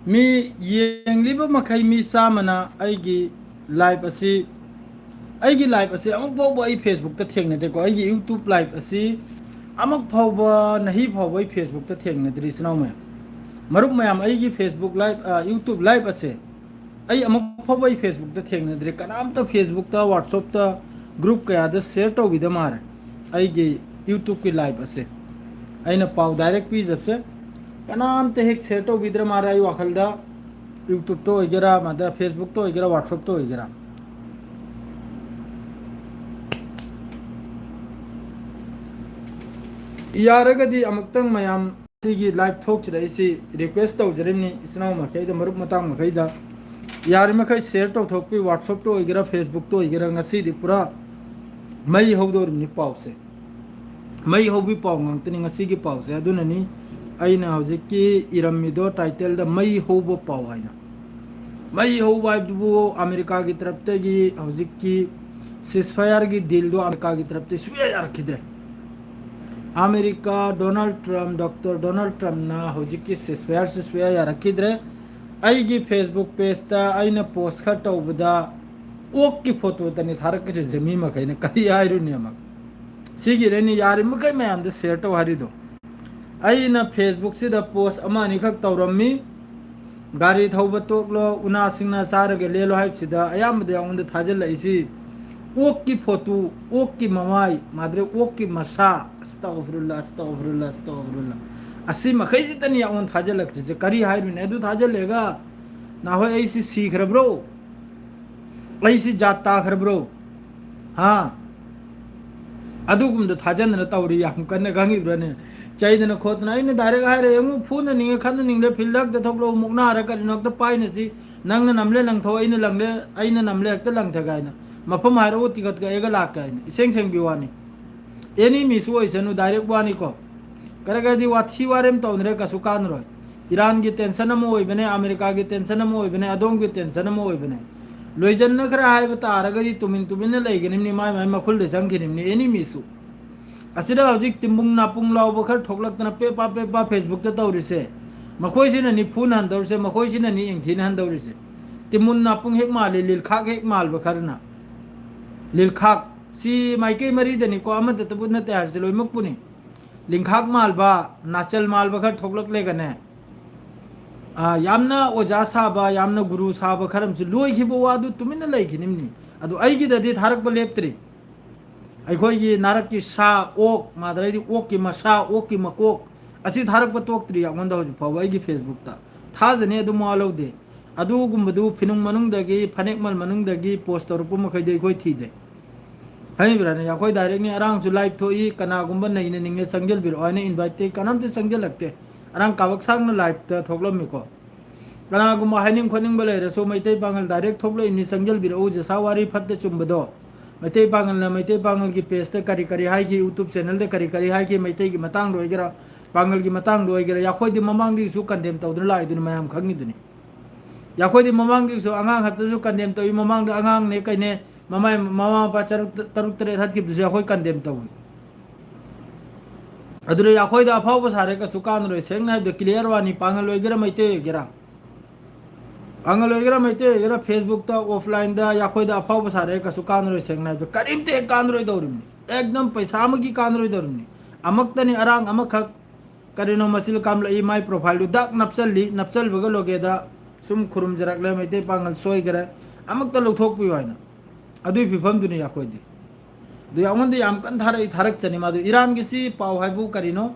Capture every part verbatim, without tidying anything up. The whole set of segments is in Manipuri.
ꯃꯤ ꯌꯦꯡꯂꯤꯕ ꯃꯈꯩ ꯃꯤ ꯆꯥꯝꯃꯅ ꯑꯩꯒꯤ ꯂꯥꯏꯚ ꯑꯁꯤ, ꯑꯩꯒꯤ ꯂꯥꯏꯚ ꯑꯁꯤ ꯑꯃꯨꯛ ꯐꯥꯎꯕ ꯑꯩ ꯐꯦꯁꯕꯨꯛꯇ ꯊꯦꯡꯅꯗꯦꯀꯣ꯫ ꯑꯩꯒꯤ ꯌꯨꯇ꯭ꯌꯨꯕ ꯂꯥꯏꯚ ꯑꯁꯤ ꯑꯃꯨꯛ ꯐꯥꯎꯕ, ꯅꯍꯤ ꯐꯥꯎꯕ ꯑꯩ ꯐꯦꯁꯕꯨꯛꯇ ꯊꯦꯡꯅꯗ꯭ꯔꯤ, ꯏꯆꯤꯟ ꯏꯅꯥꯎ ꯃꯌꯥꯝ꯫ ꯃꯔꯨꯞ ꯃꯌꯥꯝ, ꯑꯩꯒꯤ ꯐꯦꯁꯕꯨꯛ ꯂꯥꯏꯚ, ꯑ, ꯌꯨꯇ꯭ꯌꯨꯕ ꯂꯥꯏꯚ ꯑꯁꯦ ꯑꯩ ꯑꯃꯨꯛ ꯐꯥꯎꯕ ꯑꯩ ꯐꯦꯁꯕꯨꯛꯇ ꯊꯦꯡꯅꯗ꯭ꯔꯤ꯫ ꯀꯅꯥꯝꯇ ꯐꯦꯁꯕꯨꯛꯇ, ꯋꯥꯠꯁꯑꯦꯞꯇ, ꯒ꯭ꯔꯨꯞ ꯀꯌꯥꯗ ꯁꯤꯌꯔ ꯇꯧꯕꯤꯗ ꯃꯥꯜꯂꯦ ꯑꯩꯒꯤ ꯌꯨꯇ꯭ꯌꯨꯕꯀꯤ ꯂꯥꯏꯚ ꯑꯁꯦ꯫ ꯑꯩꯅ ꯄꯥꯎ ꯗꯥꯏꯔꯦꯛ ꯄꯤꯖꯕꯁꯦ ꯀꯅꯥꯝꯇ ꯍꯦꯛ ꯁꯤꯌꯔ ꯇꯧꯕꯤꯗ꯭ꯔꯦ ꯃꯥꯜꯂꯦ ꯑꯩ ꯋꯥꯈꯜꯗ꯫ ꯌꯨꯇ꯭ꯌꯨꯕꯇ ꯑꯣꯏꯒꯦꯔꯥ, ꯑꯃꯗ ꯐꯦꯁꯕꯨꯛꯇ ꯑꯣꯏꯒꯦꯔꯥ, ꯋꯥꯠꯁꯑꯦꯞꯇ ꯑꯣꯏꯒꯦꯔꯥ꯫ ꯌꯥꯔꯒꯗꯤ ꯑꯃꯨꯛꯇꯪ ꯃꯌꯥꯝ ꯁꯤꯒꯤ ꯂꯥꯏꯚ ꯊꯣꯛꯁꯤꯗ ꯑꯩꯁꯤ ꯔꯤꯀ꯭ꯋꯦꯁ ꯇꯧꯖꯔꯤꯕꯅꯤ, ꯏꯆꯤꯟ ꯏꯅꯥꯎ ꯃꯈꯩꯗ, ꯃꯔꯨꯞ ꯃꯇꯥꯡ ꯃꯈꯩꯗ ꯌꯥꯔꯤꯃꯈꯩ ꯁꯤꯌꯔ ꯇꯧꯊꯣꯛꯄꯤꯌꯨ꯫ ꯋꯥꯠꯁꯑꯦꯞꯇ ꯑꯣꯏꯒꯦꯔꯥ, ꯐꯦꯁꯕꯨꯛꯇ ꯑꯣꯏꯒꯦꯔꯥ, ꯉꯁꯤꯗꯤ ꯄꯨꯔꯥ ꯃꯩ ꯍꯧꯗꯧꯔꯤꯕꯅꯤ ꯄꯥꯎꯁꯦ꯫ ꯃꯩ ꯍꯧꯕꯤ ꯄꯥꯎ ꯉꯥꯛꯇꯅꯤ ꯉꯁꯤꯒꯤ ꯄꯥꯎꯁꯦ꯫ ꯑꯗꯨꯅꯅꯤ ꯑꯩꯅ ꯍꯧꯖꯤꯛꯀꯤ ꯏꯔꯝꯃꯤꯗꯣ ꯇꯥꯏꯇꯜꯗ "ꯃꯩ ꯍꯧꯕ ꯄꯥꯎ" ꯍꯥꯏꯅ꯫ ꯃꯩ ꯍꯧꯕ ꯍꯥꯏꯕꯗꯨꯕꯨ ꯑꯃꯦꯔꯤꯀꯥꯒꯤ ꯇꯔꯞꯇꯒꯤ ꯍꯧꯖꯤꯛꯀꯤ ꯁꯤꯁꯐꯥꯌꯔꯒꯤ ꯗꯤꯜꯗꯣ ꯑꯃꯦꯔꯤꯀꯥꯒꯤ ꯇꯔꯞꯇ ꯁꯨꯡꯌꯥ ꯌꯥꯔꯛꯈꯤꯗ꯭ꯔꯦ꯫ ꯑꯃꯦꯔꯤꯀꯥ ꯗꯣꯅꯥꯜꯗ ꯇ꯭ꯔꯝꯞ, ꯗꯣꯛꯇꯔ ꯗꯣꯅꯥꯜꯗ ꯇ꯭ꯔꯝꯞꯅ ꯍꯧꯖꯤꯛꯀꯤ ꯁꯤꯁꯐꯥꯌꯔꯁꯤ ꯁꯨꯡꯌꯥ ꯌꯥꯔꯛꯈꯤꯗ꯭ꯔꯦ꯫ ꯑꯩꯒꯤ ꯐꯦꯁꯕꯨꯛ ꯄꯦꯖꯇ ꯑꯩꯅ ꯄꯣꯁ ꯈꯔ ꯇꯧꯕꯗ ꯑꯣꯛꯀꯤ ꯐꯣꯇꯣꯗꯅꯤ ꯊꯥꯔꯛꯈꯤꯗ꯭ꯔꯤꯁꯦ ꯃꯤ ꯃꯈꯩꯅ꯫ ꯀꯔꯤ ꯍꯥꯏꯔꯨꯅꯤ ꯑꯃꯨꯛ? ꯁꯤꯒꯤꯗ ꯑꯩꯅ ꯌꯥꯔꯤꯃꯈꯩ ꯃꯌꯥꯝꯗ ꯁꯤꯌꯔ ꯇꯧ ꯍꯥꯏꯔꯤꯗꯣ꯫ ꯑꯩꯅ ꯐꯦꯁꯕꯨꯛꯁꯤꯗ ꯄꯣꯁ ꯑꯃ ꯑꯅꯤꯈꯛ ꯇꯧꯔꯝꯃꯤ꯫ ꯒꯥꯔꯤ ꯊꯧꯕ ꯇꯣꯛꯂꯣ, ꯎꯅꯥꯁꯤꯡꯅ ꯆꯥꯔꯒ ꯂꯦꯜꯂꯣ ꯍꯥꯏꯕꯁꯤꯗ ꯑꯌꯥꯝꯕꯗ ꯑꯩꯉꯣꯟꯗ ꯊꯥꯖꯤꯜꯂꯛꯏꯁꯤ ꯑꯣꯛꯀꯤ ꯐꯣꯇꯣ, ꯑꯣꯛꯀꯤ ꯃꯃꯥꯏ, ꯃꯥꯗ꯭ꯔꯦ ꯑꯣꯛꯀꯤ ꯃꯁꯥ, ꯑꯁꯇꯥꯎꯐꯤꯔꯨꯜꯂꯥ, ꯑꯁꯇꯥꯎꯐꯤꯔꯨꯜꯂꯥ, ꯑꯁꯇꯥꯎꯐꯤꯔꯨꯜꯂꯥ꯫ ꯑꯁꯤ ꯃꯈꯩꯁꯤꯗꯅꯤ ꯑꯩꯉꯣꯟꯗ ꯊꯥꯖꯤꯜꯂꯛꯇ꯭ꯔꯤꯁꯦ꯫ ꯀꯔꯤ ꯍꯥꯏꯔꯨꯅꯦ? ꯑꯗꯨ ꯊꯥꯖꯤꯜꯂꯦꯒ ꯅꯍꯣꯏ ꯑꯩꯁꯤ ꯁꯤꯈ꯭ꯔꯕ꯭ꯔꯣ? ꯑꯩꯁꯤ ꯖꯥꯠ ꯇꯥꯈ꯭ꯔꯕ꯭ꯔꯣ? ꯍꯥ? ꯑꯗꯨꯒꯨꯝꯕꯗꯣ ꯊꯥꯖꯟꯗꯅ ꯇꯧꯔꯤ, ꯌꯥꯝ ꯀꯟꯅ ꯈꯪꯉꯤꯕ꯭ꯔꯅꯦ? ꯆꯩꯗꯅ ꯈꯣꯠꯇꯅ꯫ ꯑꯩꯅ ꯗꯥꯏꯔꯦꯛ ꯍꯥꯏꯔꯦ, ꯑꯃꯨꯛ ꯐꯨꯅꯅꯤꯡꯉꯦ, ꯈꯠꯅꯅꯤꯡꯂꯦ, ꯐꯤꯜꯗ ꯍꯦꯛꯇ ꯊꯣꯛꯂꯛꯑꯣ, ꯃꯨꯛꯅꯥꯔ ꯀꯔꯤꯅꯣ ꯍꯦꯛꯇ ꯄꯥꯏꯅꯁꯤ, ꯅꯪꯅ ꯅꯝꯂꯦ ꯂꯪꯊꯣꯛ, ꯑꯩꯅ ꯂꯪꯂꯦ, ꯑꯩꯅ ꯅꯝꯂꯦ ꯍꯦꯛꯇ ꯂꯪꯊꯒꯦ ꯍꯥꯏꯅ꯫ ꯃꯐꯝ ꯍꯥꯏꯔꯛꯑꯣ, ꯇꯤꯀꯠ ꯀꯛꯑꯒ ꯂꯥꯛꯀꯦ ꯍꯥꯏꯅ꯫ ꯏꯁꯦꯡ ꯁꯦꯡꯕꯤ ꯋꯥꯅꯤ꯫ ꯑꯦꯅꯤ ꯃꯤꯁꯨ ꯑꯣꯏꯁꯅꯨ, ꯗꯥꯏꯔꯦꯛ ꯋꯥꯅꯤꯀꯣ꯫ ꯈꯔꯒꯗꯤ ꯋꯥꯊꯤ ꯋꯥꯔꯦꯝ ꯇꯧꯅꯔꯦ, ꯀꯩꯁꯨ ꯀꯥꯟꯅꯔꯣꯏ꯫ ꯏꯔꯥꯟꯒꯤ ꯇꯦꯟꯁꯟ ꯑꯃ ꯑꯣꯏꯕꯅꯦ, ꯑꯃꯦꯔꯤꯀꯥꯒꯤ ꯇꯦꯟꯁꯟ ꯑꯃ ꯑꯣꯏꯕꯅꯦ, ꯑꯗꯣꯝꯒꯤ ꯇꯦꯟꯁꯟ ꯑꯃ ꯑꯣꯏꯕꯅꯦ꯫ ꯂꯣꯏꯖꯟꯅꯈ꯭ꯔꯦ ꯍꯥꯏꯕ ꯇꯥꯔꯒꯗꯤ ꯇꯨꯃꯤꯟ ꯇꯨꯃꯤꯟꯅ ꯂꯩꯒꯅꯤꯕꯅꯤ, ꯃꯥꯏ ꯃꯥꯏ ꯃꯈꯨꯜꯗ ꯆꯪꯈꯤꯅꯤꯕꯅꯤ ꯑꯦꯅꯤ ꯃꯤꯁꯨ꯫ ꯑꯁꯤꯗ ꯍꯧꯖꯤꯛ ꯇꯤꯝꯕꯨꯡ ꯅꯥꯄꯨꯡ ꯂꯥꯎꯕ ꯈꯔ ꯊꯣꯛꯂꯛꯇꯅ ꯄꯦꯄꯥ ꯄꯦꯄꯥ ꯐꯦꯁꯕꯨꯛꯇ ꯇꯧꯔꯤꯁꯦ, ꯃꯈꯣꯏꯁꯤꯅꯅꯤ ꯐꯨꯅ ꯍꯟꯗꯧꯔꯤꯁꯦ, ꯃꯈꯣꯏꯁꯤꯅꯅꯤ ꯌꯦꯡꯊꯤꯅ ꯍꯟꯗꯧꯔꯤꯁꯦ꯫ ꯇꯤꯃꯨꯟ ꯅꯥꯄꯨꯡ ꯍꯦꯛ ꯃꯥꯜꯂꯤ, ꯂꯤꯜꯈꯥꯛ ꯍꯦꯛ ꯃꯥꯜꯕ ꯈꯔꯅ꯫ ꯂꯤꯜꯈꯥꯛ ꯁꯤ ꯃꯥꯏꯀꯩ ꯃꯔꯤꯗꯅꯤꯀꯣ, ꯑꯃꯗꯇꯕꯨ ꯅꯠꯇꯦ ꯍꯥꯏꯔꯤꯁꯦ, ꯂꯣꯏꯅꯃꯛꯄꯨꯅꯤ꯫ ꯂꯤꯡꯈꯥꯛ ꯃꯥꯜꯕ, ꯅꯥꯆꯜ ꯃꯥꯜꯕ ꯈꯔ ꯊꯣꯛꯂꯛꯂꯦꯒꯅꯦ, ꯑꯥ, ꯌꯥꯝꯅ ꯑꯣꯖꯥ ꯁꯥꯕ, ꯌꯥꯝꯅ ꯒꯨꯔꯨ ꯁꯥꯕ ꯈꯔ ꯑꯃꯁꯨ ꯂꯣꯏꯈꯤꯕ ꯋꯥꯗꯨ ꯇꯨꯃꯤꯟꯅ ꯂꯩꯈꯤꯅꯤꯝꯅꯤ꯫ ꯑꯗꯨ ꯑꯩꯒꯤꯗꯗꯤ ꯊꯥꯔꯛꯄ ꯂꯦꯞꯇ꯭ꯔꯤ꯫ ꯑꯩꯈꯣꯏꯒꯤ ꯅꯥꯔꯛꯀꯤ ꯁꯥ, ꯑꯣꯛ, ꯃꯥꯗꯔꯩꯗꯤ ꯑꯣꯛꯀꯤ ꯃꯁꯥ, ꯑꯣꯛꯀꯤ ꯃꯀꯣꯛ, ꯑꯁꯤ ꯊꯥꯔꯛꯄ ꯇꯣꯛꯇ꯭ꯔꯤ ꯑꯩꯉꯣꯟꯗ ꯍꯧꯖꯤꯛ ꯐꯥꯎꯕ ꯑꯩꯒꯤ Facebookꯇ꯫ ꯊꯥꯖꯅꯤ, ꯑꯗꯨꯝ ꯃꯋꯥ ꯂꯧꯗꯦ꯫ ꯑꯗꯨꯒꯨꯝꯕꯗꯨ ꯐꯤꯅꯨꯡ ꯃꯅꯨꯡꯗꯒꯤ, ꯐꯅꯦꯛ ꯃꯜ ꯃꯅꯨꯡꯗꯒꯤ post ꯇꯧꯔꯛꯄ ꯃꯈꯩꯗꯤ ꯑꯩꯈꯣꯏ ꯊꯤꯗꯦ꯫ ꯈꯪꯉꯤꯕ꯭ꯔꯥꯅꯦ? ꯑꯩꯈꯣꯏ directꯅꯤ, ꯑꯔꯥꯡꯁꯨ live ꯊꯣꯛꯏ, ꯀꯅꯥꯒꯨꯝꯕ ꯅꯩꯅꯅꯤꯡꯉꯦ ꯆꯪꯖꯜꯕꯤꯔꯛꯑꯣ ꯍꯥꯏꯅ inviteꯇꯤ ꯀꯅꯥꯝꯇ ꯆꯪꯖꯜꯂꯛꯇꯦ꯫ ꯑꯔꯥꯡ ꯀꯥꯕꯛ ꯁꯥꯡꯅ liveꯇ ꯊꯣꯛꯂꯝꯃꯤꯀꯣ꯫ ꯀꯅꯥꯒꯨꯝꯕ ꯍꯥꯏꯅꯤꯡ ꯈꯣꯠꯅꯤꯡꯕ ꯂꯩꯔꯁꯨ ꯃꯩꯇꯩ ꯄꯥꯉꯜ direct ꯊꯣꯛꯂꯛꯏꯅꯤ, ꯆꯪꯖꯜꯕꯤꯔꯛꯎ, ꯖꯁꯥ ꯋꯥꯔꯤ ꯐꯠꯇ ꯆꯨꯝꯕꯗꯣ꯫ ꯃꯩꯇꯩ ꯄꯥꯉꯜꯅ ꯃꯩꯇꯩ ꯄꯥꯉꯜꯒꯤ pageꯇ ꯀꯔꯤ ꯀꯔꯤ ꯍꯥꯏꯈꯤ, YouTube channelꯗ ꯀꯔꯤ ꯀꯔꯤ ꯍꯥꯏꯈꯤ, ꯃꯩꯇꯩꯒꯤ ꯃꯇꯥꯡꯗ ꯑꯣꯏꯒꯦꯔꯥ, ꯄꯥꯉꯜꯒꯤ ꯃꯇꯥꯡꯗ ꯑꯣꯏꯒꯦꯔꯥ, ꯑꯩꯈꯣꯏꯗꯤ ꯃꯃꯥꯡꯗꯒꯤꯁꯨ condemn ꯇꯧꯗꯨꯅ ꯂꯥꯛꯏꯗꯨꯅꯤ, ꯃꯌꯥꯝ ꯈꯪꯉꯤꯗꯨꯅꯤ꯫ ꯑꯩꯈꯣꯏꯗꯤ ꯃꯃꯥꯡꯒꯤꯁꯨ ꯑꯉꯥꯡ ꯍꯥꯠꯄꯁꯨ condemn ꯇꯧꯏ, ꯃꯃꯥꯡꯗ ꯑꯉꯥꯡꯅꯦ ꯀꯩꯅꯦ, ꯃꯃꯥ, ꯃꯃꯥ ꯃꯄꯥ ꯇꯔꯨꯛ, ꯇꯔꯨꯛ ꯇꯔꯦꯠ ꯍꯥꯠꯈꯤꯕꯗꯨꯁꯨ ꯑꯩꯈꯣꯏ condemn ꯇꯧꯏ꯫ ꯑꯗꯨꯗ ꯑꯩꯈꯣꯏꯗ ꯑꯐꯥꯎꯕ ꯁꯥꯔꯦ ꯀꯩꯁꯨ ꯀꯥꯟꯅꯔꯣꯏ꯫ ꯁꯦꯡꯅ ꯍꯥꯏꯕꯗ clear ꯋꯥꯅꯤ, ꯄꯥꯉꯜ ꯑꯣꯏꯒꯦꯔꯥ ꯃꯩꯇꯩ ꯑꯣꯏꯒꯦꯔꯥ, ꯄꯥꯉꯜ ꯑꯣꯏꯒꯦꯔꯥ ꯃꯩꯇꯩ ꯑꯣꯏꯒꯦꯔꯥ, Facebookꯇ, offlineꯗ ꯑꯩꯈꯣꯏꯗ ꯑꯐꯥꯎꯕ ꯁꯥꯔꯦ ꯀꯩꯁꯨ ꯀꯥꯟꯅꯔꯣꯏ꯫ ꯁꯦꯡꯅ ꯍꯥꯏꯕꯗ ꯀꯔꯤꯝꯇ ꯍꯦꯛ ꯀꯥꯟꯅꯔꯣꯏꯗꯧꯔꯤꯕꯅꯤ, ꯑꯦꯛꯗꯝ ꯄꯩꯁꯥ ꯑꯃꯒꯤ ꯀꯥꯟꯅꯔꯣꯏꯗꯧꯔꯤꯕꯅꯤ꯫ ꯑꯃꯛꯇꯅꯤ ꯑꯔꯥꯡ ꯑꯃꯈꯛ ꯀꯔꯤꯅꯣ ꯃꯆꯤꯜ ꯀꯥꯝꯂꯛꯏ, ꯃꯥꯏ profileꯗꯨ ꯗꯛ ꯅꯞꯆꯜꯂꯤ, ꯅꯞꯆꯜꯕꯒ ꯂꯣꯒꯦꯗ ꯁꯨꯝ ꯈꯨꯔꯨꯝꯖꯔꯛꯂꯦ, ꯃꯩꯇꯩ ꯄꯥꯉꯜ ꯁꯣꯏꯈꯔꯦ, ꯑꯃꯨꯛꯇ ꯂꯧꯊꯣꯛꯄꯤꯌꯨ ꯍꯥꯏꯅ꯫ ꯑꯗꯨꯒꯤ ꯐꯤꯕꯝꯗꯨꯅꯤ ꯑꯩꯈꯣꯏꯗꯤ꯫ ꯑꯗꯨ ꯑꯩꯉꯣꯟꯗ ꯌꯥꯝ ꯀꯟꯅ ꯊꯥꯔꯛꯏ, ꯊꯥꯔꯛꯆꯅꯤ ꯃꯥꯗꯨ꯫ ꯏꯔꯥꯟꯒꯤꯁꯤ ꯄꯥꯎ ꯍꯥꯏꯕꯨ ꯀꯔꯤꯅꯣ?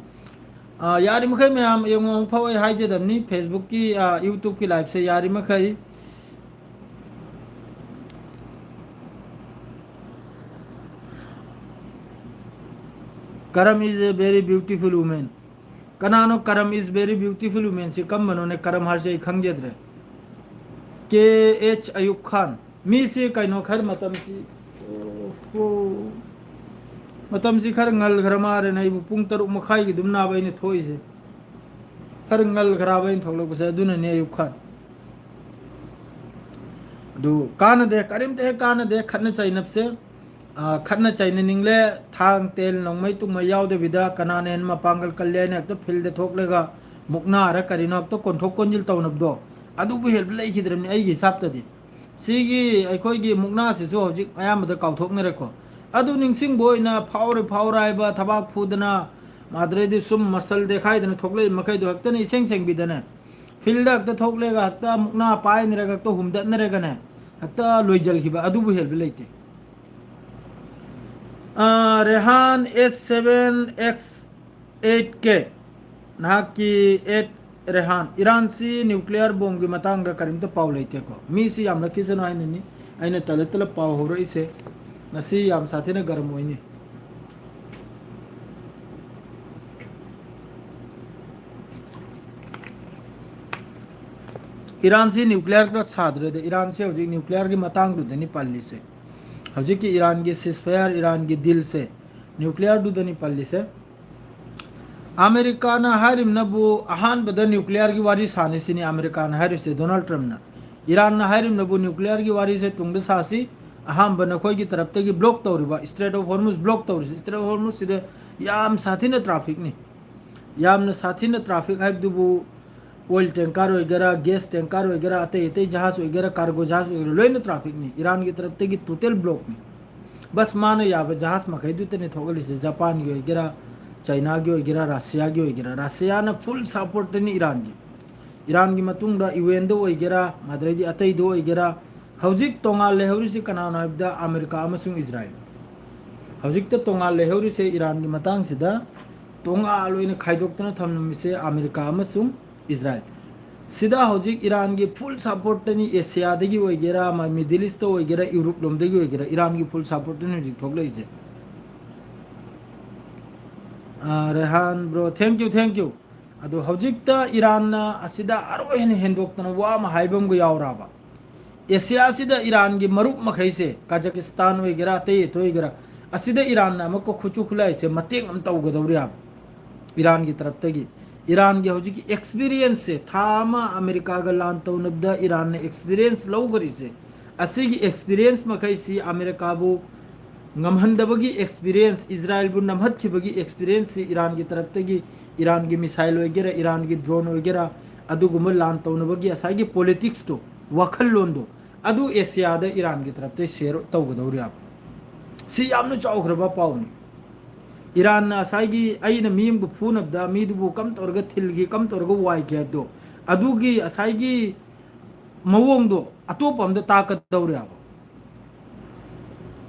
ꯑꯥ, ꯌꯥꯔꯤꯃꯈꯩ ꯃꯌꯥꯝ ꯌꯦꯡꯉꯣ, ꯑꯃꯨꯛ ꯐꯥꯎ ꯑꯩ ꯍꯥꯏꯖꯗꯕꯅꯤ, Facebookꯀꯤ, ꯑꯥ, YouTubeꯀꯤ liveꯁꯦ ꯌꯥꯔꯤꯃꯈꯩ Karam is a very beautiful woman. ꯀꯅꯥꯅꯣ Karam is very beautiful womanꯁꯤ ꯀꯝꯕꯅꯣꯅꯦ? ꯀꯔꯝ ꯍꯥꯏꯔꯁꯤ ꯑꯩ ꯈꯪꯖꯗ꯭ꯔꯦ꯫ ꯀꯦ ꯑꯩꯆ ꯑꯌꯨꯕ ꯈꯥꯟ꯫ ꯃꯤꯁꯤ ꯀꯩꯅꯣ ꯈꯔ ꯃꯇꯝꯁꯤ, ꯑꯣ, ꯃꯇꯝꯁꯤ ꯈꯔ ꯉꯜꯈ꯭ꯔ ꯃꯥꯜꯂꯦꯅꯦ꯫ ꯑꯩꯕꯨ ꯄꯨꯡ ꯇꯔꯨꯛ ꯃꯈꯥꯏꯒꯤ ꯑꯗꯨꯝ ꯅꯥꯕ ꯑꯩꯅ ꯊꯣꯛꯏꯁꯦ꯫ ꯈꯔ ꯉꯜꯈ꯭ꯔꯕ ꯑꯩꯅ ꯊꯣꯛꯂꯛꯄꯁꯦ, ꯑꯗꯨꯅꯅꯦ ꯑꯌꯨꯕ ꯈꯥꯟ꯫ ꯑꯗꯨ ꯀꯥꯟꯅꯗꯦ, ꯀꯔꯤꯝꯇ ꯍꯦꯛ ꯀꯥꯟꯅꯗꯦ ꯈꯠꯅ ꯆꯩꯅꯕꯁꯦ꯫ ꯑ, ꯈꯠꯅ ꯆꯩꯅꯅꯤꯡꯂꯦ, ꯊꯥꯡ, ꯇꯦꯜ, ꯅꯣꯡꯃꯩ ꯇꯨꯡꯃꯩ ꯌꯥꯎꯗꯕꯤꯗ ꯀꯅꯥꯅ ꯍꯦꯟꯅ ꯃꯄꯥꯡꯒꯜ ꯀꯜꯂꯦ ꯍꯥꯏꯅ ꯍꯦꯛꯇ fieldꯗ ꯊꯣꯛꯂꯒ ꯃꯨꯛꯅꯥꯔ ꯀꯔꯤꯅꯣ ꯍꯦꯛꯇ ꯀꯣꯟꯊꯣꯛ ꯀꯣꯟꯁꯤꯜ ꯇꯧꯅꯕꯗꯣ, ꯑꯗꯨꯕꯨ ꯍꯦꯟꯕ ꯂꯩꯈꯤꯗ꯭ꯔꯕꯅꯤ ꯑꯩꯒꯤ ꯍꯤꯁꯥꯞꯇꯗꯤ꯫ ꯁꯤꯒꯤ ꯑꯩꯈꯣꯏꯒꯤ ꯃꯨꯛꯅꯥꯁꯤꯁꯨ ꯍꯧꯖꯤꯛ ꯑꯌꯥꯝꯕꯗ ꯀꯥꯎꯊꯣꯛꯅꯔꯦꯀꯣ꯫ ꯑꯗꯨ ꯅꯤꯡꯁꯤꯡꯕ ꯑꯣꯏꯅ ꯐꯥꯎꯔꯦ ꯐꯥꯎꯔꯦ ꯍꯥꯏꯕ ꯊꯕꯥꯛ ꯐꯨꯗꯅ, ꯑꯗꯨꯗꯩꯗꯤ ꯁꯨꯝ ꯃꯁꯜ ꯗꯦꯈꯥꯏꯗꯅ ꯊꯣꯛꯂꯛꯏ ꯃꯈꯩꯗꯣ ꯍꯦꯛꯇꯅ ꯏꯁꯦꯡ ꯁꯦꯡꯕꯤꯗꯅ, ꯐꯤꯜꯗ ꯍꯦꯛꯇ ꯊꯣꯛꯂꯦꯒ ꯍꯦꯛꯇ ꯃꯨꯛꯅꯥ ꯄꯥꯏꯅꯔꯒ ꯍꯦꯛꯇ ꯍꯨꯝꯗꯠꯅꯔꯒꯅꯦ, ꯍꯦꯛꯇ ꯂꯣꯏꯖꯜꯈꯤꯕ ꯑꯗꯨꯕꯨ ꯍꯦꯟꯕ ꯂꯩꯇꯦ꯫ ꯑ, ꯔꯦꯍꯥꯟ ꯑꯦꯁ ꯁꯚꯦꯟ ꯑꯦꯛꯁ ꯑꯩꯠ ꯀꯦ, ꯅꯍꯥꯛꯀꯤ ꯑꯦꯠ ꯔꯦꯍꯥꯟ, ꯏꯔꯥꯟꯁꯤ ꯅ꯭ꯌꯨꯀ꯭ꯂꯤꯌꯔ ꯕꯣꯝꯒꯤ ꯃꯇꯥꯡꯗ ꯀꯔꯤꯝꯇ ꯄꯥꯎ ꯂꯩꯇꯦꯀꯣ꯫ ꯃꯤꯁꯤ ꯌꯥꯝꯂꯛꯈꯤꯁꯅꯨ ꯍꯥꯏꯅꯅꯤ ꯑꯩꯅ ꯇꯂꯞ ꯇꯂꯞ ꯄꯥꯎ ꯍꯧꯔꯛꯏꯁꯦ꯫ ꯉꯁꯤ ꯌꯥꯝ ꯁꯥꯊꯤꯅ ꯒꯔꯝ ꯑꯣꯏꯅꯤ꯫ ꯏꯔꯥꯟꯁꯤ ꯅ꯭ꯌꯨꯀ꯭ꯂꯤꯌꯔ ꯁꯥꯗ꯭ꯔꯦꯗ, ꯏꯔꯥꯟꯁꯤ ꯍꯧꯖꯤꯛ ꯅ꯭ꯌꯨꯀ꯭ꯂꯤꯌꯔꯒꯤ ꯃꯇꯥꯡꯗꯨꯗꯅꯤ ꯄꯜꯂꯤꯁꯦ꯫ ꯍꯧꯖꯤꯛꯀꯤ ꯏꯔꯥꯟꯒꯤ ceasefire, ꯏꯔꯥꯟꯒꯤ ꯗꯤꯜꯁꯦ ꯅ꯭ꯌꯨꯀ꯭ꯂꯤꯌꯔꯗꯨꯗꯅꯤ ꯄꯜꯂꯤꯁꯦ꯫ ꯑꯃꯦꯔꯤꯀꯥꯅ ꯍꯥꯏꯔꯤꯕꯅꯕꯨ ꯑꯍꯥꯟꯕꯗ ꯅ꯭ꯌꯨꯀ꯭ꯂꯤꯌꯔꯒꯤ ꯋꯥꯔꯤ ꯁꯥꯅꯤ ꯁꯤꯅꯤ ꯑꯃꯦꯔꯤꯀꯥꯅ ꯍꯥꯏꯔꯤꯁꯦ, ꯗꯣꯅꯥꯜꯗ ꯇ꯭ꯔꯝꯞꯅ꯫ ꯏꯔꯥꯟꯅ ꯍꯥꯏꯔꯤꯕꯅꯕꯨ ꯅ꯭ꯌꯨꯀ꯭ꯂꯤꯌꯔꯒꯤ ꯋꯥꯔꯤꯁꯦ ꯇꯨꯡꯗ ꯁꯥꯁꯤ, ꯑꯍꯥꯟꯕ ꯅꯈꯣꯏꯒꯤ ꯇꯔꯞꯇꯒꯤ ꯕ꯭ꯂꯣꯛ ꯇꯧꯔꯤꯕ, Strait of Hormuz ꯕ꯭ꯂꯣꯛ ꯇꯧꯔꯤꯁꯦ, Strait of Hormuz ꯁꯤꯗ ꯌꯥꯝ ꯁꯥꯊꯤꯅ ꯇ꯭ꯔꯥꯐꯤꯛꯅꯤ꯫ ꯌꯥꯝꯅ ꯁꯥꯊꯤꯅ ꯇ꯭ꯔꯥꯐꯤꯛ ꯍꯥꯏꯕꯗꯨꯕꯨ ꯑꯣꯏꯜ ꯇꯦꯡꯀꯔ ꯑꯣꯏꯒꯦꯔꯥ, ꯒ꯭ꯌꯥꯁ ꯇꯦꯡꯀꯔ ꯑꯣꯏꯒꯦꯔꯥ, ꯑꯇꯩ ꯑꯇꯩ ꯖꯍꯥꯖ ꯑꯣꯏꯒꯦꯔꯥ, ꯀꯥꯔꯒꯣ ꯖꯍꯥꯖ ꯑꯣꯏꯒꯦꯔꯥ, ꯂꯣꯏꯅ ꯇ꯭ꯔꯥꯐꯤꯛꯅꯤ꯫ ꯏꯔꯥꯟꯒꯤ ꯇꯔꯞꯇꯒꯤ ꯇꯣꯇꯦꯜ ꯕ꯭ꯂꯣꯛꯅꯤ꯫ ꯕꯁ ꯃꯥꯅ ꯌꯥꯕ ꯖꯍꯥꯖ ꯃꯈꯩꯗꯨꯇꯅꯤ ꯊꯣꯛꯍꯜꯂꯤꯁꯦ, ꯖꯄꯥꯟꯒꯤ ꯑꯣꯏꯒꯦꯔꯥ, ꯆꯥꯏꯅꯥꯒꯤ ꯑꯣꯏꯒꯦꯔꯥ, ꯔꯁꯤꯌꯥꯒꯤ ꯑꯣꯏꯒꯦꯔꯥ꯫ ꯔꯁꯤꯌꯥꯅ ꯐꯨꯜ ꯁꯄꯣꯔꯠꯇꯅꯤ ꯏꯔꯥꯟꯒꯤ꯫ ꯏꯔꯥꯟꯒꯤ ꯃꯇꯨꯡꯗ ꯌꯨ ꯑꯦꯟꯗ ꯑꯣꯏꯒꯦꯔꯥ, ꯑꯗꯩꯗꯤ ꯑꯇꯩꯗ ꯑꯣꯏꯒꯦꯔꯥ, ꯍꯧꯖꯤꯛ ꯇꯣꯉꯥꯟ ꯂꯩꯍꯧꯔꯤꯁꯤ ꯀꯅꯥꯅꯣ ꯍꯥꯏꯕꯗ ꯑꯃꯦꯔꯤꯀꯥ ꯑꯃꯁꯨꯡ ꯏꯖꯔꯥꯏꯜ꯫ ꯍꯧꯖꯤꯛꯇ ꯇꯣꯉꯥꯟ ꯂꯩꯍꯧꯔꯤꯁꯦ ꯏꯔꯥꯟꯒꯤ ꯃꯇꯥꯡꯁꯤꯗ ꯇꯣꯉꯥꯟ ꯑꯣꯏꯅ ꯈꯥꯏꯗꯣꯛꯇꯅ ꯊꯝꯂꯝꯃꯤꯁꯦ ꯑꯃꯦꯔꯤꯀꯥ ꯑꯃꯁꯨꯡ ꯏꯖꯔꯥꯏꯜ꯫ ꯁꯤꯗ ꯍꯧꯖꯤꯛ ꯏꯔꯥꯟꯒꯤ ꯐꯨꯜ ꯁꯄꯣꯔꯠꯇꯅꯤ ꯑꯦꯁꯤꯌꯥꯗꯒꯤ ꯑꯣꯏꯒꯦꯔꯥ, ꯃ-, ꯃꯤꯗꯜ ꯏꯁꯇ ꯑꯣꯏꯒꯦꯔꯥ, ꯌꯨꯔꯣꯞ ꯂꯣꯝꯗꯒꯤ ꯑꯣꯏꯒꯦꯔꯥ, ꯏꯔꯥꯟꯒꯤ ꯐꯨꯜ ꯁꯄꯣꯔꯠꯇꯅꯤ ꯍꯧꯖꯤꯛ ꯊꯣꯛꯂꯛꯏꯁꯦ꯫ ꯑ, ꯔꯦꯍꯥꯟ bro, thank you, thank you꯫ ꯑꯗꯣ ꯍꯧꯖꯤꯛꯇ ꯏꯔꯥꯟꯅ ꯑꯁꯤꯗ ꯑꯔꯣꯏ ꯍꯦꯟꯅ ꯍꯦꯟꯗꯣꯛꯇꯅ ꯋꯥ ꯑꯃ ꯍꯥꯏꯕ ꯑꯃꯒ ꯌꯥꯎꯔꯕ꯫ ꯑꯦꯁꯤꯌꯥꯁꯤꯗ ꯏꯔꯥꯟꯒꯤ ꯃꯔꯨꯞ ꯃꯈꯩꯁꯦ, ꯀꯥꯖꯥꯀꯤꯁꯇꯥꯟ ꯑꯣꯏꯒꯦꯔꯥ, ꯑꯇꯩ ꯑꯇꯩ ꯑꯣꯏꯒꯦꯔꯥ, ꯑꯁꯤꯗ ꯏꯔꯥꯟꯅ ꯑꯃꯨꯛꯀ ꯈꯨꯠꯁꯨ ꯈꯨꯠꯂꯥꯏꯁꯦ ꯃꯇꯦꯡ ꯑꯃ ꯇꯧꯒꯗꯧꯔꯤꯕ ꯏꯔꯥꯟꯒꯤ ꯇꯔꯞꯇꯒꯤ꯫ ꯏꯔꯥꯟꯒꯤ ꯍꯧꯖꯤꯛꯀꯤ ꯑꯦꯛꯁꯄꯤꯔꯤꯌꯦꯟꯁꯁꯦ, ꯊꯥ ꯑꯃ ꯑꯃꯦꯔꯤꯀꯥꯒ ꯂꯥꯟ ꯇꯧꯅꯕꯗ ꯏꯔꯥꯟꯅ ꯑꯦꯛꯁꯄꯤꯔꯤꯌꯦꯟꯁ ꯂꯧꯈꯔꯤꯁꯦ, ꯑꯁꯤꯒꯤ ꯑꯦꯛꯁꯄꯤꯔꯤꯌꯦꯟꯁ ꯃꯈꯩꯁꯤ ꯑꯃꯦꯔꯤꯀꯥꯕꯨ ꯉꯝꯍꯟꯗꯕꯒꯤ experience, ꯏꯖꯔꯥꯏꯜꯕꯨ ꯅꯝꯍꯠꯈꯤꯕꯒꯤ experience ꯁꯤ ꯏꯔꯥꯟꯒꯤ ꯇꯔꯞꯇꯒꯤ, ꯏꯔꯥꯟꯒꯤ missile ꯑꯣꯏꯒꯦꯔꯥ, ꯏꯔꯥꯟꯒꯤ drone ꯑꯣꯏꯒꯦꯔꯥ, ꯑꯗꯨꯒꯨꯝꯕ ꯂꯥꯟ ꯇꯧꯅꯕꯒꯤ ꯉꯁꯥꯏꯒꯤ politics ꯇꯣ, ꯋꯥꯈꯜꯂꯣꯟꯗꯣ, ꯑꯗꯨ ꯑꯦꯁꯤꯌꯥꯗ ꯏꯔꯥꯟꯒꯤ ꯇꯔꯞꯇꯒꯤ share ꯇꯧꯒꯗꯧꯔꯤꯕ꯫ ꯁꯤ ꯌꯥꯝꯅ ꯆꯥꯎꯈ꯭ꯔꯕ ꯄꯥꯎꯅꯤ꯫ ꯏꯔꯥꯟꯅ ꯉꯁꯥꯏꯒꯤ ꯑꯩꯅ ꯃꯤ ꯑꯃꯕꯨ ꯐꯨꯅꯕꯗ ꯃꯤꯗꯨꯕꯨ ꯀꯝ ꯇꯧꯔꯒ ꯊꯤꯜꯒꯦ, ꯀꯝ ꯇꯧꯔꯒ ꯋꯥꯏꯒꯦ ꯍꯥꯏꯕꯗꯣ, ꯑꯗꯨꯒꯤ ꯉꯁꯥꯏꯒꯤ ꯃꯑꯣꯡꯗꯣ ꯑꯇꯣꯞꯄ ꯑꯃꯗ ꯇꯥꯛꯀꯗꯧꯔꯦꯕ꯫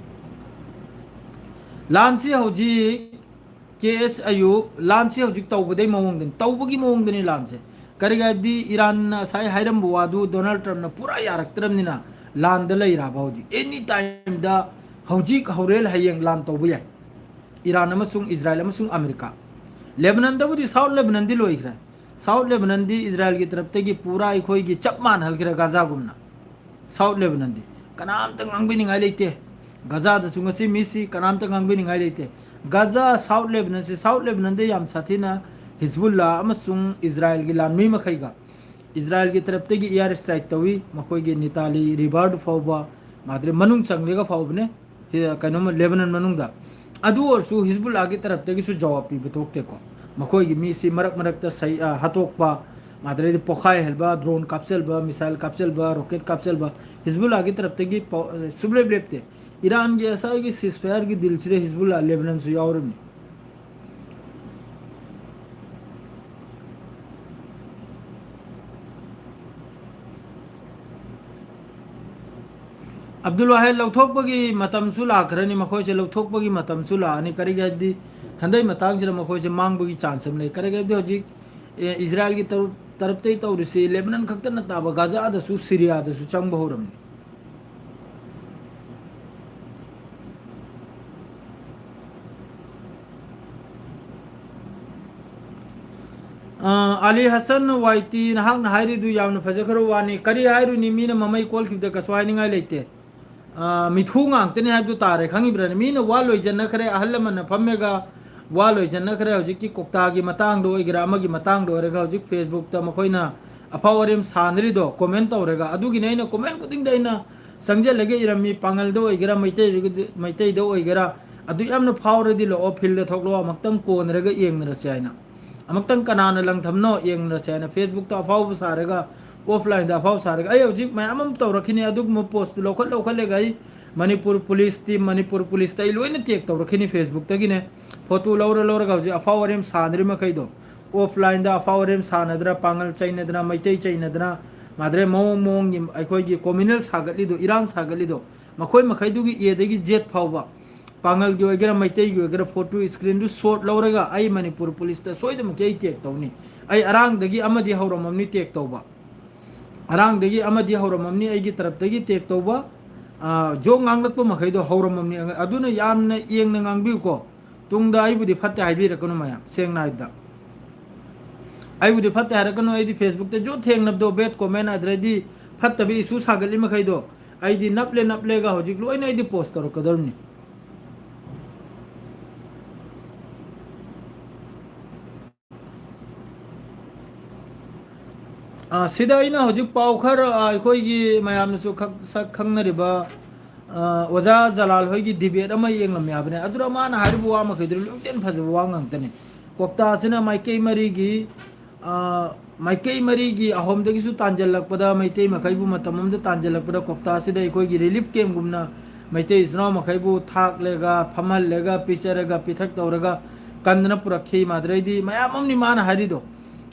ꯂꯥꯟꯁꯤ ꯍꯧꯖꯤꯛ ꯀꯦ ꯑꯦꯁ ꯑꯌꯨꯕ, ꯂꯥꯟꯁꯤ ꯍꯧꯖꯤꯛ ꯇꯧꯕꯗꯩ ꯃꯑꯣꯡꯗꯅꯤ, ꯇꯧꯕꯒꯤ ꯃꯑꯣꯡꯗꯅꯤ ꯂꯥꯟꯁꯦ꯫ ꯀꯔꯤꯒꯤ ꯍꯥꯏꯕꯗꯤ ꯏꯔꯥꯟꯅ ꯉꯁꯥꯏ ꯍꯥꯏꯔꯝꯕ ꯋꯥꯗꯨ ꯗꯣꯅꯥꯜꯗ ꯇ꯭ꯔꯝꯞꯅ ꯄꯨꯔꯥ ꯌꯥꯔꯛꯇ꯭ꯔꯕꯅꯤꯅ ꯂꯥꯟꯗ ꯂꯩꯔꯕ ꯍꯧꯖꯤꯛ꯫ Any time ꯗ, ꯍꯧꯖꯤꯛ ꯍꯧꯔꯦꯜ ꯍꯌꯦꯡ ꯂꯥꯟ ꯇꯧꯕ ꯌꯥꯏ꯫ ꯏꯔꯥꯟ ꯑꯃꯁꯨꯡ ꯏꯖꯔꯥꯏꯜ ꯑꯃꯁꯨꯡ ꯑꯃꯦꯔꯤꯀꯥ꯫ ꯂꯦꯕꯅꯟꯗꯕꯨꯗꯤ, ꯁꯥꯎꯠ ꯂꯦꯕꯅꯟꯗꯤ ꯂꯣꯏꯈ꯭ꯔꯦ꯫ ꯁꯥꯎꯠ ꯂꯦꯕꯅꯟꯗꯤ ꯏꯖꯔꯥꯏꯜꯒꯤ ꯇꯔꯞꯇꯒꯤ ꯄꯨꯔꯥ ꯑꯩꯈꯣꯏꯒꯤ ꯆꯞ ꯃꯥꯟꯅꯍꯟꯈ꯭ꯔꯦ ꯒꯥꯖꯥꯒꯨꯝꯅ꯫ ꯁꯥꯎꯠ ꯂꯦꯕꯅꯟꯗꯤ ꯀꯅꯥꯝꯇ ꯉꯥꯡꯕꯤꯅꯤꯡꯉꯥꯏ ꯂꯩꯇꯦ꯫ ꯒꯥꯖꯥꯗꯁꯨ ꯉꯁꯤ ꯃꯤꯁꯤ ꯀꯅꯥꯝꯇ ꯉꯥꯡꯕꯤꯅꯤꯡꯉꯥꯏ ꯂꯩꯇꯦ꯫ ꯒꯥꯖꯥ, ꯁꯥꯎꯠ ꯂꯦꯕꯅꯟꯁꯤ, ꯁꯥꯎꯠ ꯂꯦꯕꯅꯟꯗ ꯌꯥꯝ ꯁꯥꯊꯤꯅ ꯍꯤꯖꯕꯨꯜꯂꯥ ꯑꯃꯁꯨꯡ ꯏꯖꯔꯥꯏꯜꯒꯤ ꯂꯥꯟꯃꯤ ꯃꯈꯩꯒ ꯏꯖꯔꯥꯏꯜꯒꯤ ꯇꯔꯞꯇꯒꯤ air strike ꯇꯧꯏ꯫ ꯃꯈꯣꯏꯒꯤ ꯅꯤꯇꯥꯂꯤ ꯔꯤꯚꯔꯗꯨ ꯐꯥꯎꯕ, ꯃꯥꯗ꯭ꯔꯦ, ꯃꯅꯨꯡ ꯆꯪꯂꯒ ꯐꯥꯎꯕꯅꯦ꯫ ꯍꯤ-, ꯀꯩꯅꯣꯃ, ꯂꯦꯕꯅꯟ ꯃꯅꯨꯡꯗ꯫ ꯑꯗꯨ ꯑꯣꯏꯔꯁꯨ ꯍꯤꯖꯕꯨꯜꯂꯥꯒꯤ ꯇꯔꯞꯇꯒꯤꯁꯨ ꯖꯋꯥꯕ ꯄꯤꯕ ꯊꯣꯛꯇꯦꯀꯣ꯫ ꯃꯈꯣꯏꯒꯤ ꯃꯤꯁꯤ ꯃꯔꯛ ꯃꯔꯛꯇ ꯁꯩ-, ꯑ, ꯍꯥꯠꯇꯣꯛꯄ, ꯃꯥꯗ꯭ꯔꯦꯗꯤ ꯄꯣꯈꯥꯏꯍꯟꯕ, drone ꯀꯥꯞꯆꯟꯕ, missile ꯀꯥꯞꯆꯟꯕ, rocket ꯀꯥꯞꯆꯟꯕ, ꯍꯤꯖꯕꯨꯜꯂꯥꯒꯤ ꯇꯔꯞꯇꯒꯤ ꯄꯥꯎ-, ꯑ, ꯁꯨꯡꯂꯦꯞ ꯂꯦꯞꯇꯦ꯫ ꯏꯔꯥꯟꯒꯤ ꯉꯁꯥꯏꯒꯤ ceasefire ꯒꯤ deal ꯁꯤꯗ ꯍꯤꯖꯕꯨꯜꯂꯥ, ꯂꯦꯕꯅꯟꯁꯨ ꯌꯥꯎꯔꯤꯕꯅꯤ꯫ ꯑꯕꯗꯨꯜ ꯋꯥꯍꯦꯗ ꯂꯧꯊꯣꯛꯄꯒꯤ ꯃꯇꯝꯁꯨ ꯂꯥꯛꯈ꯭ꯔꯅꯤ, ꯃꯈꯣꯏꯁꯦ ꯂꯧꯊꯣꯛꯄꯒꯤ ꯃꯇꯝꯁꯨ ꯂꯥꯛꯑꯅꯤ꯫ ꯀꯔꯤꯒꯤ ꯍꯥꯏꯕꯗꯤ ꯍꯟꯗꯛ ꯃꯇꯥꯡꯁꯤꯗ ꯃꯈꯣꯏꯁꯦ ꯃꯥꯡꯕꯒꯤ chance ꯑꯃ ꯂꯩ꯫ ꯀꯔꯤꯒꯤ ꯍꯥꯏꯕꯗꯤ ꯍꯧꯖꯤꯛ, ꯑꯦ, ꯏꯖꯔꯥꯏꯜꯒꯤ ꯇꯔꯨ-, ꯇꯔꯞꯇꯩ ꯇꯧꯔꯤꯁꯤ ꯂꯦꯕꯅꯟ ꯈꯛꯇ ꯅꯠꯇꯕ ꯒꯥꯖꯥꯗꯁꯨ, ꯁꯤꯔꯤꯌꯥꯗꯁꯨ ꯆꯪꯕ ꯍꯧꯔꯝꯅꯤ꯫ ꯑ, ꯑꯂꯤ ꯍꯁꯟ ꯋꯥꯏ ꯇꯤ, ꯅꯍꯥꯛꯅ ꯍꯥꯏꯔꯤꯗꯨ ꯌꯥꯝꯅ ꯐꯖꯈ꯭ꯔꯕ ꯋꯥꯅꯤ꯫ ꯀꯔꯤ ꯍꯥꯏꯔꯨꯅꯤ, ꯃꯤꯅ ꯃꯃꯩ ꯀꯣꯜꯈꯤꯕꯗ ꯀꯩꯁꯨ ꯍꯥꯏꯅꯤꯡꯉꯥꯏ ꯂꯩꯇꯦ꯫ ꯑ, ꯃꯤꯊꯨ ꯉꯥꯛꯇꯅꯤ ꯍꯥꯏꯕꯗꯨ ꯇꯥꯔꯦ, ꯈꯪꯉꯤꯕ꯭ꯔꯥꯅꯦ? ꯃꯤꯅ ꯋꯥ ꯂꯣꯏꯖꯟꯅꯈ꯭ꯔꯦ, ꯑꯍꯜ ꯂꯃꯟꯅ ꯐꯝꯃꯦꯒ ꯋꯥ ꯂꯣꯏꯖꯟꯅꯈ꯭ꯔꯦ꯫ ꯍꯧꯖꯤꯛꯀꯤ ꯀꯣꯛꯇꯥꯒꯤ ꯃꯇꯥꯡꯗ ꯑꯣꯏꯒꯦꯔꯥ, ꯑꯃꯒꯤ ꯃꯇꯥꯡꯗ ꯑꯣꯏꯔꯒ ꯍꯧꯖꯤꯛ Facebook ꯇ ꯃꯈꯣꯏꯅ ꯑꯐꯥꯎ ꯑꯔꯦꯝ ꯁꯥꯟꯅꯔꯤꯗꯣ, comment ꯇꯧꯔꯒ꯫ ꯑꯗꯨꯒꯤꯅꯦ ꯑꯩꯅ comment ꯈꯨꯗꯤꯡꯗ ꯑꯩꯅ ꯆꯪꯁꯤꯜꯂꯒ ꯏꯔꯝꯃꯤ, ꯄꯥꯉꯜꯗ ꯑꯣꯏꯒꯦꯔꯥ, ꯃꯩꯇꯩ-, ꯃꯩꯇꯩꯗ ꯑꯣꯏꯒꯦꯔꯥ, ꯑꯗꯨ ꯌꯥꯝꯅ ꯐꯥꯎꯔꯗꯤ ꯂꯥꯛꯑꯣ, ꯐꯤꯜꯗ ꯊꯣꯛꯂꯛꯑꯣ, ꯑꯃꯨꯛꯇꯪ ꯀꯣꯟꯅꯔꯒ ꯌꯦꯡꯅꯔꯁꯦ ꯍꯥꯏꯅ꯫ ꯑꯃꯨꯛꯇꯪ ꯀꯅꯥꯅ ꯂꯪꯊꯝꯅꯣ ꯌꯦꯡꯅꯔꯁꯦ ꯍꯥꯏꯅ ꯐꯦꯁꯕꯨꯛꯇ ꯑꯐꯥꯎꯕ ꯁꯥꯔꯒ, ꯑꯣꯐꯂꯥꯏꯟꯗ ꯑꯐꯥꯎ ꯁꯥꯔꯒ, ꯑꯩ ꯍꯧꯖꯤꯛ ꯃꯌꯥꯝ ꯑꯃ ꯇꯧꯔꯛꯈꯤꯅꯤ꯫ ꯑꯗꯨꯒꯨꯝꯕ ꯄꯣꯁꯇꯨ ꯂꯧꯈꯠ ꯂꯧꯈꯠꯂꯒ ꯑꯩ ꯃꯅꯤꯄꯨꯔ ꯄꯨꯂꯤꯁ ꯇꯤꯝ, ꯃꯅꯤꯄꯨꯔ ꯄꯨꯂꯤꯁꯇ ꯑꯩ ꯂꯣꯏꯅ ꯇꯦꯛ ꯇꯧꯔꯛꯈꯤꯅꯤ ꯐꯦꯁꯕꯨꯛꯇꯒꯤꯅꯦ꯫ ꯐꯣꯇꯣ ꯂꯧꯔ ꯂꯧꯔꯒ ꯍꯧꯖꯤꯛ ꯑꯐꯥꯎ ꯑꯔꯦꯝ ꯁꯥꯟꯅꯔꯤ ꯃꯈꯩꯗꯣ, ꯑꯣꯐꯂꯥꯏꯟꯗ ꯑꯐꯥꯎ ꯑꯔꯦꯝ ꯁꯥꯟꯅꯗꯅ, ꯄꯥꯡꯒꯜ ꯆꯩꯅꯗꯅ, ꯃꯩꯇꯩ ꯆꯩꯅꯗꯅ, ꯃꯥꯗ꯭ꯔꯦ ꯃꯑꯣꯡ ꯃꯑꯣꯡꯒꯤ ꯑꯩꯈꯣꯏꯒꯤ ꯀꯣꯃꯤꯅꯦꯜ ꯁꯥꯒꯠꯂꯤꯗꯣ, ꯏꯔꯥꯡ ꯁꯥꯒꯠꯂꯤꯗꯣ, ꯃꯈꯣꯏ ꯃꯈꯩꯗꯨꯒꯤ ꯑꯦꯗꯒꯤ ꯖꯦꯠ ꯐꯥꯎꯕ, ꯄꯥꯡꯒꯜꯒꯤ ꯑꯣꯏꯒꯦꯔꯥ, ꯃꯩꯇꯩꯒꯤ ꯑꯣꯏꯒꯦꯔꯥ, ꯐꯣꯇꯣ ꯁ꯭ꯀ꯭ꯔꯤꯟꯗꯨ ꯁꯣꯠ ꯂꯧꯔꯒ ꯑꯩ ꯃꯅꯤꯄꯨꯔ ꯄꯨꯂꯤꯁꯇ ꯁꯣꯏꯗꯅꯃꯛꯀꯤ ꯑꯩ ꯇꯦꯛ ꯇꯧꯅꯤ꯫ ꯑꯩ ꯑꯔꯥꯡꯗꯒꯤ ꯑꯃꯗꯤ ꯍꯧꯔꯝꯃꯝꯅꯤ ꯇꯦꯛ ꯇꯧꯕ꯫ ꯑꯔꯥꯡꯗꯒꯤ ꯑꯃꯗꯤ ꯍꯧꯔꯝꯃꯝꯅꯤ ꯑꯩꯒꯤ ꯇꯔꯞꯇꯒꯤ ꯇꯦꯛ ꯇꯧꯕ꯫ ꯑ, ꯖꯣꯛ ꯉꯥꯡꯂꯛꯄ ꯃꯈꯩꯗꯣ ꯍꯧꯔꯝꯃꯝꯅꯤ꯫ ꯑꯗꯨꯅ ꯌꯥꯝꯅ ꯌꯦꯡꯅ ꯉꯥꯡꯕꯤꯌꯨꯀꯣ꯫ ꯇꯨꯡꯗ ꯑꯩꯕꯨꯗꯤ ꯐꯠꯇꯦ ꯍꯥꯏꯕꯤꯔꯛꯀꯅꯨ ꯃꯌꯥꯝ, ꯁꯦꯡꯅ ꯍꯥꯏꯕꯗ꯫ ꯑꯩꯕꯨꯗꯤ ꯐꯠꯇꯦ ꯍꯥꯏꯔꯛꯀꯅꯨ, ꯑꯩꯗꯤ ꯐꯦꯁꯕꯨꯛꯇ ꯖꯣꯠ ꯊꯦꯡꯅꯕꯗꯣ, ꯕꯦꯠ ꯀꯣꯃꯦꯟ, ꯑꯗꯨꯗꯩꯗꯤ ꯐꯠꯇꯕ ꯏꯁꯨ ꯁꯥꯒꯠꯂꯤ ꯃꯈꯩꯗꯣ, ꯑꯩꯗꯤ ꯅꯞꯂꯦ ꯅꯞꯂꯦꯒ ꯍꯧꯖꯤꯛ ꯂꯣꯏꯅ ꯑꯩꯗꯤ ꯄꯣꯁ ꯇꯧꯔꯛꯀꯗꯧꯔꯤꯅꯤ꯫ ꯑ, ꯁꯤꯗ ꯑꯩꯅ ꯍꯧꯖꯤꯛ ꯄꯥꯎ ꯈꯔ, ꯑ, ꯑꯩꯈꯣꯏꯒꯤ ꯃꯌꯥꯝꯅꯁꯨ ꯈꯛ-, ꯁꯛ ꯈꯪꯅꯔꯤꯕ, ꯑ, ꯑꯣꯖꯥ ꯖꯂꯥꯜ ꯍꯣꯏꯒꯤ ꯗꯤꯕꯦꯠ ꯑꯃ ꯌꯦꯡꯂꯝꯃꯦ ꯍꯥꯏꯕꯅꯦ꯫ ꯑꯗꯨꯗ ꯃꯥꯅ ꯍꯥꯏꯔꯤꯕ ꯋꯥ ꯃꯈꯩꯗꯨ ꯂꯣꯏꯅ ꯐꯖꯕ ꯋꯥ ꯉꯥꯛꯇꯅꯤ꯫ ꯀꯣꯛꯇꯥꯁꯤꯅ ꯃꯥꯏꯀꯩ ꯃꯔꯤꯒꯤ, ꯑ, ꯃꯥꯏꯀꯩ ꯃꯔꯤꯒꯤ ꯑꯍꯣꯝꯗꯒꯤꯁꯨ ꯇꯥꯟꯖꯜꯂꯛꯄꯗ, ꯃꯩꯇꯩ ꯃꯈꯩꯕꯨ ꯃꯇꯝ ꯑꯃꯗ ꯇꯥꯟꯖꯜꯂꯛꯄꯗ, ꯀꯣꯛꯇꯥꯁꯤꯗ ꯑꯩꯈꯣꯏꯒꯤ ꯔꯤꯂꯤꯐ ꯀꯦꯝꯒꯨꯝꯅ ꯃꯩꯇꯩ ꯏꯆꯤꯟ ꯏꯅꯥꯎ ꯃꯈꯩꯕꯨ ꯊꯥꯛꯂꯒ, ꯐꯝꯍꯜꯂꯒ, ꯄꯤꯖꯔꯒ, ꯄꯤꯊꯛ ꯇꯧꯔꯒ ꯀꯟꯗꯅ ꯄꯨꯔꯛꯈꯤ꯫ ꯃꯥꯗ꯭ꯔꯩꯗꯤ ꯃꯌꯥꯝ ꯑꯃꯅꯤ ꯃꯥꯅ ꯍꯥꯏꯔꯤꯗꯣ꯫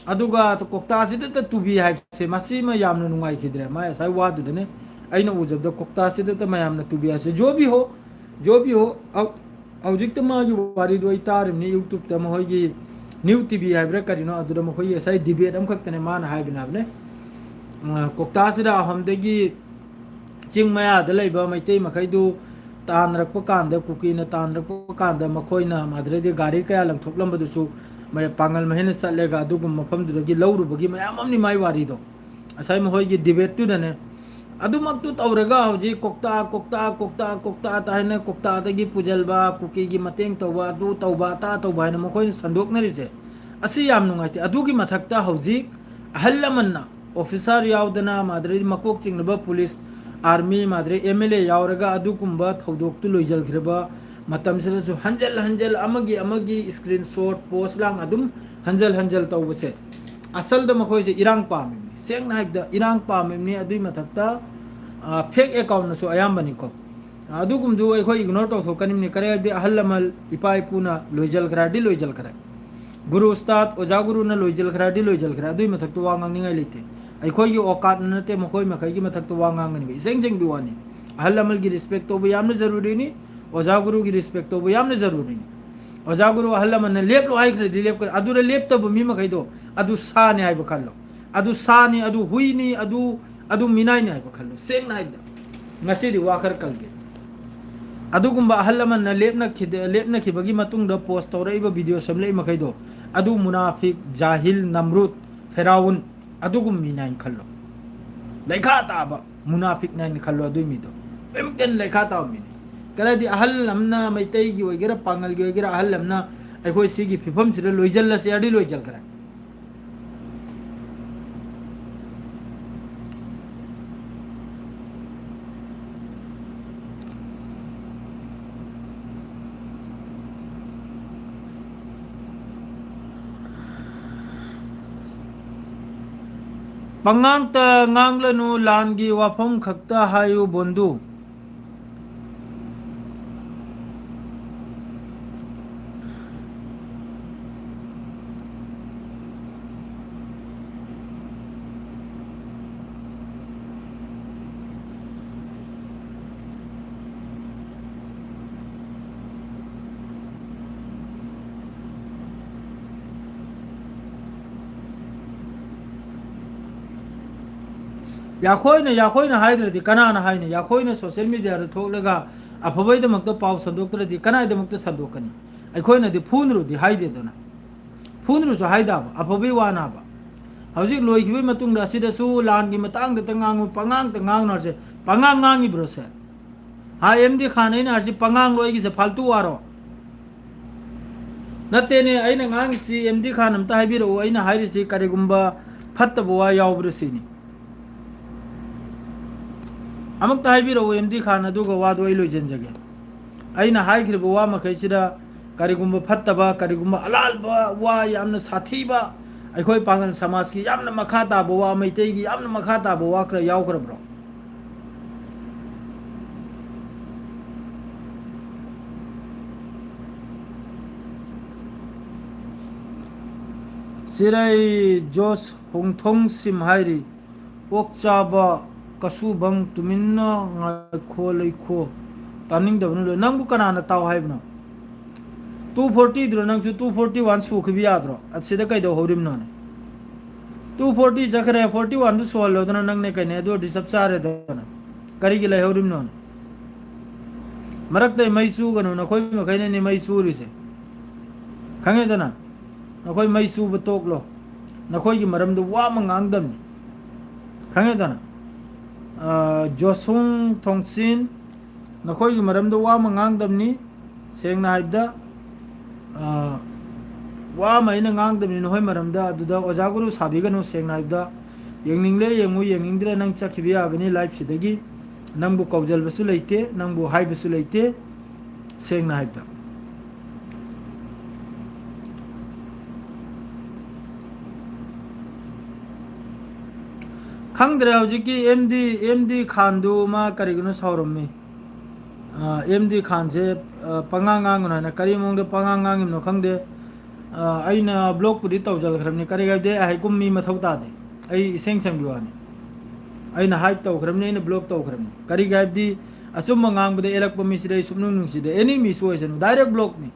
ꯑꯗꯨꯒ ꯀꯣꯛꯇꯥꯁꯤꯗꯇ ꯇꯨꯕꯤ ꯍꯥꯏꯕꯁꯦ, ꯃꯁꯤꯃ ꯌꯥꯝꯅ ꯅꯨꯡꯉꯥꯏꯈꯤꯗ꯭ꯔꯦ꯫ ꯃꯥꯏ ꯉꯁꯥꯏ ꯋꯥꯗꯨꯗꯅꯦ ꯑꯩꯅ ꯎꯖꯕꯗ, ꯀꯣꯛꯇꯥꯁꯤꯗꯇ ꯃꯌꯥꯝꯅ ꯇꯨꯕꯤ ꯍꯥꯏꯕꯁꯦ꯫ ꯖꯣꯕꯤ ꯍꯣ, ꯖꯣꯕꯤ ꯍꯣ, ꯍꯧ-, ꯍꯧꯖꯤꯛꯇ ꯃꯥꯒꯤ ꯋꯥꯔꯤꯗꯣ ꯑꯩ ꯇꯥꯔꯤꯕꯅꯤ YouTube-ꯇ, ꯃꯈꯣꯏꯒꯤ ꯅ꯭ꯌꯨ ꯇꯤ ꯚꯤ ꯍꯥꯏꯕ꯭ꯔꯥ ꯀꯔꯤꯅꯣ, ꯑꯗꯨꯗ ꯃꯈꯣꯏꯒꯤ ꯉꯁꯥꯏ ꯗꯤꯕꯦꯠ ꯑꯃꯈꯛꯇꯅꯦ ꯃꯥꯅ ꯍꯥꯏꯕꯅꯦ ꯍꯥꯏꯕꯅꯦ꯫ ꯑ, ꯀꯣꯛꯇꯥꯁꯤꯗ ꯑꯍꯣꯝꯗꯒꯤ ꯆꯤꯡ ꯃꯌꯥꯗ ꯂꯩꯕ ꯃꯩꯇꯩ ꯃꯈꯩꯗꯨ ꯇꯥꯟꯅꯔꯛꯄ ꯀꯥꯟꯗ, ꯀꯨꯀꯤꯅ ꯇꯥꯟꯅꯔꯛꯄ ꯀꯥꯟꯗ, ꯃꯈꯣꯏꯅ ꯃꯗꯨꯗꯩꯗꯤ ꯒꯥꯔꯤ ꯀꯌꯥ ꯂꯪꯊꯣꯛꯂꯝꯕꯗꯨꯁꯨ ꯃ-, ꯄꯥꯡꯒꯜ ꯃꯍꯩꯅ ꯆꯠꯂꯒ ꯑꯗꯨꯒꯨꯝꯕ ꯃꯐꯝꯗꯨꯗꯒꯤ ꯂꯧꯔꯨꯕꯒꯤ ꯃꯌꯥꯝ ꯑꯃꯅꯤ ꯃꯥꯏ ꯋꯥꯔꯤꯗꯣ꯫ ꯉꯁꯥꯏ ꯃꯈꯣꯏꯒꯤ ꯗꯤꯕꯦꯠꯇꯨꯗꯅꯦ꯫ ꯑꯗꯨꯃꯛꯇꯨ ꯇꯧꯔꯒ ꯍꯧꯖꯤꯛ ꯀꯣꯛꯇꯥ, ꯀꯣꯛꯇꯥ, ꯀꯣꯛꯇꯥ, ꯀꯣꯛꯇꯥ ꯇꯥ ꯍꯥꯏꯅ ꯀꯣꯛꯇꯥꯗꯒꯤ ꯄꯨꯁꯤꯟꯕ, ꯀꯨꯀꯤꯒꯤ ꯃꯇꯦꯡ ꯇꯧꯕ, ꯑꯗꯨ ꯇꯧꯕ, ꯑꯇꯥ ꯇꯧꯕ ꯍꯥꯏꯅ ꯃꯈꯣꯏꯅ ꯁꯟꯗꯣꯛꯅꯔꯤꯁꯦ꯫ ꯑꯁꯤ ꯌꯥꯝ ꯅꯨꯡꯉꯥꯏꯇꯦ꯫ ꯑꯗꯨꯒꯤ ꯃꯊꯛꯇ ꯍꯧꯖꯤꯛ ꯑꯍꯜ ꯂꯃꯟꯅ, ꯑꯣꯐꯤꯁꯥꯔ ꯌꯥꯎꯗꯅ, ꯃꯗꯨꯗꯩ ꯃꯀꯣꯛ ꯆꯤꯡꯂꯕ ꯄꯨꯂꯤꯁ, ꯑꯥꯔꯃꯤ ꯃꯥꯗ꯭ꯔꯦ ꯑꯦꯝ ꯑꯦꯜ ꯑꯦ ꯌꯥꯎꯔꯒ ꯑꯗꯨꯒꯨꯝꯕ ꯊꯧꯗꯣꯛꯇꯨ ꯂꯣꯏꯁꯤꯟꯈ꯭ꯔꯕ ꯃꯇꯝꯁꯤꯗꯁꯨ ꯍꯟꯖꯜ ꯍꯟꯖꯜ ꯑꯃꯒꯤ ꯑꯃꯒꯤ screenshot post ꯂꯥꯡ ꯑꯗꯨꯝ ꯍꯟꯖꯜ ꯍꯟꯖꯜ ꯇꯧꯕꯁꯦ, ꯑꯁꯜꯗ ꯃꯈꯣꯏꯁꯦ ꯏꯔꯥꯡ ꯄꯥꯝꯃꯤꯕꯅꯤ꯫ ꯁꯦꯡꯅ ꯍꯥꯏꯕꯗ ꯏꯔꯥꯡ ꯄꯥꯝꯃꯤꯕꯅꯤ꯫ ꯑꯗꯨꯒꯤ ꯃꯊꯛꯇ, ꯑ, fake account ꯅꯁꯨ ꯑꯌꯥꯝꯕꯅꯤꯀꯣ꯫ ꯑꯗꯨꯒꯨꯝꯗꯨ ꯑꯩꯈꯣꯏ ignore ꯇꯧꯊꯣꯛꯀꯅꯤꯕꯅꯤ꯫ ꯀꯔꯤ ꯍꯥꯏꯕꯗꯤ ꯑꯍꯜ ꯂꯃꯟ ꯏꯄꯥ ꯏꯄꯨꯅ ꯂꯣꯏꯖꯜꯈ꯭ꯔꯗꯤ ꯂꯣꯏꯖꯜꯈ꯭ꯔꯦ꯫ ꯒꯨꯔꯨ ꯎꯁꯇꯥꯗ, ꯑꯣꯖꯥ ꯒꯨꯔꯨꯅ ꯂꯣꯏꯖꯜꯈ꯭ꯔꯗꯤ ꯂꯣꯏꯖꯜꯈ꯭ꯔꯦ꯫ ꯑꯗꯨꯒꯤ ꯃꯊꯛꯇ ꯋꯥ ꯉꯥꯡꯅꯤꯡꯉꯥꯏ ꯂꯩꯇꯦ꯫ ꯑꯩꯈꯣꯏꯒꯤ ꯑꯣꯀꯥꯠꯅ ꯅꯠꯇꯦ, ꯃꯈꯣꯏ ꯃꯈꯩꯒꯤ ꯃꯊꯛꯇ ꯋꯥ ꯉꯥꯡꯒꯅꯤꯕ꯫ ꯏꯁꯦꯡ ꯁꯦꯡꯕꯤ ꯋꯥꯅꯤ꯫ ꯑꯍꯜ ꯂꯃꯟꯒꯤ respect ꯇꯧꯕ ꯌꯥꯝꯅ ꯖꯔꯨꯔꯤꯅꯤ꯫ ꯑꯣꯖꯥ ꯒꯨꯔꯨꯒꯤ respect ꯇꯧꯕ ꯌꯥꯝꯅ ꯖꯔꯨꯔꯤꯅꯤ꯫ ꯑꯣꯖꯥ ꯒꯨꯔꯨ ꯑꯍꯜ ꯂꯃꯟꯅ ꯂꯦꯞꯂꯣ ꯍꯥꯏꯈ꯭ꯔꯗꯤ ꯂꯦꯞꯀꯅꯤ꯫ ꯑꯗꯨꯗ ꯂꯦꯞꯇꯕ ꯃꯤ ꯃꯈꯩꯗꯣ, ꯑꯗꯨ ꯁꯥꯅꯤ ꯍꯥꯏꯕ ꯈꯜꯂꯣ꯫ ꯑꯗꯨ ꯁꯥꯅꯤ, ꯑꯗꯨ ꯍꯨꯏꯅꯤ, ꯑꯗꯨ, ꯑꯗꯨ ꯃꯤꯅꯥꯏꯅꯤ ꯍꯥꯏꯕ ꯈꯜꯂꯣ꯫ ꯁꯦꯡꯅ ꯍꯥꯏꯕꯗ, ꯉꯁꯤꯗꯤ ꯋꯥ ꯈꯔ ꯀꯜꯒꯦ꯫ ꯑꯗꯨꯒꯨꯝꯕ ꯑꯍꯜ ꯂꯃꯟꯅ ꯂꯦꯞꯅꯈꯤꯗ-, ꯂꯦꯞꯅꯈꯤꯕꯒꯤ ꯃꯇꯨꯡꯗ post ꯇꯧꯔꯛꯏꯕ video ꯁꯦꯝꯂꯛꯏ ꯃꯈꯩꯗꯣ, ꯑꯗꯨ ꯃꯨꯅꯥꯐꯤꯛ, ꯖꯥꯍꯤꯜ, ꯅꯝꯔꯨꯗ, ꯐꯦꯔꯥꯎꯟ, ꯑꯗꯨꯒꯨꯝꯕ ꯃꯤꯅꯥꯏꯅ ꯈꯜꯂꯣ꯫ ꯂꯩꯈꯥ ꯇꯥꯕ ꯃꯨꯅꯥꯐꯤꯛꯅ ꯍꯥꯏꯅ ꯈꯜꯂꯣ꯫ ꯑꯗꯨꯏ ꯃꯤꯗꯣ ꯑꯃꯨꯛꯇ ꯍꯦꯟꯅ ꯂꯩꯈꯥ ꯇꯥꯕ ꯃꯤꯅꯤ꯫ ꯀꯔꯤꯗꯤ ꯑꯍꯜ ꯑꯃꯅ, ꯃꯩꯇꯩꯒꯤ ꯑꯣꯏꯒꯦꯔꯥ, ꯄꯥꯉꯜꯒꯤ ꯑꯣꯏꯒꯦꯔꯥ, ꯑꯍꯜ ꯑꯃꯅ ꯑꯩꯈꯣꯏ ꯁꯤꯒꯤ ꯐꯤꯕꯝꯁꯤꯗ ꯂꯣꯏꯖꯜꯂꯁꯦ ꯍꯥꯏꯔꯗꯤ ꯂꯣꯏꯖꯜꯈ꯭ꯔꯦ꯫ ꯄꯉꯥꯡꯇ ꯉꯥꯡꯂꯅꯨ, ꯂꯥꯟꯒꯤ ꯋꯥꯐꯝ ꯈꯛꯇ ꯍꯥꯏꯌꯨ ꯕꯣꯟꯗꯨ꯫ ꯌꯥꯈꯣꯏꯅ, ꯌꯥꯈꯣꯏꯅ ꯍꯥꯏꯗ꯭ꯔꯗꯤ ꯀꯅꯥꯅ ꯍꯥꯏꯅꯤ? ꯌꯥꯈꯣꯏꯅ social media ꯗ ꯊꯣꯛꯂꯒ ꯑꯐꯕꯩꯗꯃꯛꯇ ꯄꯥꯎ ꯁꯟꯗꯣꯛꯇ꯭ꯔꯗꯤ ꯀꯅꯥꯏꯗꯃꯛꯇ ꯁꯟꯗꯣꯛꯀꯅꯤ? ꯑꯩꯈꯣꯏꯅꯗꯤ ꯐꯨꯅꯔꯨꯗꯤ ꯍꯥꯏꯗꯦꯗꯅ꯫ ꯐꯨꯅꯔꯨꯁꯨ ꯍꯥꯏꯗꯕ, ꯑꯐꯕꯩ ꯋꯥꯅꯕ꯫ ꯍꯧꯖꯤꯛ ꯂꯣꯏꯈꯤꯕꯒꯤ ꯃꯇꯨꯡꯗ ꯑꯁꯤꯗꯁꯨ ꯂꯥꯟꯒꯤ ꯃꯇꯥꯡꯗꯇ ꯉꯥꯡꯉꯨ, ꯄꯉꯥꯡꯇ ꯉꯥꯡꯅꯔꯁꯦ꯫ ꯄꯉꯥꯡ ꯉꯥꯡꯉꯤꯕ꯭ꯔꯣ ꯁꯦ? ꯍꯥ, ꯑꯦꯝ ꯗꯤ ꯈꯥꯟ, ꯑꯩꯅ ꯍꯥꯏꯔꯤꯁꯤ ꯄꯉꯥꯡ ꯂꯣꯏꯒꯤꯁꯦ ꯐꯥꯜꯇꯨ ꯋꯥꯔꯣ? ꯅꯠꯇꯦꯅꯦ, ꯑꯩꯅ ꯉꯥꯡꯉꯤꯁꯤ ꯑꯦꯝ ꯗꯤ ꯈꯥꯟ ꯑꯝꯇ ꯍꯥꯏꯕꯤꯔꯛꯎ, ꯑꯩꯅ ꯍꯥꯏꯔꯤꯁꯤ ꯀꯔꯤꯒꯨꯝꯕ ꯐꯠꯇꯕ ꯋꯥ ꯌꯥꯎꯕ꯭ꯔꯥ ꯁꯤꯅꯤ꯫ ꯑꯃꯨꯛꯇ ꯍꯥꯏꯕꯤꯔꯛꯎ, ꯑꯦꯝ ꯗꯤ ꯈꯥꯟ, ꯑꯗꯨꯒ ꯋꯥꯗꯣ ꯑꯩ ꯂꯣꯏꯁꯤꯟꯖꯒꯦ꯫ ꯑꯩꯅ ꯍꯥꯏꯈ꯭ꯔꯤꯕ ꯋꯥ ꯃꯈꯩꯁꯤꯗ ꯀꯔꯤꯒꯨꯝꯕ ꯐꯠꯇꯕ, ꯀꯔꯤꯒꯨꯝꯕ ꯑꯂꯥꯜꯕ ꯋꯥ, ꯌꯥꯝꯅ ꯁꯥꯊꯤꯕ, ꯑꯩꯈꯣꯏ ꯄꯥꯡꯒꯜ ꯁꯃꯥꯖꯀꯤ ꯌꯥꯝꯅ ꯃꯈꯥ ꯇꯥꯕ ꯋꯥ, ꯃꯩꯇꯩꯒꯤ ꯌꯥꯝꯅ ꯃꯈꯥ ꯇꯥꯕ ꯋꯥ ꯈꯔ ꯌꯥꯎꯈ꯭ꯔꯕ꯭ꯔꯣ? ꯆꯤꯔꯩ ꯖꯣꯁ ꯍꯣꯡꯊꯣꯡ ꯁꯤꯝ ꯍꯥꯏꯔꯤ, "ꯑꯣꯛ ꯆꯥꯕ ꯀꯁꯨꯕꯪ ꯇꯨꯃꯤꯟꯅ ꯉꯥꯏꯈꯣ ꯂꯩꯈꯣ, ꯇꯥꯅꯤꯡꯗꯕꯅ ꯂꯣꯏ꯫" ꯅꯪꯕꯨ ꯀꯅꯥꯅ ꯇꯥꯎ ꯍꯥꯏꯕꯅꯣ? ꯇꯨ ꯐꯣꯔꯇꯤꯗꯨꯅ ꯅꯪꯁꯨ ꯇꯨ ꯐꯣꯔꯇꯤ ꯋꯥꯟ ꯁꯨꯈꯤꯕ ꯌꯥꯗ꯭ꯔꯣ? ꯑꯁꯤꯗ ꯀꯩꯗꯧꯍꯧꯔꯤꯕꯅꯣꯅꯦ? ꯇꯨ ꯐꯣꯔꯇꯤ ꯆꯠꯈ꯭ꯔꯦ, ꯐꯣꯔꯇꯤ ꯋꯥꯟꯗꯨ ꯁꯨꯍꯜꯂꯣꯗꯅ ꯅꯪꯅꯦ ꯀꯩꯅꯦ, ꯑꯗꯨ ꯑꯣꯏꯔꯗꯤ ꯆꯞ ꯆꯥꯔꯦꯗꯅ꯫ ꯀꯔꯤꯒꯤ ꯂꯩꯍꯧꯔꯤꯕꯅꯣꯅꯦ? ꯃꯔꯛꯇ ꯃꯩ ꯆꯨꯒꯅꯨ, ꯅꯈꯣꯏ ꯃꯈꯩꯅꯅꯦ ꯃꯩ ꯆꯨꯔꯤꯁꯦ, ꯈꯪꯉꯦꯗꯅ? ꯅꯈꯣꯏ ꯃꯩ ꯆꯨꯕ ꯇꯣꯛꯂꯣ, ꯅꯈꯣꯏꯒꯤ ꯃꯔꯝꯗ ꯋꯥ ꯑꯃ ꯉꯥꯡꯗꯕꯅꯤ, ꯈꯪꯉꯦꯗꯅ? ꯑꯥ, ꯖꯣꯁꯨꯡ ꯊꯣꯡꯆꯤꯟ, ꯅꯈꯣꯏꯒꯤ ꯃꯔꯝꯗ ꯋꯥ ꯑꯃ ꯉꯥꯡꯗꯕꯅꯤ꯫ ꯁꯦꯡꯅ ꯍꯥꯏꯕꯗ, ꯑꯥ, ꯋꯥ ꯑꯃ ꯑꯩꯅ ꯉꯥꯡꯗꯕꯅꯤ ꯅꯈꯣꯏ ꯃꯔꯝꯗ꯫ ꯑꯗꯨꯗ ꯑꯣꯖꯥ ꯒꯨꯔꯨ ꯁꯥꯕꯤꯒꯅꯨ꯫ ꯁꯦꯡꯅ ꯍꯥꯏꯕꯗ, ꯌꯦꯡꯅꯤꯡꯂꯦ ꯌꯦꯡꯉꯨ, ꯌꯦꯡꯅꯤꯡꯗ꯭ꯔꯦ ꯅꯪ ꯆꯠꯈꯤꯕ ꯌꯥꯒꯅꯤ live ꯁꯤꯗꯒꯤ꯫ ꯅꯪꯕꯨ ꯀꯧꯖꯜꯕꯁꯨ ꯂꯩꯇꯦ, ꯅꯪꯕꯨ ꯍꯥꯏꯕꯁꯨ ꯂꯩꯇꯦ, ꯁꯦꯡꯅ ꯍꯥꯏꯕꯗ꯫ ꯈꯪꯗ꯭ꯔꯦ, ꯍꯧꯖꯤꯛꯀꯤ ꯑꯦꯝ ꯗꯤ, ꯑꯦꯝ ꯗꯤ ꯈꯥꯟꯗꯨ ꯃꯥ ꯀꯔꯤꯒꯤꯅꯣ ꯁꯥꯎꯔꯝꯃꯤ? ꯑꯥ, ꯑꯦꯝ ꯗꯤ ꯈꯥꯟꯁꯦ, ꯑꯥ, ꯄꯉꯥꯡ ꯉꯥꯡꯒꯅꯨ ꯍꯥꯏꯅ ꯀꯔꯤ ꯃꯑꯣꯡꯗ ꯄꯉꯥꯡ ꯉꯥꯡꯉꯤꯕꯅꯣ ꯈꯪꯗꯦ꯫ ꯑꯥ, ꯑꯩꯅ blockꯄꯨꯗꯤ ꯇꯧꯖꯈ꯭ꯔꯕꯅꯤ, ꯀꯔꯤ ꯍꯥꯏꯕꯗꯤ ꯑꯩ ꯍꯥꯏꯀꯨꯝ ꯃꯤ ꯃꯊꯧ ꯇꯥꯗꯦ, ꯑꯩ ꯏꯁꯦꯡ ꯁꯦꯡꯕꯤ ꯋꯥꯅꯤ꯫ ꯑꯩꯅ hide ꯇꯧꯈ꯭ꯔꯕꯅꯤ, ꯑꯩꯅ block ꯇꯧꯈ꯭ꯔꯕꯅꯤ꯫ ꯀꯔꯤꯒꯤ ꯍꯥꯏꯕꯗꯤ ꯑꯆꯨꯝꯕ ꯉꯥꯡꯕꯗ ꯑꯦꯜꯂꯛꯄ ꯃꯤꯁꯤꯗꯤ ꯑꯩ ꯁꯨꯛꯅꯨꯡ ꯅꯨꯡꯁꯤꯗꯦ꯫ Any ꯃꯤꯁꯨ ꯑꯣꯏꯁꯅꯨ, direct blockꯅꯤ꯫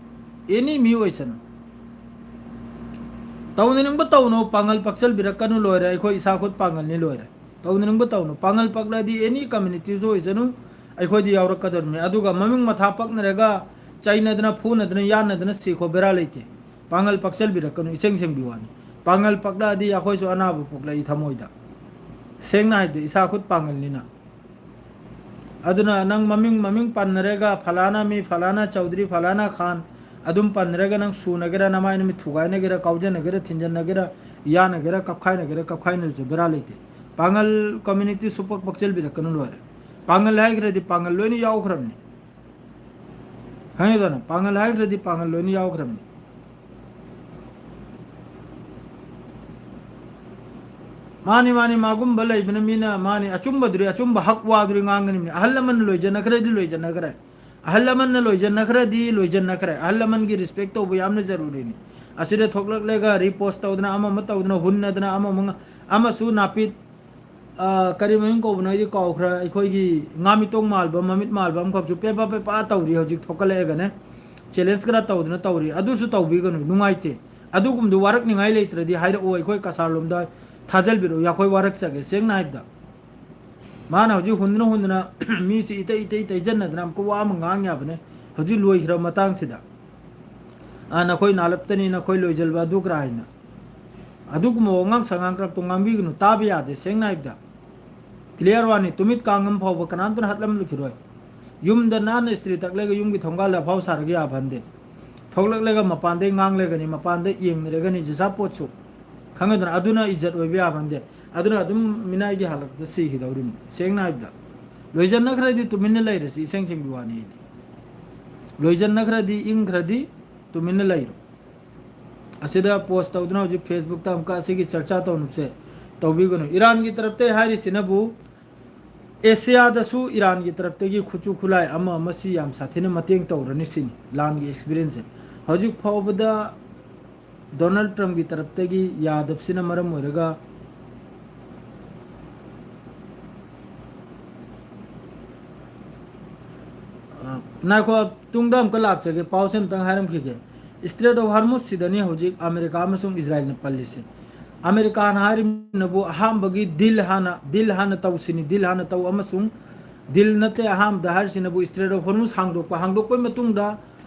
Any ꯃꯤ ꯑꯣꯏꯁꯅꯨ꯫ ꯇꯧꯅꯅꯤꯡꯕ ꯇꯧꯅꯨ, ꯄꯥꯡꯒꯜ ꯄꯛꯆꯜꯕꯤꯔꯛꯀꯅꯨ, ꯂꯣꯏꯔꯦ꯫ ꯑꯩꯈꯣꯏ ꯏꯁꯥ ꯈꯨꯠ ꯄꯥꯡꯒꯜꯅꯤ, ꯂꯣꯏꯔꯦ꯫ ꯇꯧꯅꯅꯤꯡꯕ ꯇꯧꯅꯨ꯫ ꯄꯥꯡꯒꯜ ꯄꯛꯂꯗꯤ any communityꯁꯨ ꯑꯣꯏꯁꯅꯨ, ꯑꯩꯈꯣꯏꯗꯤ ꯌꯥꯎꯔꯛꯀꯗꯧꯔꯤꯕꯅꯤ꯫ ꯑꯗꯨꯒ ꯃꯃꯤꯡ ꯃꯊꯥ ꯄꯛꯅꯔꯒ ꯆꯩꯅꯗꯅ, ꯐꯨꯅꯗꯅ, ꯌꯥꯟꯅꯗꯅ ꯁꯤꯈꯣ, ꯕꯦꯔꯥ ꯂꯩꯇꯦ꯫ ꯄꯥꯡꯒꯜ ꯄꯛꯆꯜꯕꯤꯔꯛꯀꯅꯨ, ꯏꯁꯦꯡ ꯁꯦꯡꯕꯤ ꯋꯥꯅꯤ꯫ ꯄꯥꯡꯒꯜ ꯄꯛꯂꯛꯑꯗꯤ ꯑꯩꯈꯣꯏꯁꯨ ꯑꯅꯥꯕ ꯄꯣꯛꯂꯛꯏ ꯊꯃꯣꯏꯗ꯫ ꯁꯦꯡꯅ ꯍꯥꯏꯕꯗ ꯏꯁꯥ ꯈꯨꯠ ꯄꯥꯡꯒꯜꯅꯤꯅ꯫ ꯑꯗꯨꯅ ꯅꯪ ꯃꯃꯤꯡ, ꯃꯃꯤꯡ ꯄꯟꯅꯔꯒ ꯐꯂꯥꯅ ꯃꯤ, ꯐꯂꯥꯅ ꯆꯧꯗ꯭ꯔꯤ, ꯐꯂꯥꯅ ꯈꯥꯟ ꯑꯗꯨꯝ ꯄꯟꯅꯔꯒ ꯅꯪ ꯁꯨꯅꯒꯦꯔꯥ, ꯅꯃꯥꯏ ꯅꯃꯤꯠ ꯊꯨꯒꯥꯏꯅꯒꯦꯔꯥ, ꯀꯥꯎꯖꯅꯒꯦꯔꯥ, ꯊꯤꯟꯖꯟꯅꯒꯦꯔꯥ, ꯌꯥꯅꯒꯦꯔꯥ, ꯀꯞꯈꯥꯏꯅꯒꯦꯔꯥ, ꯀꯞꯈꯥꯏꯅꯔꯁꯨ ꯕꯦꯔꯥ ꯂꯩꯇꯦ꯫ ꯄꯥꯡꯒꯜ community ꯁꯨꯄꯛ ꯄꯛꯆꯜꯕꯤꯔꯛꯀꯅꯨ, ꯂꯣꯏꯔꯦ꯫ ꯄꯥꯡꯒꯜ ꯍꯥꯏꯈ꯭ꯔꯗꯤ ꯄꯥꯡꯒꯜ ꯂꯣꯏꯅ ꯌꯥꯎꯈ꯭ꯔꯕꯅꯤ꯫ ꯈꯪꯉꯦꯗꯅ? ꯄꯥꯡꯒꯜ ꯍꯥꯏꯈ꯭ꯔꯗꯤ ꯄꯥꯡꯒꯜ ꯂꯣꯏꯅ ꯌꯥꯎꯈ꯭ꯔꯕꯅꯤ꯫ ꯃꯥꯅꯤ, ꯃꯥꯅꯤ, ꯃꯥꯒꯨꯝꯕ ꯂꯩꯕꯅ ꯃꯤꯅ, ꯃꯥꯅꯤ, ꯑꯆꯨꯝꯕꯗꯨꯗꯤ, ꯑꯆꯨꯝꯕ ꯍꯛ ꯋꯥꯗꯨꯗꯤ ꯉꯥꯡꯒꯅꯤꯕꯅꯤ꯫ ꯑꯍꯜ ꯂꯃꯟꯅ ꯂꯣꯏꯖꯟꯅꯈ꯭ꯔꯗꯤ ꯂꯣꯏꯖꯟꯅꯈ꯭ꯔꯦ꯫ ꯑꯍꯜ ꯂꯃꯟꯅ ꯂꯣꯏꯖꯟꯅꯈ꯭ꯔꯗꯤ ꯂꯣꯏꯖꯟꯅꯈ꯭ꯔꯦ꯫ ꯑꯍꯜ ꯂꯃꯟꯒꯤ respect ꯇꯧꯕ ꯌꯥꯝꯅ ꯖꯔꯨꯔꯤꯅꯤ꯫ ꯑꯁꯤꯗ ꯊꯣꯛꯂꯛꯂꯒ repost ꯇꯧꯗꯅ, ꯑꯃ ꯑꯃ ꯇꯧꯗꯅ, ꯍꯨꯟꯅꯗꯅ, ꯑꯃ ꯑꯃ ꯉ-, ꯑꯃꯁꯨ ꯅꯥꯄꯤꯠ, ꯑ, ꯀꯔꯤ ꯃꯃꯤꯡ ꯀꯧꯕꯅꯣ ꯑꯩꯗꯤ ꯀꯥꯎꯈ꯭ꯔꯦ꯫ ꯑꯩꯈꯣꯏꯒꯤ ꯉꯥꯃꯤꯇꯣꯡ ꯃꯥꯜꯕ, ꯃꯃꯤꯠ ꯃꯥꯜꯕ ꯑꯃꯈꯛꯁꯨ ꯄꯦꯄꯥ ꯄꯦꯄꯥ ꯇꯧꯔꯤ ꯍꯧꯖꯤꯛ ꯊꯣꯛꯀꯠꯂꯛꯑꯒꯅꯦ꯫ Challenge ꯈꯔ ꯇꯧꯗꯅ ꯇꯧꯔꯤ꯫ ꯑꯗꯨꯁꯨ ꯇꯧꯕꯤꯒꯅꯨ, ꯅꯨꯡꯉꯥꯏꯇꯦ꯫ ꯑꯗꯨꯒꯨꯝꯕꯗꯨ ꯋꯥꯔꯛꯅꯤꯡꯉꯥꯏ ꯂꯩꯇ꯭ꯔꯗꯤ ꯍꯥꯏꯔꯛꯑꯣ, ꯑꯩꯈꯣꯏ ꯀꯁꯥꯔ ꯂꯣꯝꯗ ꯊꯥꯖꯤꯜꯕꯤꯔꯛꯑꯣ, ꯑꯩꯈꯣꯏ ꯋꯥꯔꯛꯆꯒꯦ꯫ ꯁꯦꯡꯅ ꯍꯥꯏꯕꯗ, ꯃꯥꯅ ꯍꯧꯖꯤꯛ ꯍꯨꯟꯗꯨꯅ ꯍꯨꯟꯗꯨꯅ ꯃꯤꯁꯤ ꯏꯇꯩ ꯏꯇꯩ ꯇꯩꯖꯟꯅꯗꯅ ꯑꯃꯨꯛꯀ ꯋꯥ ꯑꯃ ꯉꯥꯡ ꯌꯥꯕꯅꯦ꯫ ꯍꯧꯖꯤꯛ ꯂꯣꯏꯈ꯭ꯔꯕ ꯃꯇꯥꯡꯁꯤꯗ, "ꯑ, ꯅꯈꯣꯏ ꯅꯥꯂꯞꯇꯅꯤ, ꯅꯈꯣꯏ ꯂꯣꯏꯖꯜꯕ ꯑꯗꯨ ꯀꯔꯥ" ꯍꯥꯏꯅ꯫ ꯑꯗꯨꯒꯨꯝꯕ ꯋꯥꯉꯥꯡ ꯁꯉꯥꯡ ꯀꯔꯛꯇꯣ ꯉꯥꯡꯕꯤꯒꯅꯨ, ꯇꯥꯕ ꯌꯥꯗꯦ꯫ ꯁꯦꯡꯅ ꯍꯥꯏꯕꯗ, clear ꯋꯥꯅꯤ꯫ ꯇꯨꯃꯤꯠ ꯀꯥꯡꯉꯝ ꯐꯥꯎꯕ ꯀꯅꯥꯝꯇꯅ ꯍꯥꯠꯂꯝꯂꯛꯈꯤꯔꯣꯏ꯫ ꯌꯨꯝꯗ ꯅꯥꯟꯅ ꯏꯁꯇ꯭ꯔꯤ ꯇꯛꯂꯒ ꯌꯨꯝꯒꯤ ꯊꯣꯡꯒꯥꯜꯗ ꯑꯐꯥꯎ ꯁꯥꯔꯒ ꯌꯥꯕ ꯍꯟꯗꯦ꯫ ꯊꯣꯛꯂꯛꯂꯒ ꯃꯄꯥꯟꯗꯩ ꯉꯥꯡꯂꯒꯅꯤ, ꯃꯄꯥꯟꯗ ꯌꯦꯡꯅꯔꯒꯅꯤ, ꯖꯤꯁꯥ ꯄꯣꯠꯁꯨ꯫ ꯈꯪꯉꯦꯗꯅ? ꯑꯗꯨꯅ ꯏꯖꯠ ꯑꯣꯏꯕ ꯌꯥꯕ ꯅꯠꯇꯦ꯫ ꯑꯗꯨꯅ ꯑꯗꯨꯝ ꯃꯤꯅꯥꯏꯒꯤ ꯍꯥꯂꯠꯇ ꯁꯤꯈꯤꯗꯧꯔꯤꯕꯅꯤ꯫ ꯁꯦꯡꯅ ꯍꯥꯏꯕꯗ, ꯂꯣꯏꯖꯟꯅꯈ꯭ꯔꯗꯤ ꯇꯨꯃꯤꯟꯅ ꯂꯩꯔꯁꯤ, ꯏꯁꯦꯡ ꯁꯦꯡꯕꯤ ꯋꯥꯅꯤ ꯑꯩꯗꯤ꯫ ꯂꯣꯏꯖꯟꯅꯈ꯭ꯔꯗꯤ, ꯏꯪꯈ꯭ꯔꯗꯤ ꯇꯨꯃꯤꯟꯅ ꯂꯩꯔꯣ꯫ ꯑꯁꯤꯗ post ꯇꯧꯗꯨꯅ ꯍꯧꯖꯤꯛ Facebook-ꯇ ꯑꯃꯨꯛꯀ ꯑꯁꯤꯒꯤ ꯆꯔꯆꯥ ꯇꯧꯅꯕꯁꯦ ꯇꯧꯕꯤꯒꯅꯨ꯫ ꯏꯔꯥꯟꯒꯤ ꯇꯔꯞꯇ ꯍꯥꯏꯔꯤꯁꯤꯅꯕꯨ ꯑꯦꯁꯤꯌꯥꯗꯁꯨ ꯏꯔꯥꯟꯒꯤ ꯇꯔꯞꯇꯒꯤ ꯈꯨꯠꯁꯨ ꯈꯨꯠꯂꯥꯏ ꯑꯃ ꯑꯃ ꯁꯤ ꯌꯥꯝ ꯁꯥꯊꯤꯅ ꯃꯇꯦꯡ ꯇꯧꯔꯅꯤ ꯁꯤꯅꯤ ꯂꯥꯟꯒꯤ experience-ꯁꯦ꯫ ꯍꯧꯖꯤꯛ ꯐꯥꯎꯕꯗ ꯗꯣꯅꯥꯜꯗ ꯇ꯭ꯔꯝꯞꯀꯤ ꯇꯔꯞꯇꯒꯤ ꯌꯥꯗꯕꯁꯤꯅ ꯃꯔꯝ ꯑꯣꯏꯔꯒ, ꯑ, ꯉꯥꯏꯈꯣ, ꯇꯨꯡꯗ ꯑꯃꯨꯛꯀ ꯂꯥꯛꯆꯒꯦ, ꯄꯥꯎꯁꯦ ꯑꯝꯇꯪ ꯍꯥꯏꯔꯝꯈꯤꯒꯦ꯫ Strait of Hormuz-ꯁꯤꯗꯅꯤ ꯍꯧꯖꯤꯛ ꯑꯃꯦꯔꯤꯀꯥ ꯑꯃꯁꯨꯡ ꯏꯖꯔꯥꯏꯜꯅ ꯄꯜꯂꯤꯁꯦ꯫ ꯑꯃꯦꯔꯤꯀꯥꯅ ꯍꯥꯏꯔꯤꯕꯅꯕꯨ ꯑꯍꯥꯟꯕꯒꯤ deal ꯍꯥꯟꯅ, deal ꯍꯥꯟꯅ ꯇꯧꯁꯤꯅꯤ, deal ꯍꯥꯟꯅ ꯇꯧ ꯑꯃꯁꯨꯡ deal ꯅꯠꯇꯦ, ꯑꯍꯥꯟꯕꯗ ꯍꯥꯏꯔꯤꯁꯤꯅꯕꯨ Strait of Hormuz ꯍꯥꯡꯗꯣꯛꯄ, ꯍꯥꯡꯗꯣꯛꯄꯩ ꯃꯇꯨꯡꯗ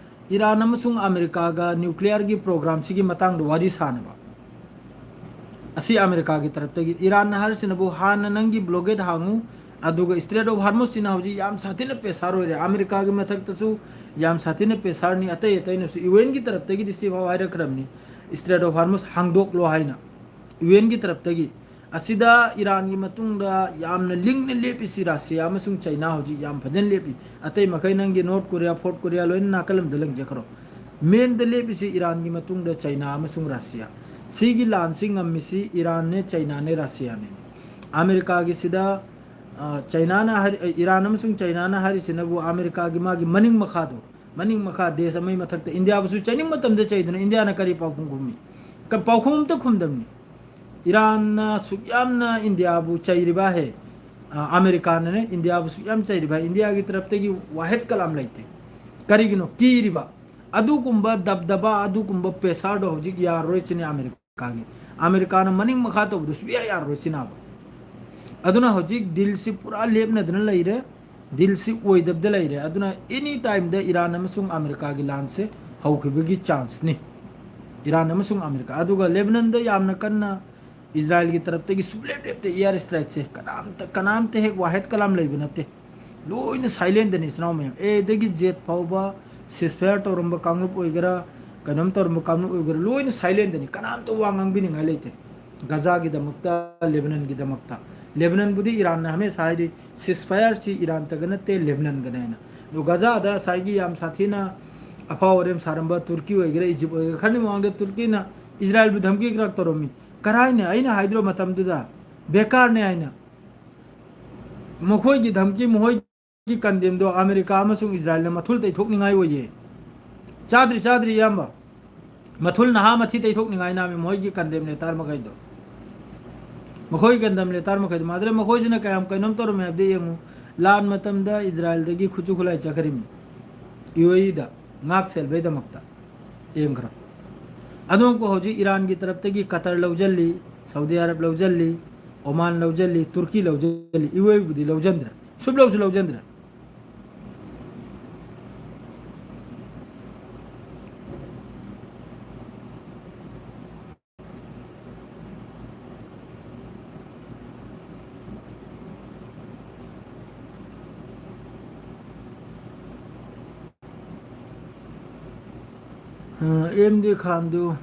ꯏꯔꯥꯟ ꯑꯃꯁꯨꯡ ꯑꯃꯦꯔꯤꯀꯥꯒ nuclear-ꯒꯤ program-ꯁꯤꯒꯤ ꯃꯇꯥꯡꯗ ꯋꯥꯔꯤ ꯁꯥꯅꯕ꯫ ꯑꯁꯤ ꯑꯃꯦꯔꯤꯀꯥꯒꯤ ꯇꯔꯞꯇꯒꯤ꯫ ꯏꯔꯥꯟꯅ ꯍꯥꯏꯔꯤꯁꯤꯅꯕꯨ ꯍꯥꯟꯅ ꯅꯪꯒꯤ blockade ꯍꯥꯡꯉꯨ, ꯑꯗꯨꯒ Strait of Hormuz-ꯁꯤꯅ ꯍꯧꯖꯤꯛ ꯌꯥꯝ ꯁꯥꯊꯤꯅ pressure ꯑꯣꯏꯔꯦ, ꯑꯃꯦꯔꯤꯀꯥꯒꯤ ꯃꯊꯛꯇꯁꯨ ꯌꯥꯝ ꯁꯥꯊꯤꯅ pressure-ꯅꯤ, ꯑꯇꯩ ꯑꯇꯩꯅꯁꯨ, U N-ꯒꯤ ꯇꯔꯞꯇꯒꯤꯗꯤ ꯁꯤꯐꯥꯎ ꯍꯥꯏꯔꯛꯈ꯭ꯔꯕꯅꯤ, Strait of Hormuz ꯍꯥꯡꯗꯣꯛꯂꯣ ꯍꯥꯏꯅ꯫ U N-ꯒꯤ ꯇꯔꯞꯇꯒꯤ꯫ ꯑꯁꯤꯗ ꯏꯔꯥꯟꯒꯤ ꯃꯇꯨꯡꯗ ꯌꯥꯝꯅ ꯂꯤꯡꯅ ꯂꯦꯞꯄꯤꯁꯤ ꯔꯁꯤꯌꯥ ꯑꯃꯁꯨꯡ ꯆꯩꯅꯥ ꯍꯧꯖꯤꯛ ꯌꯥꯝ ꯐꯖꯅ ꯂꯦꯞꯄꯤ꯫ ꯑꯇꯩ ꯃꯈꯩ ꯅꯪꯒꯤ ꯅꯣꯔꯠ ꯀꯣꯔꯤꯌꯥ, ꯐꯣꯔꯠ ꯀꯣꯔꯤꯌꯥ ꯂꯣꯏꯅ ꯅꯥꯀꯜ ꯑꯃꯗ ꯂꯪꯖꯈ꯭ꯔꯣ꯫ ꯃꯦꯟꯗ ꯂꯦꯞꯄꯤꯁꯤ ꯏꯔꯥꯟꯒꯤ ꯃꯇꯨꯡꯗ ꯆꯩꯅꯥ ꯑꯃꯁꯨꯡ ꯔꯁꯤꯌꯥ꯫ ꯁꯤꯒꯤ ꯂꯥꯟꯁꯤ ꯉꯝꯃꯤꯁꯤ ꯏꯔꯥꯟꯅꯦ, ꯆꯩꯅꯥꯅꯦ, ꯔꯁꯤꯌꯥꯅꯦ꯫ ꯑꯃꯦꯔꯤꯀꯥꯒꯤꯁꯤꯗ, ꯑ, ꯆꯩꯅꯥꯅ ꯍꯥꯏꯔꯤ, ꯏꯔꯥꯟ ꯑꯃꯁꯨꯡ ꯆꯩꯅꯥꯅ ꯍꯥꯏꯔꯤꯁꯤꯅꯕꯨ ꯑꯃꯦꯔꯤꯀꯥꯒꯤ ꯃꯥꯒꯤ ꯃꯅꯤꯡ ꯃꯈꯥꯗꯣ, ꯃꯅꯤꯡ ꯃꯈꯥ ꯗꯦꯁ ꯑꯃꯒꯤ ꯃꯊꯛꯇ ꯏꯟꯗꯤꯌꯥꯕꯨꯁꯨ ꯆꯩꯅꯤꯡ ꯃꯇꯝꯗ ꯆꯩꯗꯅ ꯏꯟꯗꯤꯌꯥꯅ ꯀꯔꯤ ꯄꯥꯎꯈꯨꯝ ꯈꯨꯝꯃꯤ? ꯀ-, ꯄꯥꯎꯈꯨꯝ ꯑꯝꯇ ꯈꯨꯝꯗꯕꯅꯤ꯫ ꯏꯔꯥꯟꯅ ꯁꯨꯛ ꯌꯥꯝꯅ ꯏꯟꯗꯤꯌꯥꯕꯨ ꯆꯩꯔꯤꯕ ꯍꯦ, ꯑ, ꯑꯃꯦꯔꯤꯀꯥꯅꯅꯦ ꯏꯟꯗꯤꯌꯥꯕꯨ ꯁꯨꯛ ꯌꯥꯝ ꯆꯩꯔꯤꯕ ꯍꯦ, ꯏꯟꯗꯤꯌꯥꯒꯤ ꯇꯔꯞꯇꯒꯤ ꯋꯥꯍꯦꯠ ꯀꯂꯥꯝ ꯂꯩꯇꯦ꯫ ꯀꯔꯤꯒꯤꯅꯣ? ꯀꯤꯔꯤꯕ꯫ ꯑꯗꯨꯒꯨꯝꯕ ꯗꯕꯗꯕꯥ, ꯑꯗꯨꯒꯨꯝꯕ ꯄ꯭ꯔꯦꯁꯥꯔꯗꯣ ꯍꯧꯖꯤꯛ ꯌꯥꯔꯔꯣꯏ ꯁꯤꯅꯤ ꯑꯃꯦꯔꯤꯀꯥꯒꯤ꯫ ꯑꯃꯦꯔꯤꯀꯥꯅ ꯃꯅꯤꯡ ꯃꯈꯥ ꯇꯧꯕꯗꯨ ꯁꯨꯛꯌꯥ ꯌꯥꯔꯔꯣꯏ ꯁꯤꯅꯕ꯫ ꯑꯗꯨꯅ ꯍꯧꯖꯤꯛ ꯗꯤꯜꯁꯤ ꯄꯨꯔꯥ ꯂꯦꯞꯅꯗꯅ ꯂꯩꯔꯦ꯫ ꯗꯤꯜꯁꯤ ꯑꯣꯏꯗꯕꯗ ꯂꯩꯔꯦ꯫ ꯑꯗꯨꯅ ꯑꯦꯅꯤ ꯇꯥꯏꯝꯗ ꯏꯔꯥꯟ ꯑꯃꯁꯨꯡ ꯑꯃꯦꯔꯤꯀꯥꯒꯤ ꯂꯥꯟꯁꯦ ꯍꯧꯈꯤꯕꯒꯤ ꯆꯥꯟꯁꯅꯤ꯫ ꯏꯔꯥꯟ ꯑꯃꯁꯨꯡ ꯑꯃꯦꯔꯤꯀꯥ꯫ ꯑꯗꯨꯒ ꯂꯦꯕꯅꯟꯗ ꯌꯥꯝꯅ ꯀꯟꯅ ꯏꯖꯔꯥꯏꯜꯒꯤ ꯇꯔꯞꯇꯒꯤ ꯁꯨꯡꯂꯦꯞ ꯂꯦꯞꯇꯦ ꯑꯦꯌꯔ ꯏꯁꯇ꯭ꯔꯥꯏꯛꯁꯦ꯫ ꯀꯅꯥꯝꯇ, ꯀꯅꯥꯝꯇ ꯍꯦꯛ ꯋꯥꯍꯦꯠ ꯀꯂꯥꯝ ꯂꯩꯕ ꯅꯠꯇꯦ꯫ ꯂꯣꯏꯅ ꯁꯥꯏꯂꯦꯟꯗꯅꯤ, ꯏꯆꯤꯟ ꯏꯅꯥꯎ ꯃꯌꯥꯝ꯫ ꯑꯦꯗꯒꯤ ꯖꯦꯠ ꯐꯥꯎꯕ, ꯁꯤꯁꯐꯥꯌꯔ ꯇꯧꯔꯝꯕ ꯀꯥꯡꯂꯨꯞ ꯑꯣꯏꯒꯦꯔꯥ, ꯀꯩꯅꯣꯝ ꯇꯧꯔꯝꯕ ꯀꯥꯡꯂꯨꯞ ꯑꯣꯏꯒꯦꯔꯥ, ꯂꯣꯏꯅ ꯁꯥꯏꯂꯦꯟꯗꯅꯤ꯫ ꯀꯅꯥꯝꯇ ꯋꯥ ꯉꯥꯡꯕꯤꯅꯤꯡꯉꯥꯏ ꯂꯩꯇꯦ꯫ ꯒꯖꯥꯒꯤꯗꯃꯛꯇ, ꯂꯦꯕꯅꯟꯒꯤꯗꯃꯛꯇ꯫ ꯂꯦꯕꯅꯟꯕꯨꯗꯤ ꯏꯔꯥꯟꯅ ꯍꯥꯃꯦꯁꯥ ꯍꯥꯏꯔꯤ, ꯁꯤꯁꯐꯥꯌꯔꯁꯤ ꯏꯔꯥꯟꯇꯒ ꯅꯠꯇꯦ, ꯂꯦꯕꯅꯟꯒꯅꯦꯅ꯫ ꯑꯗꯣ ꯒꯖꯥꯗ ꯉꯁꯥꯏꯒꯤ ꯌꯥꯝ ꯁꯥꯊꯤꯅ ꯑꯐꯥꯎ ꯑꯔꯦꯝ ꯁꯥꯔꯝꯕ ꯇꯨꯔꯀꯤ ꯑꯣꯏꯒꯦꯔꯥ, ꯏꯖꯤꯞ ꯑꯣꯏꯒꯦꯔꯥ, ꯈꯔꯅꯤ ꯃꯃꯥꯡꯗ ꯇꯨꯔꯀꯤꯅ ꯏꯖꯔꯥꯏꯜꯕꯨ ꯙꯝꯀꯤ ꯈꯔ ꯇꯧꯔꯝꯃꯤ꯫ ꯀꯔꯥꯏꯅ? ꯑꯩꯅ ꯍꯥꯏꯗ꯭ꯔꯣ ꯃꯇꯝꯗꯨꯗ, ꯕꯦꯀꯥꯔꯅꯦ ꯍꯥꯏꯅ꯫ ꯃꯈꯣꯏꯒꯤ ꯙꯝꯀꯤ, ꯃꯈꯣꯏꯒꯤ ꯀꯟꯗꯦꯝꯗꯣ ꯑꯃꯦꯔꯤꯀꯥ ꯑꯃꯁꯨꯡ ꯏꯖꯔꯥꯏꯜꯅ ꯃꯊꯨꯜ ꯇꯩꯊꯣꯛꯅꯤꯡꯉꯥꯏ ꯑꯣꯏꯌꯦ꯫ ꯆꯥꯗ꯭ꯔꯤ, ꯆꯥꯗ꯭ꯔꯤ, ꯏꯌꯥꯝꯕ꯫ ꯃꯊꯨꯜ ꯅꯍꯥ ꯃꯊꯤ ꯇꯩꯊꯣꯛꯅꯤꯡꯉꯥꯏ ꯅꯥꯃꯤ ꯃꯈꯣꯏꯒꯤ ꯀꯟꯗꯦꯝ ꯂꯦꯇꯔ ꯃꯈꯩꯗꯣ꯫ ꯃꯈꯣꯏꯒꯤ ꯀꯟꯗꯦꯝ ꯂꯦꯇꯔ ꯃꯈꯩꯗꯣ꯫ ꯃꯥꯗ꯭ꯔꯦ, ꯃꯈꯣꯏꯁꯤꯅ ꯀꯌꯥꯝ ꯀꯩꯅꯣꯝ ꯇꯧꯔꯝꯃꯦ ꯍꯥꯏꯕꯗꯤ ꯌꯦꯡꯉꯨ꯫ ꯂꯥꯟ ꯃꯇꯝꯗ ꯏꯖꯔꯥꯏꯜꯗꯒꯤ ꯈꯨꯠꯁꯨ ꯈꯨꯠꯂꯥꯏ ꯆꯠꯈ꯭ꯔꯤꯃꯤ꯫ ꯌꯨ ꯑꯦ ꯏꯗ ꯉꯥꯛ ꯁꯦꯜꯕꯩꯗꯃꯛꯇ꯫ ꯌꯦꯡꯈ꯭ꯔꯣ꯫ ꯑꯗꯨꯒ ꯍꯧꯖꯤꯛ ꯏꯔꯥꯟꯒꯤ ꯇꯔꯞꯇꯒꯤ ꯀꯇꯔ ꯂꯧꯁꯤꯜꯂꯤ, ꯁꯥꯎꯗꯤ ꯑꯔꯕ ꯂꯧꯁꯤꯜꯂꯤ, ꯑꯣꯃꯥꯟ ꯂꯧꯁꯤꯜꯂꯤ, ꯇꯨꯔꯀꯤ ꯂꯧꯁꯤꯜꯂꯤ, ꯌꯨ ꯑꯦ ꯏꯕꯨꯗꯤ ꯂꯧꯁꯤꯟꯗ꯭ꯔꯦ꯫ ꯁꯨꯞꯂꯧꯁꯨ ꯂꯧꯁꯤꯟꯗ꯭ꯔꯦ꯫ ꯑ, ꯑꯦꯝ ꯗꯤ ꯈꯥꯟꯗꯨ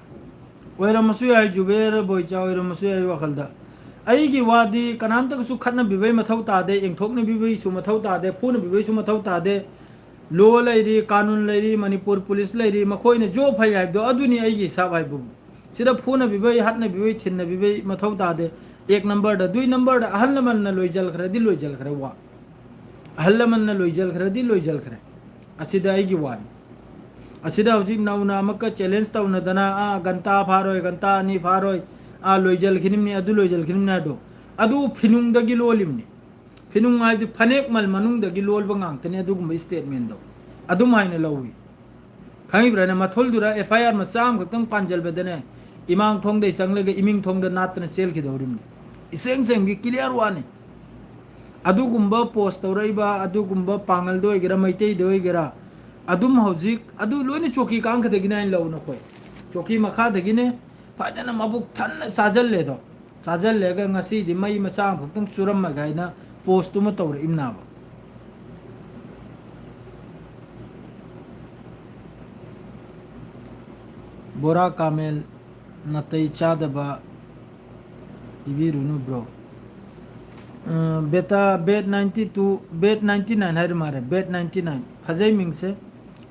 ꯑꯣꯏꯔꯝꯃꯁꯨ ꯌꯥꯏ, ꯖꯨꯕꯦꯔ ꯕꯣꯏꯆꯥ ꯑꯣꯏꯔꯝꯃꯁꯨ ꯌꯥꯏ ꯋꯥꯈꯜꯗ꯫ ꯑꯩꯒꯤ ꯋꯥꯗꯤ ꯀꯅꯥꯝꯇꯒꯁꯨ ꯈꯠꯅꯕꯤꯕꯩ ꯃꯊꯧ ꯇꯥꯗꯦ, ꯌꯦꯡꯊꯣꯛꯅꯕꯤꯕꯩꯁꯨ ꯃꯊꯧ ꯇꯥꯗꯦ, ꯐꯨꯅꯕꯤꯕꯩꯁꯨ ꯃꯊꯧ ꯇꯥꯗꯦ꯫ ꯂꯣ ꯂꯩꯔꯤ, ꯀꯥꯅꯨꯟ ꯂꯩꯔꯤ, ꯃꯅꯤꯄꯨꯔ ꯄꯨꯂꯤꯁ ꯂꯩꯔꯤ, ꯃꯈꯣꯏꯅ ꯖꯣ ꯐꯩ ꯍꯥꯏꯕꯗꯣ ꯑꯗꯨꯅꯤ ꯑꯩꯒꯤ ꯍꯤꯁꯥꯞ ꯍꯥꯏꯕꯕꯨ꯫ ꯁꯤꯗ ꯐꯨꯅꯕꯤꯕꯩ, ꯍꯥꯠꯅꯕꯤꯕꯩ, ꯊꯤꯟꯅꯕꯤꯕꯩ ꯃꯊꯧ ꯇꯥꯗꯦ꯫ ꯑꯦꯛ ꯅꯝꯕꯔꯗ, ꯗꯨꯏ ꯅꯝꯕꯔꯗ ꯑꯍꯜ ꯂꯃꯟꯅ ꯂꯣꯏꯖꯜꯈ꯭ꯔꯗꯤ ꯂꯣꯏꯖꯜꯈ꯭ꯔꯦ ꯋꯥ꯫ ꯑꯍꯜ ꯂꯃꯟꯅ ꯂꯣꯏꯖꯜꯈ꯭ꯔꯗꯤ ꯂꯣꯏꯖꯜꯈ꯭ꯔꯦ꯫ ꯑꯁꯤꯗ ꯑꯩꯒꯤ ꯋꯥꯅꯤ꯫ ꯑꯁꯤꯗ ꯍꯧꯖꯤꯛ ꯅꯧꯅ ꯑꯃꯨꯛꯀ ꯆꯦꯂꯦꯟꯖ ꯇꯧꯅꯗꯅ, "ꯑꯥ, ꯘꯟꯇꯥ ꯐꯥꯔꯣꯏ, ꯘꯟꯇꯥ ꯑꯅꯤ ꯐꯥꯔꯣꯏ, ꯑꯥ, ꯂꯣꯏꯖꯜꯈꯤꯅꯤꯝꯅꯤ, ꯑꯗꯨ ꯂꯣꯏꯖꯜꯈꯤꯅꯤꯝꯅꯤ" ꯍꯥꯏꯗꯣ, ꯑꯗꯨ ꯐꯤꯅꯨꯡꯗꯒꯤ ꯂꯣꯜꯂꯤꯕꯅꯤ꯫ ꯐꯤꯅꯨꯡ ꯍꯥꯏꯗꯤ ꯐꯅꯦꯛ ꯃꯜ ꯃꯅꯨꯡꯗꯒꯤ ꯂꯣꯜꯕ ꯉꯥꯛꯇꯅꯤ ꯑꯗꯨꯒꯨꯝꯕ ꯁ꯭ꯇꯦꯠꯃꯦꯟꯗꯣ꯫ ꯑꯗꯨꯝ ꯍꯥꯏꯅ ꯂꯧꯏ꯫ ꯈꯪꯉꯤꯕ꯭ꯔꯥꯅꯦ? ꯃꯊꯣꯜꯗꯨꯗ ꯑꯦꯐ ꯑꯥꯏ ꯑꯥꯔ ꯃꯆꯥ ꯑꯃꯈꯛꯇꯪ ꯄꯥꯟꯖꯜꯕꯗꯅꯦ, ꯏꯃꯥꯡ ꯊꯣꯡꯗꯩ ꯆꯪꯂꯒ ꯏꯃꯤꯡ ꯊꯣꯡꯗ ꯅꯥꯠꯇꯅ ꯆꯦꯜꯈꯤꯗꯧꯔꯤꯕꯅꯤ꯫ ꯏꯁꯦꯡ ꯁꯦꯡꯒꯤ ꯀ꯭ꯂꯤꯌꯥꯔ ꯋꯥꯅꯤ꯫ ꯑꯗꯨꯒꯨꯝꯕ ꯄꯣꯁ ꯇꯧꯔꯛꯏꯕ, ꯑꯗꯨꯒꯨꯝꯕ ꯄꯥꯡꯒꯜꯗ ꯑꯣꯏꯒꯦꯔꯥ, ꯃꯩꯇꯩꯗ ꯑꯣꯏꯒꯦꯔꯥ, ꯑꯗꯨꯝ ꯍꯧꯖꯤꯛ ꯑꯗꯨ ꯂꯣꯏꯅ ꯆꯣꯀꯤ ꯀꯥꯡꯈꯗꯒꯤꯅꯦ ꯍꯥꯏꯅ ꯂꯧ ꯅꯈꯣꯏ꯫ ꯆꯣꯀꯤ ꯃꯈꯥꯗꯒꯤꯅꯦ ꯐꯖꯅ ꯃꯕꯨꯛ ꯊꯟꯅ ꯆꯥꯖꯜꯂꯦꯗꯣ꯫ ꯆꯥꯖꯜꯂꯦꯒ ꯉꯁꯤꯗꯤ ꯃꯩ ꯃꯆꯥ ꯑꯃꯈꯛꯇꯪ ꯆꯨꯔꯝꯃꯒ ꯍꯥꯏꯅ ꯄꯣꯁꯇꯨꯃ ꯇꯧꯔꯛꯏꯝꯅꯥꯕ꯫ ꯕꯣꯔꯥ ꯀꯥꯃꯦꯜ ꯅꯥꯇꯩ ꯆꯥꯗꯕ ꯏꯕꯤꯔꯨꯅꯨ bro꯫ ꯑ, ꯕꯦꯇꯥ ꯕꯦꯠ ninety two, ꯕꯦꯠ ninety nine ꯍꯥꯏꯔ ꯃꯥꯜꯂꯦ, ꯕꯦꯠ ninety nine꯫ ꯐꯖꯩ ꯃꯤꯡꯁꯦ꯫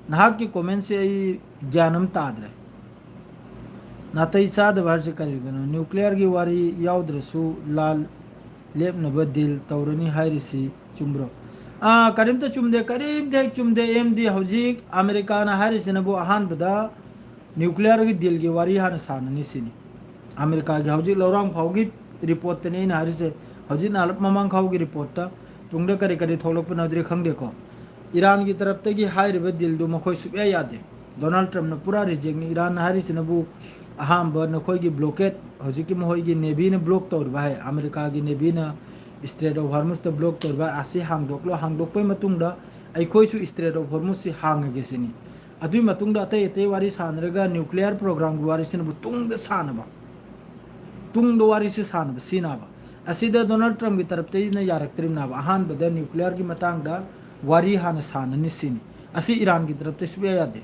ꯅꯍꯥꯛꯀꯤ ꯀꯣꯃꯦꯟꯁꯦ ꯑꯩ ꯒ꯭ꯌꯥꯟ ꯑꯃ ꯇꯥꯗ꯭ꯔꯦ꯫ ꯅꯥꯇꯩ ꯆꯥꯗꯕ ꯍꯥꯏꯔꯤꯁꯦ ꯀꯔꯤꯒꯤꯅꯣ? ꯅ꯭ꯌꯨꯀ꯭ꯂꯤꯌꯔꯒꯤ ꯋꯥꯔꯤ ꯌꯥꯎꯗ꯭ꯔꯁꯨ ꯂꯥꯟ ꯂꯦꯞꯅꯕ ꯗꯤꯜ ꯇꯧꯔꯅꯤ ꯍꯥꯏꯔꯤꯁꯤ ꯆꯨꯝꯕ꯭ꯔꯣ? ꯑꯥ, ꯀꯔꯤꯝꯇ ꯆꯨꯝꯗꯦ, ꯀꯔꯤꯝꯇ ꯍꯦꯛ ꯆꯨꯝꯗꯦ꯫ ꯑꯦꯝꯗꯤ ꯍꯧꯖꯤꯛ ꯑꯃꯦꯔꯤꯀꯥꯅ ꯍꯥꯏꯔꯤꯁꯤꯅꯕꯨ ꯑꯍꯥꯟꯕꯗ ꯅ꯭ꯌꯨꯀ꯭ꯂꯤꯌꯔꯒꯤ ꯗꯤꯜꯒꯤ ꯋꯥꯔꯤ ꯍꯥꯟꯅ ꯁꯥꯟꯅꯅꯤ ꯁꯤꯅꯤ꯫ ꯑꯃꯦꯔꯤꯀꯥꯒꯤ ꯍꯧꯖꯤꯛ ꯂꯧꯔꯥꯡ ꯐꯥꯎꯒꯤ ꯔꯤꯄꯣꯔꯠꯇꯅꯤ ꯑꯩꯅ ꯍꯥꯏꯔꯤꯁꯦ꯫ ꯍꯧꯖꯤꯛ ꯅꯍꯥꯟ ꯃꯃꯥꯡ ꯐꯥꯎꯒꯤ ꯔꯤꯄꯣꯔꯠꯇ, ꯇꯨꯡꯗ ꯀꯔꯤ ꯀꯔꯤ ꯊꯣꯛꯂꯛꯄꯅꯣꯗꯤ ꯈꯪꯗꯦꯀꯣ꯫ ꯏꯔꯥꯟꯒꯤ ꯇꯔꯞꯇꯒꯤ ꯍꯥꯏꯔꯤꯕ ꯗꯤꯜꯗꯨ ꯃꯈꯣꯏ ꯁꯨꯛꯌꯥ ꯌꯥꯗꯦ꯫ ꯗꯣꯅꯥꯜꯗ ꯇ꯭ꯔꯝꯞꯅ ꯄꯨꯔꯥ ꯔꯤꯖꯦꯛꯅꯤ꯫ ꯏꯔꯥꯟꯅ ꯍꯥꯏꯔꯤꯁꯤꯅꯕꯨ ꯑꯍꯥꯟꯕ ꯅꯈꯣꯏꯒꯤ ꯕ꯭ꯂꯣꯀꯦꯠ, ꯍꯧꯖꯤꯛꯀꯤ ꯃꯈꯣꯏꯒꯤ ꯅꯦꯚꯤꯅ ꯕ꯭ꯂꯣꯛ ꯇꯧꯔꯤꯕ ꯍꯥꯏ, ꯑꯃꯦꯔꯤꯀꯥꯒꯤ ꯅꯦꯚꯤꯅ ꯏꯁꯇ꯭ꯔꯦꯠ ꯑꯣꯐ ꯍꯣꯔꯃꯨꯖꯇ ꯕ꯭ꯂꯣꯛ ꯇꯧꯔꯤꯕ ꯑꯁꯤ ꯍꯥꯡꯗꯣꯛꯂꯣ, ꯍꯥꯡꯗꯣꯛꯄꯩ ꯃꯇꯨꯡꯗ ꯑꯩꯈꯣꯏꯁꯨ ꯏꯁꯇ꯭ꯔꯦꯠ ꯑꯣꯐ ꯍꯣꯔꯃꯨꯖꯁꯤ ꯍꯥꯡꯉꯒꯦ ꯁꯤꯅꯤ꯫ ꯑꯗꯨꯒꯤ ꯃꯇꯨꯡꯗ ꯑꯇꯩ ꯑꯇꯩ ꯋꯥꯔꯤ ꯁꯥꯟꯅꯔꯒ ꯅ꯭ꯌꯨꯀ꯭ꯂꯤꯌꯔ ꯄ꯭ꯔꯣꯒ꯭ꯔꯥꯝꯒꯤ ꯋꯥꯔꯤꯁꯤꯅꯕꯨ ꯇꯨꯡꯗ ꯁꯥꯟꯅꯕ꯫ ꯇꯨꯡꯗ ꯋꯥꯔꯤꯁꯤ ꯁꯥꯟꯅꯕ ꯁꯤꯅꯕ꯫ ꯑꯁꯤꯗ ꯗꯣꯅꯥꯜꯗ ꯇ꯭ꯔꯝꯞꯀꯤ ꯇꯔꯞꯇꯩꯅ ꯌꯥꯔꯛꯇ꯭ꯔꯤꯕꯅꯦꯕ꯫ ꯑꯍꯥꯟꯕꯗ ꯅ꯭ꯌꯨꯀ꯭ꯂꯤꯌꯔꯒꯤ ꯃꯇꯥꯡꯗ ꯋꯥꯔꯤ ꯍꯥꯟꯅ ꯁꯥꯟꯅꯅꯤ ꯁꯤꯅꯤ꯫ ꯑꯁꯤ ꯏꯔꯥꯟꯒꯤ ꯇꯔꯞꯇꯩ ꯁꯨꯛꯌꯥ ꯌꯥꯗꯦ꯫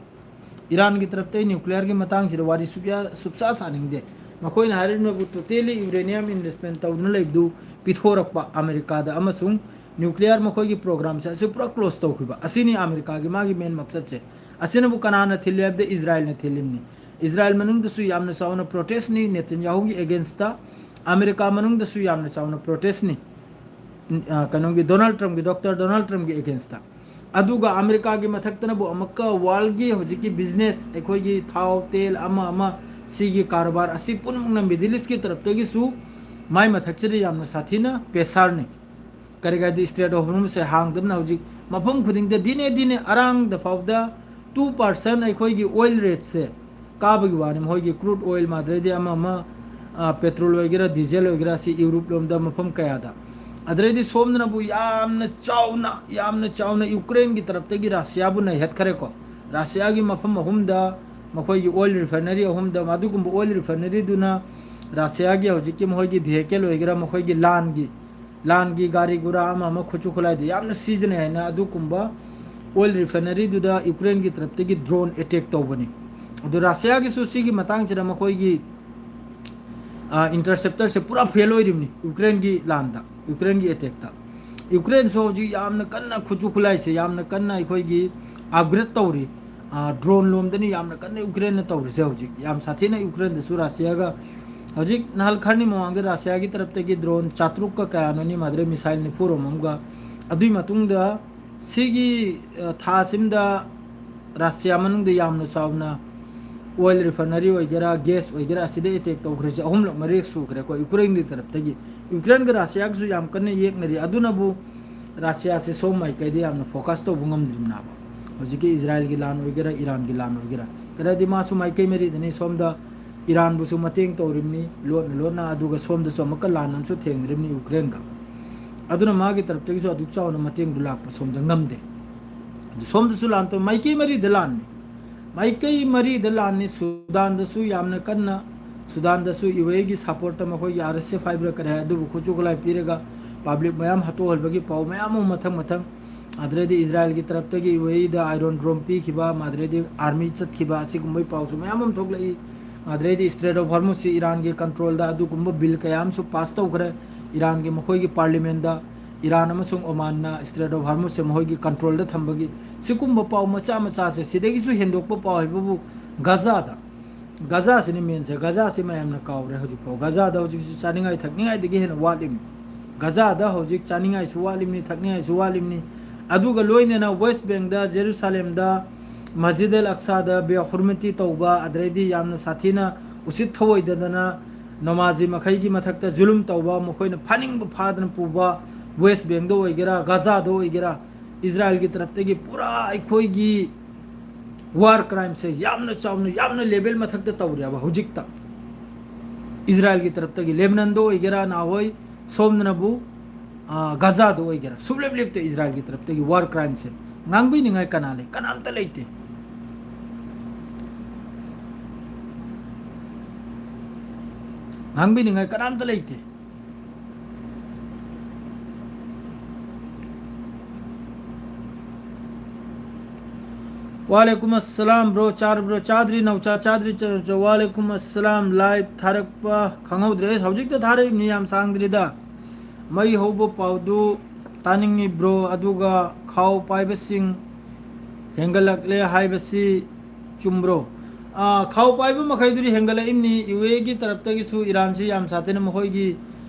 ꯏꯔꯥꯟꯒꯤ ꯇꯔꯞꯇꯩ ꯅ꯭ꯌꯨꯀ꯭ꯂꯤꯌꯔꯒꯤ ꯃꯇꯥꯡꯁꯤꯗ ꯋꯥꯔꯤ ꯁꯨꯛꯌꯥ, ꯁꯨꯛꯁꯥ ꯁꯥꯅꯤꯡꯗꯦ꯫ ꯃꯈꯣꯏꯅ ꯍꯥꯏꯔꯤꯕ ꯇꯣꯇꯦꯂꯤ ꯌꯨꯔꯦꯅꯤꯌꯝ ꯏꯟꯚꯦꯁ꯭ꯠꯃꯦꯟꯠ ꯇꯧꯗꯨꯅ ꯂꯩꯕꯗꯨ ꯄꯤꯊꯣꯔꯛꯄ ꯑꯃꯦꯔꯤꯀꯥꯗ, ꯑꯃꯁꯨꯡ ꯅ꯭ꯌꯨꯀ꯭ꯂꯤꯌꯔ ꯃꯈꯣꯏꯒꯤ ꯄ꯭ꯔꯣꯒ꯭ꯔꯥꯝꯁꯦ ꯑꯁꯤ ꯄꯨꯔꯥ ꯀ꯭ꯂꯣꯖ ꯇꯧꯈꯤꯕ ꯑꯁꯤꯅꯤ ꯑꯃꯦꯔꯤꯀꯥꯒꯤ ꯃꯥꯒꯤ ꯃꯦꯟ ꯃꯛꯁꯠꯁꯦ꯫ ꯑꯁꯤꯅꯕꯨ ꯀꯅꯥꯅ ꯊꯤꯜꯂꯤ ꯍꯥꯏꯕꯗ ꯏꯖꯔꯥꯏꯜꯅ ꯊꯤꯜꯂꯤꯕꯅꯤ꯫ ꯏꯖꯔꯥꯏꯜ ꯃꯅꯨꯡꯗꯁꯨ ꯌꯥꯝꯅ ꯆꯥꯎꯅ ꯄ꯭ꯔꯣꯇꯦꯁ꯭ꯠꯅꯤ ꯅꯦꯇꯟꯌꯥꯍꯨꯒꯤ ꯑꯦꯒꯦꯟꯁ꯭ꯠꯇ, ꯑꯃꯦꯔꯤꯀꯥ ꯃꯅꯨꯡꯗꯁꯨ ꯌꯥꯝꯅ ꯆꯥꯎꯅ ꯄ꯭ꯔꯣꯇꯦꯁ꯭ꯠꯅꯤ꯫ ꯀꯩꯅꯣꯒꯤ ꯗꯣꯅꯥꯜꯗ ꯇ꯭ꯔꯝꯞꯀꯤ, ꯗꯣꯛꯇꯔ ꯗꯣꯅꯥꯜꯗ ꯇ꯭ꯔꯝꯞꯀꯤ ꯑꯦꯒꯦꯟꯁ꯭ꯠꯇ꯫ ꯑꯗꯨꯒ ꯑꯃꯦꯔꯤꯀꯥꯒꯤ ꯃꯊꯛꯇꯅꯕꯨ ꯑꯃꯨꯛꯀ ꯋꯥꯔꯜꯗꯒꯤ ꯍꯧꯖꯤꯛꯀꯤ ꯕꯤꯖꯤꯅꯦꯁ, ꯑꯩꯈꯣꯏꯒꯤ ꯊꯥꯎ, ꯇꯦꯜ, ꯑꯃ ꯑꯃ, ꯁꯤꯒꯤ ꯀꯔꯕꯥꯔ ꯑꯁꯤ ꯄꯨꯝꯅꯃꯛꯅ ꯃꯤꯗꯜ ꯏꯁ꯭ꯠꯀꯤ ꯇꯔꯞꯇꯒꯤꯁꯨ ꯃꯥꯏ ꯃꯊꯛꯁꯤꯗ ꯌꯥꯝꯅ ꯁꯥꯊꯤꯅ ꯄ꯭ꯔꯦꯁꯔꯅꯤ꯫ ꯀꯔꯤꯒꯤ ꯍꯥꯏꯗꯤ ꯏꯁꯇ꯭ꯔꯦꯠ ꯑꯣꯐ ꯍꯣꯔꯃꯨꯖꯁꯦ ꯍꯥꯡꯗꯕꯅ ꯍꯧꯖꯤꯛ ꯃꯐꯝ ꯈꯨꯗꯤꯡꯗ ꯗꯤꯅꯦ ꯗꯤꯅꯦ ꯑꯔꯥꯡꯗ ꯐꯥꯎꯗ ꯇꯨ ꯄꯥꯔꯁꯦꯟ ꯑꯩꯈꯣꯏꯒꯤ ꯑꯣꯏꯜ ꯔꯦꯠꯁꯦ ꯀꯥꯕꯒꯤ ꯋꯥꯅꯤ꯫ ꯃꯈꯣꯏꯒꯤ ꯀ꯭ꯔꯨꯗ ꯑꯣꯏꯜ, ꯃꯥꯗ꯭ꯔꯩꯗꯤ ꯑꯃ ꯑꯃ, ꯄꯦꯇ꯭ꯔꯣꯜ ꯑꯣꯏꯒꯦꯔꯥ, ꯗꯤꯖꯦꯜ ꯑꯣꯏꯒꯦꯔꯥ, ꯁꯤ ꯌꯨꯔꯣꯞ ꯂꯣꯝꯗ ꯃꯐꯝ ꯀꯌꯥꯗ꯫ ꯑꯗꯨꯗꯩꯗꯤ ꯁꯣꯝꯗꯅꯕꯨ ꯌꯥꯝꯅ ꯆꯥꯎꯅ, ꯌꯥꯝꯅ ꯆꯥꯎꯅ ꯌꯨꯀ꯭ꯔꯦꯟꯒꯤ ꯇꯔꯞꯇꯒꯤ ꯔꯁꯤꯌꯥꯕꯨ ꯅꯩꯍꯠꯈ꯭ꯔꯦꯀꯣ꯫ ꯔꯁꯤꯌꯥꯒꯤ ꯃꯐꯝ ꯑꯍꯨꯝꯗ ꯃꯈꯣꯏꯒꯤ ꯑꯣꯏꯜ ꯔꯤꯐꯥꯏꯅꯔꯤ ꯑꯍꯨꯝꯗ, ꯑꯗꯨꯒꯨꯝꯕ ꯑꯣꯏꯜ ꯔꯤꯐꯥꯏꯅꯔꯤꯗꯨꯅ ꯔꯁꯤꯌꯥꯒꯤ ꯍꯧꯖꯤꯛꯀꯤ ꯃꯈꯣꯏꯒꯤ ꯚꯤꯍꯤꯀꯜ ꯑꯣꯏꯒꯦꯔꯥ, ꯃꯈꯣꯏꯒꯤ ꯂꯥꯟꯒꯤ, ꯂꯥꯟꯒꯤ ꯒꯥꯔꯤ ꯒꯨꯔꯥ ꯑꯃ ꯑꯃ ꯈꯨꯠꯁꯨ ꯈꯨꯠꯂꯥꯏꯗ ꯌꯥꯝꯅ ꯁꯤꯖꯤꯟꯅꯩ ꯍꯥꯏꯅ ꯑꯗꯨꯒꯨꯝꯕ ꯑꯣꯏꯜ ꯔꯤꯐꯥꯏꯅꯔꯤꯗꯨꯗ ꯌꯨꯀ꯭ꯔꯦꯟꯒꯤ ꯇꯔꯞꯇꯒꯤ ꯗ꯭ꯔꯣꯟ ꯑꯦꯇꯦꯛ ꯇꯧꯕꯅꯤ꯫ ꯑꯗꯨ ꯔꯁꯤꯌꯥꯒꯤꯁꯨ ꯁꯤꯒꯤ ꯃꯇꯥꯡꯁꯤꯗ ꯃꯈꯣꯏꯒꯤ ꯏꯟꯇꯔꯁꯦꯞꯇꯔꯁꯦ ꯄꯨꯔꯥ ꯐꯦꯜ ꯑꯣꯏꯔꯤꯕꯅꯤ ꯌꯨꯀ꯭ꯔꯦꯟꯒꯤ ꯂꯥꯟꯗ, ꯌꯨꯀ꯭ꯔꯦꯟꯒꯤ ꯑꯦꯇꯦꯛꯇ꯫ ꯌꯨꯀ꯭ꯔꯦꯟꯁꯨ ꯍꯧꯖꯤꯛ ꯌꯥꯝꯅ ꯀꯟꯅ ꯈꯨꯠꯁꯨ ꯈꯨꯠꯂꯥꯏꯁꯦ ꯌꯥꯝꯅ ꯀꯟꯅ ꯑꯩꯈꯣꯏꯒꯤ ꯑꯞꯒ꯭ꯔꯦꯗ ꯇꯧꯔꯤ꯫ ꯗ꯭ꯔꯣꯟ ꯂꯣꯝꯗꯅꯤ ꯌꯥꯝꯅ ꯀꯟꯅ ꯌꯨꯀ꯭ꯔꯦꯟꯅ ꯇꯧꯔꯤꯁꯦ ꯍꯧꯖꯤꯛ꯫ ꯌꯥꯝ ꯁꯥꯊꯤꯅ ꯌꯨꯀ꯭ꯔꯦꯟꯗꯁꯨ ꯔꯁꯤꯌꯥꯒ ꯍꯧꯖꯤꯛ ꯅꯍꯥꯟ ꯈꯔꯅꯤ ꯃꯃꯥꯡꯗ ꯔꯁꯤꯌꯥꯒꯤ ꯇꯔꯞꯇꯒꯤ ꯗ꯭ꯔꯣꯟ ꯆꯥꯇ꯭ꯔꯨꯛꯀ ꯀꯌꯥꯅꯣꯅꯤ, ꯃꯥꯗ꯭ꯔꯦ ꯃꯤꯁꯥꯏꯜ ꯅꯤꯐꯨꯔꯣꯝ ꯑꯃꯒ꯫ ꯑꯗꯨꯒꯤ ꯃꯇꯨꯡꯗ ꯁꯤꯒꯤ, ꯑ, ꯊꯥꯁꯤꯝꯗ ꯔꯁꯤꯌꯥ ꯃꯅꯨꯡꯗ ꯌꯥꯝꯅ ꯆꯥꯎꯅ ꯑꯣꯏꯜ ꯔꯤꯐꯥꯏꯅꯔꯤ ꯑꯣꯏꯒꯦꯔꯥ, ꯒ꯭ꯌꯥꯁ ꯑꯣꯏꯒꯦꯔꯥ, ꯑꯁꯤꯗ ꯑꯦꯇꯦꯛ ꯇꯧꯈ꯭ꯔꯤꯁꯦ ꯑꯍꯨꯝꯂꯛ ꯃꯔꯤꯔꯛ ꯁꯨꯈ꯭ꯔꯦꯀꯣ ꯌꯨꯀ꯭ꯔꯦꯟꯒꯤ ꯇꯔꯞꯇꯒꯤ꯫ ꯌꯨꯀ꯭ꯔꯦꯟꯒ ꯔꯁꯤꯌꯥꯒꯁꯨ ꯌꯥꯝ ꯀꯟꯅ ꯌꯦꯛꯅꯔꯤ꯫ ꯑꯗꯨꯅꯕꯨ ꯔꯁꯤꯌꯥꯁꯦ ꯁꯣꯝ ꯃꯥꯏꯀꯩꯗ ꯌꯥꯝꯅ ꯐꯣꯀꯁ ꯇꯧꯕ ꯉꯝꯗ꯭ꯔꯤꯕꯅꯦꯕ꯫ ꯍꯧꯖꯤꯛꯀꯤ ꯏꯖꯔꯥꯏꯜꯒꯤ ꯂꯥꯟ ꯑꯣꯏꯒꯦꯔꯥ, ꯏꯔꯥꯟꯒꯤ ꯂꯥꯟ ꯑꯣꯏꯒꯦꯔꯥ, ꯀꯔꯤꯗꯤ ꯃꯥꯁꯨ ꯃꯥꯏꯀꯩ ꯃꯔꯤꯗꯅꯤ꯫ ꯁꯣꯝꯗ ꯏꯔꯥꯟꯕꯨꯁꯨ ꯃꯇꯦꯡ ꯇꯧꯔꯤꯕꯅꯤ ꯂꯣꯟꯅ ꯂꯣꯟꯅ, ꯑꯗꯨꯒ ꯁꯣꯝꯗꯁꯨ ꯑꯃꯨꯛꯀ ꯂꯥꯟ ꯑꯃꯁꯨ ꯊꯦꯡꯅꯔꯤꯕꯅꯤ ꯌꯨꯀ꯭ꯔꯦꯟꯒ꯫ ꯑꯗꯨꯅ ꯃꯥꯒꯤ ꯇꯔꯞꯇꯒꯤꯁꯨ ꯑꯗꯨꯛ ꯆꯥꯎꯅ ꯃꯇꯦꯡꯗꯨ ꯂꯥꯛꯄ ꯁꯣꯝꯗ ꯉꯝꯗꯦ꯫ ꯑꯗꯨ ꯁꯣꯝꯗꯁꯨ ꯂꯥꯟ ꯇꯧ-, ꯃꯥꯏꯀꯩ ꯃꯔꯤꯗ ꯂꯥꯟꯅꯤ꯫ ꯃꯥꯏꯀꯩ ꯃꯔꯤꯗ ꯂꯥꯟꯅꯤ꯫ ꯁꯨꯗꯥꯟꯗꯁꯨ ꯌꯥꯝꯅ ꯀꯟꯅ, ꯁꯨꯗꯥꯟꯗꯁꯨ ꯌꯨ ꯑꯦꯒꯤ ꯁꯞꯄꯣꯔꯠꯇ ꯃꯈꯣꯏꯒꯤ ꯑꯥꯔ ꯑꯦꯁ ꯑꯦꯐ ꯍꯥꯏꯕ꯭ꯔꯥ ꯀꯔꯤ ꯍꯥꯏ, ꯑꯗꯨꯕꯨ ꯈꯨꯠꯁꯨ ꯈꯨꯠꯂꯥꯏ ꯄꯤꯔꯒ ꯄꯕ꯭ꯂꯤꯛ ꯃꯌꯥꯝ ꯍꯥꯠꯇꯣꯛꯍꯟꯕꯒꯤ ꯄꯥꯎ ꯃꯌꯥꯝ ꯑꯃ ꯃꯊꯪ ꯃꯊꯪ, ꯑꯗꯨꯗꯩꯗꯤ ꯏꯖꯔꯥꯏꯜꯒꯤ ꯇꯔꯞꯇꯒꯤ ꯌꯨ ꯑꯦ ꯏꯗ ꯑꯥꯏꯔꯣꯟ ꯗ꯭ꯔꯣꯝ ꯄꯤꯈꯤꯕ, ꯑꯗꯨꯗꯩꯗꯤ ꯑꯥꯔꯃꯤ ꯆꯠꯈꯤꯕ, ꯑꯁꯤꯒꯨꯝꯕꯒꯤ ꯄꯥꯎꯁꯨ ꯃꯌꯥꯝ ꯑꯃ ꯊꯣꯛꯂꯛꯏ꯫ ꯑꯗꯩꯗꯤ Strait of Hormuz ꯁꯤ ꯏꯔꯥꯟꯒꯤ control ꯗ ꯑꯗꯨꯒꯨꯝꯕ bill ꯀꯌꯥ ꯑꯃꯁꯨ pass ꯇꯧꯈ꯭ꯔꯦ꯫ ꯏꯔꯥꯟꯒꯤ ꯃꯈꯣꯏꯒꯤ parliament ꯗ ꯏꯔꯥꯟ ꯑꯃꯁꯨꯡ ꯑꯣꯃꯥꯟꯅ Strait of Hormuz ꯁꯦ ꯃꯈꯣꯏꯒꯤ control ꯗ ꯊꯝꯕꯒꯤ꯫ ꯁꯤꯒꯨꯝꯕ ꯄꯥꯎ ꯃꯆꯥ ꯃꯆꯥꯁꯦ, ꯁꯤꯗꯒꯤꯁꯨ ꯍꯦꯟꯗꯣꯛꯄ ꯄꯥꯎ ꯍꯥꯏꯕꯕꯨ ꯒꯖꯥꯗ, ꯒꯖꯥꯁꯤꯅꯤ main ꯁꯦ꯫ ꯒꯖꯥꯁꯤ ꯃꯌꯥꯝꯅ ꯀꯥꯎꯔꯦ ꯍꯧꯖꯤꯛꯐꯥꯎ꯫ ꯒꯖꯥꯗ ꯍꯧꯖꯤꯛꯁꯨ ꯆꯥꯅꯤꯡꯉꯥꯏ ꯊꯛꯅꯤꯡꯉꯥꯏꯗꯒꯤ ꯍꯦꯟꯅ ꯋꯥꯠꯂꯤꯕꯅꯤ꯫ ꯒꯖꯥꯗ ꯍꯧꯖꯤꯛ ꯆꯥꯅꯤꯡꯉꯥꯏꯁꯨ ꯋꯥꯠꯂꯤꯕꯅꯤ, ꯊꯛꯅꯤꯡꯉꯥꯏꯁꯨ ꯋꯥꯠꯂꯤꯕꯅꯤ꯫ ꯑꯗꯨꯒ ꯂꯣꯏꯅꯅ West Bank ꯗ, ꯖꯦꯔꯨꯁꯥꯂꯦꯝꯗ, ꯃꯁꯖꯤꯗ ꯑꯜ ꯑꯛꯁꯥꯗ ꯕꯦꯑꯈꯨꯔꯃꯇꯤ ꯇꯧꯕ, ꯑꯗꯩꯗꯤ ꯌꯥꯝꯅ ꯁꯥꯊꯤꯅ ꯎꯁꯤꯠ ꯊꯑꯣꯏꯗꯗꯅ ꯅꯃꯥꯖꯤ ꯃꯈꯩꯒꯤ ꯃꯊꯛꯇ ꯖꯨꯂꯨꯝ ꯇꯧꯕ, ꯃꯈꯣꯏꯅ ꯐꯥꯅꯤꯡꯕ ꯐꯥꯗꯅ ꯄꯨꯕ, West Bank ꯗ ꯑꯣꯏꯒꯦꯔꯥ, ꯒꯖꯥꯗ ꯑꯣꯏꯒꯦꯔꯥ, ꯏꯁꯔꯥꯏꯜꯒꯤ ꯇꯔꯞꯇꯒꯤ ꯄꯨꯔꯥ ꯑꯩꯈꯣꯏꯒꯤ war crime ꯁꯦ ꯌꯥꯝꯅ ꯆꯥꯎꯅ, ꯌꯥꯝꯅ level ꯃꯊꯛꯇ ꯇꯧꯔꯦꯕ ꯍꯧꯖꯤꯛꯇ꯫ ꯏꯁꯔꯥꯏꯜꯒꯤ ꯇꯔꯞꯇꯒꯤ, ꯂꯦꯕꯅꯟꯗ ꯑꯣꯏꯒꯦꯔꯥ, ꯅꯍꯥꯟꯋꯥꯏ ꯁꯣꯝꯗꯅꯕꯨ, ꯑ, ꯒꯖꯥꯗ ꯑꯣꯏꯒꯦꯔꯥ, ꯁꯨꯡꯂꯦꯞ ꯂꯦꯞꯇꯦ ꯏꯁꯔꯥꯏꯜꯒꯤ ꯇꯔꯞꯇꯒꯤ war crime ꯁꯦ꯫ ꯉꯥꯡꯕꯤꯅꯤꯡꯉꯥꯏ ꯀꯅꯥ ꯂꯩ? ꯀꯅꯥꯝꯇ ꯂꯩꯇꯦ꯫ ꯉꯥꯡꯕꯤꯅꯤꯡꯉꯥꯏ ꯀꯅꯥꯝꯇ ꯂꯩꯇꯦ꯫ ꯋꯥꯂꯦꯀꯨꯝ ꯑꯁꯂꯥꯝ bro, ꯆꯥꯔꯕ꯭ꯔꯣ? ꯆꯥꯗ꯭ꯔꯤ, ꯅꯧꯆꯥ ꯆꯥꯗ꯭ꯔꯤ꯫ ꯆ-, ꯆ-, ꯋꯥꯂꯦꯀꯨꯝ ꯑꯁꯂꯥꯝ꯫ Live ꯊꯥꯔꯛꯄ ꯈꯪꯍꯧꯗ꯭ꯔꯦ꯫ ꯑꯁ, ꯍꯧꯖꯤꯛꯇ ꯊꯥꯔꯛꯏꯕꯅꯤ, ꯌꯥꯝ ꯁꯥꯡꯗ꯭ꯔꯤꯗ꯫ ꯃꯩ ꯍꯧꯕ ꯄꯥꯎꯗꯨ ꯇꯥꯅꯤꯡꯉꯤ bro, ꯑꯗꯨꯒ ꯈꯥꯎ ꯄꯥꯏꯕꯁꯤꯡ ꯍꯦꯟꯒꯠꯂꯛꯂꯦ ꯍꯥꯏꯕꯁꯤ ꯆꯨꯝꯕ꯭ꯔꯣ? ꯑꯥ, ꯈꯥꯎ ꯄꯥꯏꯕ ꯃꯈꯩꯗꯨꯗꯤ ꯍꯦꯟꯒꯠꯂꯛꯏꯕꯅꯤ꯫ ꯌꯨ ꯑꯦꯒꯤ ꯇꯔꯞꯇꯒꯤꯁꯨ ꯏꯔꯥꯟꯁꯤ ꯌꯥꯝ ꯁꯥꯊꯤꯅ ꯃꯈꯣꯏꯒꯤ,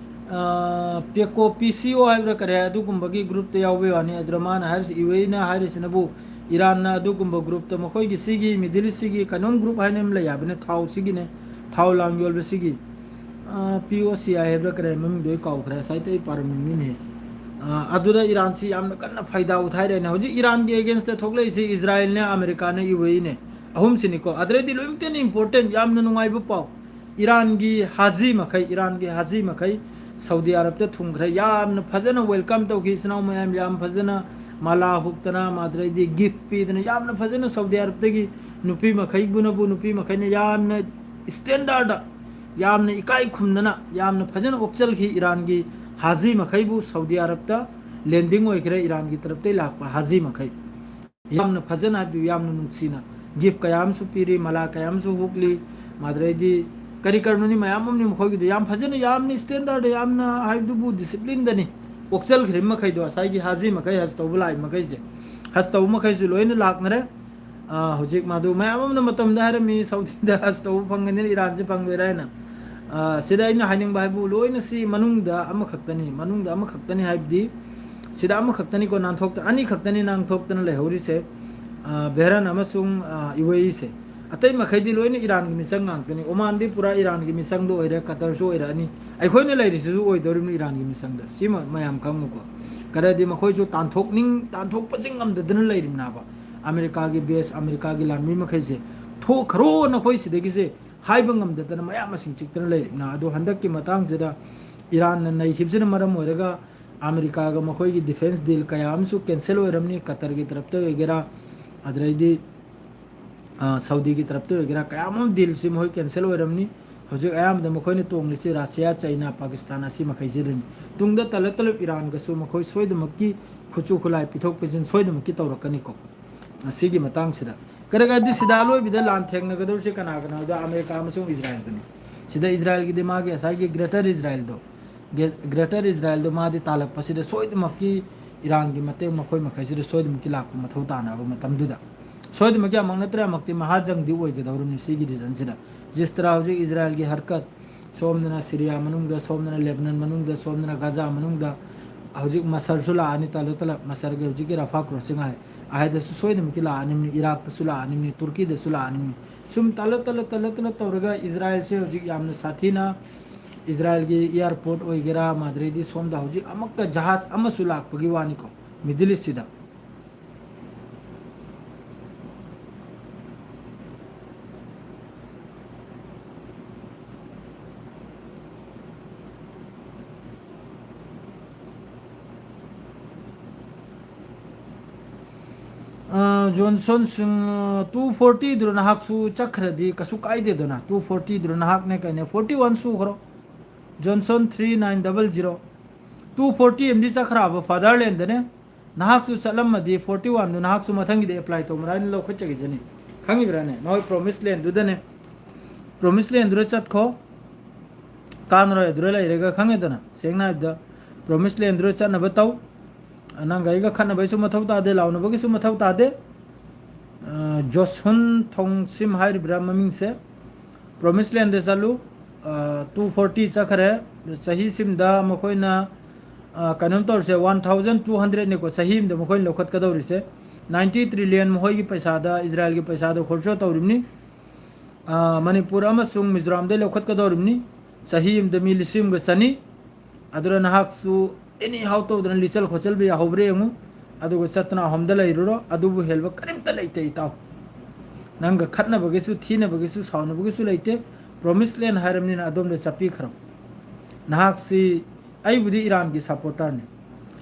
ꯑꯥ, ꯄꯦꯀꯣ, ꯄꯤ ꯁꯤ ꯑꯣ ꯍꯥꯏꯕ꯭ꯔꯥ ꯀꯔꯤ ꯍꯥꯏ, ꯑꯗꯨꯒꯨꯝꯕꯒꯤ group ꯇ ꯌꯥꯎꯕꯩ ꯋꯥꯅꯤ꯫ ꯑꯗꯨꯅ ꯃꯥꯅ ꯍꯥꯏꯔꯤꯁꯤ, ꯌꯨ ꯑꯦꯅ ꯍꯥꯏꯔꯤꯁꯤꯅꯕꯨ ꯏꯔꯥꯟꯅ ꯑꯗꯨꯒꯨꯝꯕ group ꯇ, ꯃꯈꯣꯏꯒꯤ ꯁꯤꯒꯤ Middle East ꯁꯤꯒꯤ ꯀꯩꯅꯣꯝ group ꯍꯥꯏꯅ ꯑꯃ ꯂꯩ ꯍꯥꯏꯕꯅꯤ, ꯊꯥꯎ ꯁꯤꯒꯤꯅꯦ, ꯊꯥꯎ ꯂꯥꯡ ꯌꯣꯟꯕꯁꯤꯒꯤ, ꯑ, ꯄꯤ ꯑꯣ ꯁꯤ ꯑꯥꯏ ꯍꯥꯏꯕ꯭ꯔꯥ ꯀꯔꯤ ꯃꯃꯤꯡꯗꯣ ꯑꯩ ꯀꯥꯎꯈ꯭ꯔꯦ, ꯉꯁꯥꯏꯗ ꯑꯩ ꯄꯥꯔꯝꯃꯤꯅꯤꯅꯦ꯫ ꯑ, ꯑꯗꯨꯗ ꯏꯔꯥꯟꯁꯤ ꯌꯥꯝꯅ ꯀꯟꯅ ꯐꯥꯏꯗꯥ ꯎꯊꯥꯏꯔꯦꯅꯦ꯫ ꯍꯧꯖꯤꯛ ꯏꯔꯥꯟꯒꯤ against ꯇ ꯊꯣꯛꯂꯛꯏꯁꯤ ꯏꯁꯔꯥꯏꯜꯅꯦ, ꯑꯃꯦꯔꯤꯀꯥꯅꯦ, ꯌꯨ ꯑꯦ ꯏꯅꯦ, ꯑꯍꯨꯝꯁꯤꯅꯤꯀꯣ꯫ ꯑꯗꯨꯗꯩꯗꯤ ꯂꯣꯏꯅꯃꯛꯇꯅ important, ꯌꯥꯝꯅ ꯅꯨꯡꯉꯥꯏꯕ ꯄꯥꯎ, ꯏꯔꯥꯟꯒꯤ ꯍꯥꯖꯤ ꯃꯈꯩ, ꯏꯔꯥꯟꯒꯤ ꯍꯥꯖꯤ ꯃꯈꯩ ꯁꯥꯎꯗꯤ ꯑꯔꯕꯇ ꯊꯨꯡꯈ꯭ꯔꯦ꯫ ꯌꯥꯝꯅ ꯐꯖꯅ welcome ꯇꯧꯈꯤ, ꯏꯆꯤꯟ ꯏꯅꯥꯎ ꯃꯌꯥꯝ, ꯌꯥꯝ ꯐꯖꯅ ꯃꯥꯂꯥ ꯍꯨꯛꯇꯅ, ꯑꯗꯨꯗꯩꯗꯤ gift ꯄꯤꯗꯅ, ꯌꯥꯝꯅ ꯐꯖꯅ ꯁꯥꯎꯗꯤ ꯑꯔꯕꯇꯒꯤ ꯅꯨꯄꯤ ꯃꯈꯩꯕꯨꯅꯕꯨ, ꯅꯨꯄꯤ ꯃꯈꯩꯅ ꯌꯥꯝꯅ standard, ꯌꯥꯝꯅ ꯏꯀꯥꯏ ꯈꯨꯝꯅꯅ, ꯌꯥꯝꯅ ꯐꯖꯅ ꯑꯣꯛꯆꯜꯈꯤ ꯏꯔꯥꯟꯒꯤ ꯍꯥꯖꯤ ꯃꯈꯩꯕꯨ꯫ ꯁꯥꯎꯗꯤ ꯑꯔꯕꯇ landing ꯑꯣꯏꯈ꯭ꯔꯦ ꯏꯔꯥꯟꯒꯤ ꯇꯔꯞꯇꯒꯤ ꯂꯥꯛꯄ ꯍꯥꯖꯤ ꯃꯈꯩ꯫ ꯌꯥꯝꯅ ꯐꯖꯅ, ꯍꯥꯏꯕꯗꯤ ꯌꯥꯝꯅ ꯅꯨꯡꯁꯤꯅ gift ꯀꯌꯥ ꯑꯃꯁꯨ ꯄꯤꯔꯤ, ꯃꯂꯥ ꯀꯌꯥ ꯑꯃꯁꯨ ꯍꯨꯛꯂꯤ, ꯃꯗꯨꯗꯩꯗꯤ ꯀꯔꯤ ꯀꯔꯤꯅꯣꯅꯤ ꯃꯌꯥꯝ ꯑꯃꯅꯤ ꯃꯈꯣꯏꯒꯤꯗꯣ꯫ ꯌꯥꯝ ꯐꯖꯅ, ꯌꯥꯝꯅ standard, ꯌꯥꯝꯅ ꯍꯥꯏꯕꯗꯨꯕꯨ discipline ꯗꯅꯤ ꯑꯣꯛꯆꯜꯈ꯭ꯔꯤꯕ ꯃꯈꯩꯗꯣ, ꯉꯁꯥꯏꯒꯤ ꯍꯥꯖꯤ ꯃꯈꯩ, ꯍꯖ ꯇꯧꯕ ꯂꯥꯛꯏ ꯃꯈꯩꯁꯦ꯫ ꯍꯖ ꯇꯧꯕ ꯃꯈꯩꯁꯨ ꯂꯣꯏꯅ ꯂꯥꯛꯅꯔꯦ꯫ ꯑ, ꯍꯧꯖꯤꯛ ꯃꯗꯨ ꯃꯌꯥꯝ ꯑꯃꯅ ꯃꯇꯝꯗ ꯍꯥꯏꯔꯝꯃꯤ, ꯁꯥꯎꯗꯤꯗ ꯍꯖ ꯇꯧꯕ ꯐꯪꯒꯅꯤ, ꯏꯔꯥꯟꯁꯦ ꯐꯪꯂꯣꯏꯔꯦ ꯍꯥꯏꯅ꯫ ꯑ, ꯁꯤꯗ ꯑꯩꯅ ꯍꯥꯏꯅꯤꯡꯕ ꯍꯥꯏꯕꯨ, ꯂꯣꯏꯅ ꯁꯤ ꯃꯅꯨꯡꯗ ꯑꯃꯈꯛꯇꯅꯤ, ꯃꯅꯨꯡꯗ ꯑꯃꯈꯛꯇꯅꯤ ꯍꯥꯏꯕꯗꯤ, ꯁꯤꯗ ꯑꯃꯈꯛꯇꯅꯤꯀꯣ ꯅꯥꯟꯊꯣꯛꯇ-, ꯑꯅꯤꯈꯛꯇꯅꯤ ꯅꯥꯟꯊꯣꯛꯇꯅ ꯂꯩꯍꯧꯔꯤꯁꯦ, ꯑ, ꯕꯦꯍꯔꯥꯟ ꯑꯃꯁꯨꯡ, ꯑ, ꯌꯨ ꯑꯦ ꯏꯁꯦ꯫ ꯑꯇꯩ ꯃꯈꯩꯗꯤ ꯂꯣꯏꯅ ꯏꯔꯥꯟꯒꯤ ꯃꯤꯆꯪ ꯉꯥꯛꯇꯅꯤ꯫ ꯑꯣꯃꯥꯟꯗꯤ ꯄꯨꯔꯥ ꯏꯔꯥꯟꯒꯤ ꯃꯤꯆꯪꯗ ꯑꯣꯏꯔꯦ, ꯀꯇꯔꯁꯨ ꯑꯣꯏꯔꯛꯑꯅꯤ, ꯑꯩꯈꯣꯏꯅ ꯂꯩꯔꯤꯁꯤꯁꯨ ꯑꯣꯏꯗꯧꯔꯤꯕꯅꯤ ꯏꯔꯥꯟꯒꯤ ꯃꯤꯆꯪꯗ꯫ ꯁꯤꯃ ꯃꯌꯥꯝ ꯈꯪꯉꯨꯀꯣ꯫ ꯀꯔꯗꯤ ꯃꯈꯣꯏꯁꯨ ꯇꯥꯟꯊꯣꯛꯅꯤꯡ-, ꯇꯥꯟꯊꯣꯛꯄꯁꯤ ꯉꯝꯗꯗꯅ ꯂꯩꯔꯤꯕꯅꯦꯕ꯫ ꯑꯃꯦꯔꯤꯀꯥꯒꯤ base, ꯑꯃꯦꯔꯤꯀꯥꯒꯤ ꯂꯥꯟꯃꯤ ꯃꯈꯩꯁꯦ, "ꯊꯣꯛꯈ꯭ꯔꯣ ꯅꯈꯣꯏ ꯁꯤꯗꯒꯤꯁꯦ" ꯍꯥꯏꯕ ꯉꯝꯗꯗꯅ ꯃꯌꯥꯝ ꯃꯁꯤꯡ ꯆꯤꯛꯇꯅ ꯂꯩꯔꯤꯕꯅ꯫ ꯑꯗꯣ ꯍꯟꯗꯛꯀꯤ ꯃꯇꯥꯡꯁꯤꯗ ꯏꯔꯥꯟꯅ ꯅꯩꯈꯤꯕꯁꯤꯅ ꯃꯔꯝ ꯑꯣꯏꯔꯒ ꯑꯃꯦꯔꯤꯀꯥꯒ ꯃꯈꯣꯏꯒꯤ defence deal ꯀꯌꯥ ꯑꯃꯁꯨ cancel ꯑꯣꯏꯔꯝꯅꯤ꯫ ꯀꯇꯔꯒꯤ ꯇꯔꯞꯇ ꯑꯣꯏꯒꯦꯔꯥ, ꯑꯗꯨꯗꯩꯗꯤ, ꯑ, ꯁꯥꯎꯗꯤꯒꯤ ꯇꯔꯞꯇ ꯑꯣꯏꯒꯦꯔꯥ, ꯀꯌꯥ ꯑꯃ dealꯁꯤ ꯃꯈꯣꯏ cancel ꯑꯣꯏꯔꯝꯅꯤ꯫ ꯍꯧꯖꯤꯛ ꯑꯌꯥꯝꯕꯗ ꯃꯈꯣꯏꯅ ꯇꯣꯡꯂꯤꯁꯤ ꯔꯁꯤꯌꯥ, ꯆꯩꯅꯥ, ꯄꯥꯀꯤꯁꯇꯥꯟ ꯑꯁꯤ ꯃꯈꯩꯁꯤꯗꯅꯤ꯫ ꯇꯨꯡꯗ ꯇꯂꯞ ꯇꯂꯞ ꯏꯔꯥꯟꯒꯁꯨ ꯃꯈꯣꯏ ꯁꯣꯏꯗꯃꯛꯀꯤ ꯈꯨꯠꯁꯨ ꯈꯨꯠꯂꯥꯏ ꯄꯤꯊꯣꯛ ꯄꯤꯁꯤꯟ ꯁꯣꯏꯗꯃꯛꯀꯤ ꯇꯧꯔꯛꯀꯅꯤꯀꯣ꯫ ꯑꯁꯤꯒꯤ ꯃꯇꯥꯡꯁꯤꯗ ꯀꯔꯤ ꯀꯔꯤ ꯁꯤꯗ ꯑꯂꯣꯏꯕꯗ ꯂꯥꯟ ꯊꯦꯡꯅꯒꯗꯧꯔꯤꯁꯤ ꯀꯅꯥ ꯀꯅꯥꯗ? ꯑꯃꯦꯔꯤꯀꯥ ꯑꯃꯁꯨꯡ ꯏꯖꯔꯥꯏꯜꯒꯅꯤ꯫ ꯁꯤꯗ ꯏꯖꯔꯥꯏꯜꯒꯤꯗꯤ ꯃꯥꯒꯤ ꯉꯁꯥꯏꯒꯤ Greater Israelꯗꯣ, ꯒꯦ-, Greater Israelꯗꯣ ꯃꯥꯗꯤ ꯇꯥꯜꯂꯛꯄꯁꯤꯗ ꯁꯣꯏꯗꯃꯛꯀꯤ ꯏꯔꯥꯟꯒꯤ ꯃꯇꯦꯡ ꯃꯈꯣꯏ ꯃꯈꯩꯁꯤꯗ ꯁꯣꯏꯗꯃꯛꯀꯤ ꯂꯥꯛꯄ ꯃꯊꯧ ꯇꯥꯅꯕ ꯃꯇꯝꯗꯨꯗ꯫ ꯁꯣꯏꯗꯃꯛꯀꯤ ꯑꯃꯛ ꯅꯠꯇ꯭ꯔꯦ ꯑꯃꯛꯇꯤ ꯃꯍꯥꯖꯪꯗꯤ ꯑꯣꯏꯒꯗꯧꯔꯤꯕꯅꯤ ꯁꯤꯒꯤ regionꯁꯤꯗ꯫ ꯖꯤꯁ ꯇꯔꯥ ꯍꯧꯖꯤꯛ ꯏꯖꯔꯥꯏꯜꯒꯤ ꯍꯔꯀꯠ, ꯁꯣꯝꯗꯅ ꯁꯤꯔꯤꯌꯥ ꯃꯅꯨꯡꯗ, ꯁꯣꯝꯗꯅ ꯂꯦꯕꯅꯟ ꯃꯅꯨꯡꯗ, ꯁꯣꯝꯗꯅ ꯒꯖꯥ ꯃꯅꯨꯡꯗ, ꯍꯧꯖꯤꯛ ꯃꯁꯔꯁꯨ ꯂꯥꯛꯑꯅꯤ, ꯇꯂꯞ ꯇꯂꯞ ꯃꯁꯔꯒꯤ ꯍꯧꯖꯤꯛꯀꯤ ꯔꯐꯥ crossing ꯍꯥꯏ, ꯑꯍꯥꯏꯗꯁꯨ ꯁꯣꯏꯗꯅꯃꯛꯀꯤ ꯂꯥꯛꯑꯅꯤꯕꯅꯤ, ꯏꯔꯥꯛꯇꯁꯨ ꯂꯥꯛꯑꯅꯤꯕꯅꯤ, ꯇꯨꯔꯀꯤꯗꯁꯨ ꯂꯥꯛꯑꯅꯤꯕꯅꯤ꯫ ꯁꯨꯝ ꯇꯂꯞ ꯇꯂꯞ ꯇꯂꯞ ꯇꯂꯞ ꯇꯧꯔꯒ ꯏꯖꯔꯥꯏꯜꯁꯦ ꯍꯧꯖꯤꯛ ꯌꯥꯝꯅ ꯁꯥꯊꯤꯅ ꯏꯖꯔꯥꯏꯜꯒꯤ airport ꯑꯣꯏꯒꯦꯔꯥ, ꯃꯗꯨꯗꯩꯗꯤ ꯁꯣꯝꯗ ꯍꯧꯖꯤꯛ ꯑꯃꯛꯀ ꯖꯍꯥꯖ ꯑꯃꯁꯨ ꯂꯥꯛꯄꯒꯤ ꯋꯥꯅꯤꯀꯣ Middle Eastꯁꯤꯗ꯫ ꯑ, ꯖꯣꯟꯁꯟ ꯁꯤꯡ, two fortyꯗꯨꯅ ꯅꯍꯥꯛꯁꯨ ꯆꯠꯈ꯭ꯔꯗꯤ ꯀꯩꯁꯨ ꯀꯥꯏꯗꯦꯗꯅ꯫ Two fortyꯗꯨꯅ ꯅꯍꯥꯛꯅꯦ ꯀꯩꯅꯦ, forty one ꯁꯨꯈ꯭ꯔꯣ꯫ Johnson three nine double zero꯫ Two forty ꯑꯃꯗꯤ ꯆꯠꯈ꯭ꯔꯕ Fatherlandꯗꯅꯦ꯫ ꯅꯍꯥꯛꯁꯨ ꯆꯠꯂꯝꯃꯗꯤ forty oneꯗꯨ ꯅꯍꯥꯛꯁꯨ ꯃꯊꯪꯒꯤꯗ apply ꯇꯧꯅꯔꯥ ꯍꯥꯏꯅ ꯂꯧꯈꯠꯆꯈꯤꯁꯅꯤ꯫ ꯈꯪꯉꯤꯕ꯭ꯔꯥꯅꯦ? ꯅꯈꯣꯏ Promised Landꯗꯨꯗꯅꯦ꯫ ꯄ꯭ꯔꯣꯃꯤꯁ ꯂꯦꯟꯗꯨꯗ ꯆꯠꯈꯣ꯫ ꯀꯥꯟꯅꯔꯣꯏ ꯑꯗꯨꯗ ꯂꯩꯔꯒ, ꯈꯪꯉꯦꯗꯅ꯫ ꯁꯦꯡꯅ ꯍꯥꯏꯕꯗ, ꯄ꯭ꯔꯣꯃꯤꯁ ꯂꯦꯟꯗꯨꯗ ꯆꯠꯅꯕ ꯇꯧ꯫ ꯅꯪꯒ ꯑꯩꯒ ꯈꯠꯅꯕꯒꯤꯁꯨ ꯃꯊꯧ ꯇꯥꯗꯦ, ꯂꯥꯎꯅꯕꯒꯤꯁꯨ ꯃꯊꯧ ꯇꯥꯗꯦ꯫ ꯑ, ꯖꯣꯁꯨꯟ ꯊꯣꯡꯁꯤꯝ ꯍꯥꯏꯔꯤꯕ꯭ꯔꯥ ꯃꯃꯤꯡꯁꯦ? ꯄ꯭ꯔꯣꯃꯤꯁ ꯂꯦꯟꯗ ꯆꯠꯂꯨ꯫ ꯇꯨ ꯐꯣꯔꯇꯤ ꯆꯠꯈ꯭ꯔꯦ꯫ ꯆꯍꯤꯁꯤꯝꯗ ꯃꯈꯣꯏꯅ, ꯑ, ꯀꯩꯅꯣꯝ ꯇꯧꯔꯤꯁꯦ, ꯋꯥꯟ ꯊꯥꯎꯖꯟ ꯇꯨ ꯍꯟꯗ꯭ꯔꯦꯠꯅꯤꯀꯣ, ꯆꯍꯤ ꯑꯃꯗ ꯃꯈꯣꯏꯅ ꯂꯧꯈꯠꯀꯗꯧꯔꯤꯁꯦ꯫ ꯅꯥꯏꯟꯇꯤ ꯇ꯭ꯔꯤꯂꯤꯌꯟ ꯃꯈꯣꯏꯒꯤ ꯄꯩꯁꯥꯗ, ꯏꯖꯔꯥꯏꯜꯒꯤ ꯄꯩꯁꯥꯗ ꯈꯣꯔꯁ ꯇꯧꯔꯤꯕꯅꯤ꯫ ꯑ, ꯃꯅꯤꯄꯨꯔ ꯑꯃꯁꯨꯡ ꯃꯤꯖꯣꯔꯥꯝꯗꯩ ꯂꯧꯈꯠꯀꯗꯧꯔꯤꯕꯅꯤ꯫ ꯆꯍꯤ ꯑꯃꯗ ꯃꯤ ꯂꯤꯁꯤꯡ ꯑꯃꯒ ꯆꯅꯤ꯫ ꯑꯗꯨꯅ ꯅꯍꯥꯛꯁꯨ ꯑꯦꯅꯤ ꯍꯥꯎ ꯇꯧꯗꯅ ꯂꯤꯆꯠ ꯈꯣꯠꯆꯠꯕ ꯌꯥꯍꯧꯕ꯭ꯔꯥ ꯌꯦꯡꯉꯨ꯫ ꯑꯗꯨꯒ ꯆꯠꯇꯅ ꯑꯍꯣꯝꯗ ꯂꯩꯔꯨꯔꯣ꯫ ꯑꯗꯨꯕꯨ ꯍꯦꯜꯕ ꯀꯔꯤꯝꯇ ꯂꯩꯇꯦ, ꯏꯇꯥꯎ꯫ ꯅꯪꯒ ꯈꯠꯅꯕꯒꯤꯁꯨ, ꯊꯤꯅꯕꯒꯤꯁꯨ, ꯁꯥꯎꯅꯕꯒꯤꯁꯨ ꯂꯩꯇꯦ꯫ ꯄ꯭ꯔꯣꯃꯤꯁ ꯂꯦꯟ ꯍꯥꯏꯔꯕꯅꯤꯅ ꯑꯗꯣꯝꯗ ꯆꯠꯄꯤꯈ꯭ꯔꯣ꯫ ꯅꯍꯥꯛꯁꯤ, ꯑꯩꯕꯨꯗꯤ ꯏꯔꯥꯟꯒꯤ ꯁꯄꯣꯔꯇꯔꯅꯤ꯫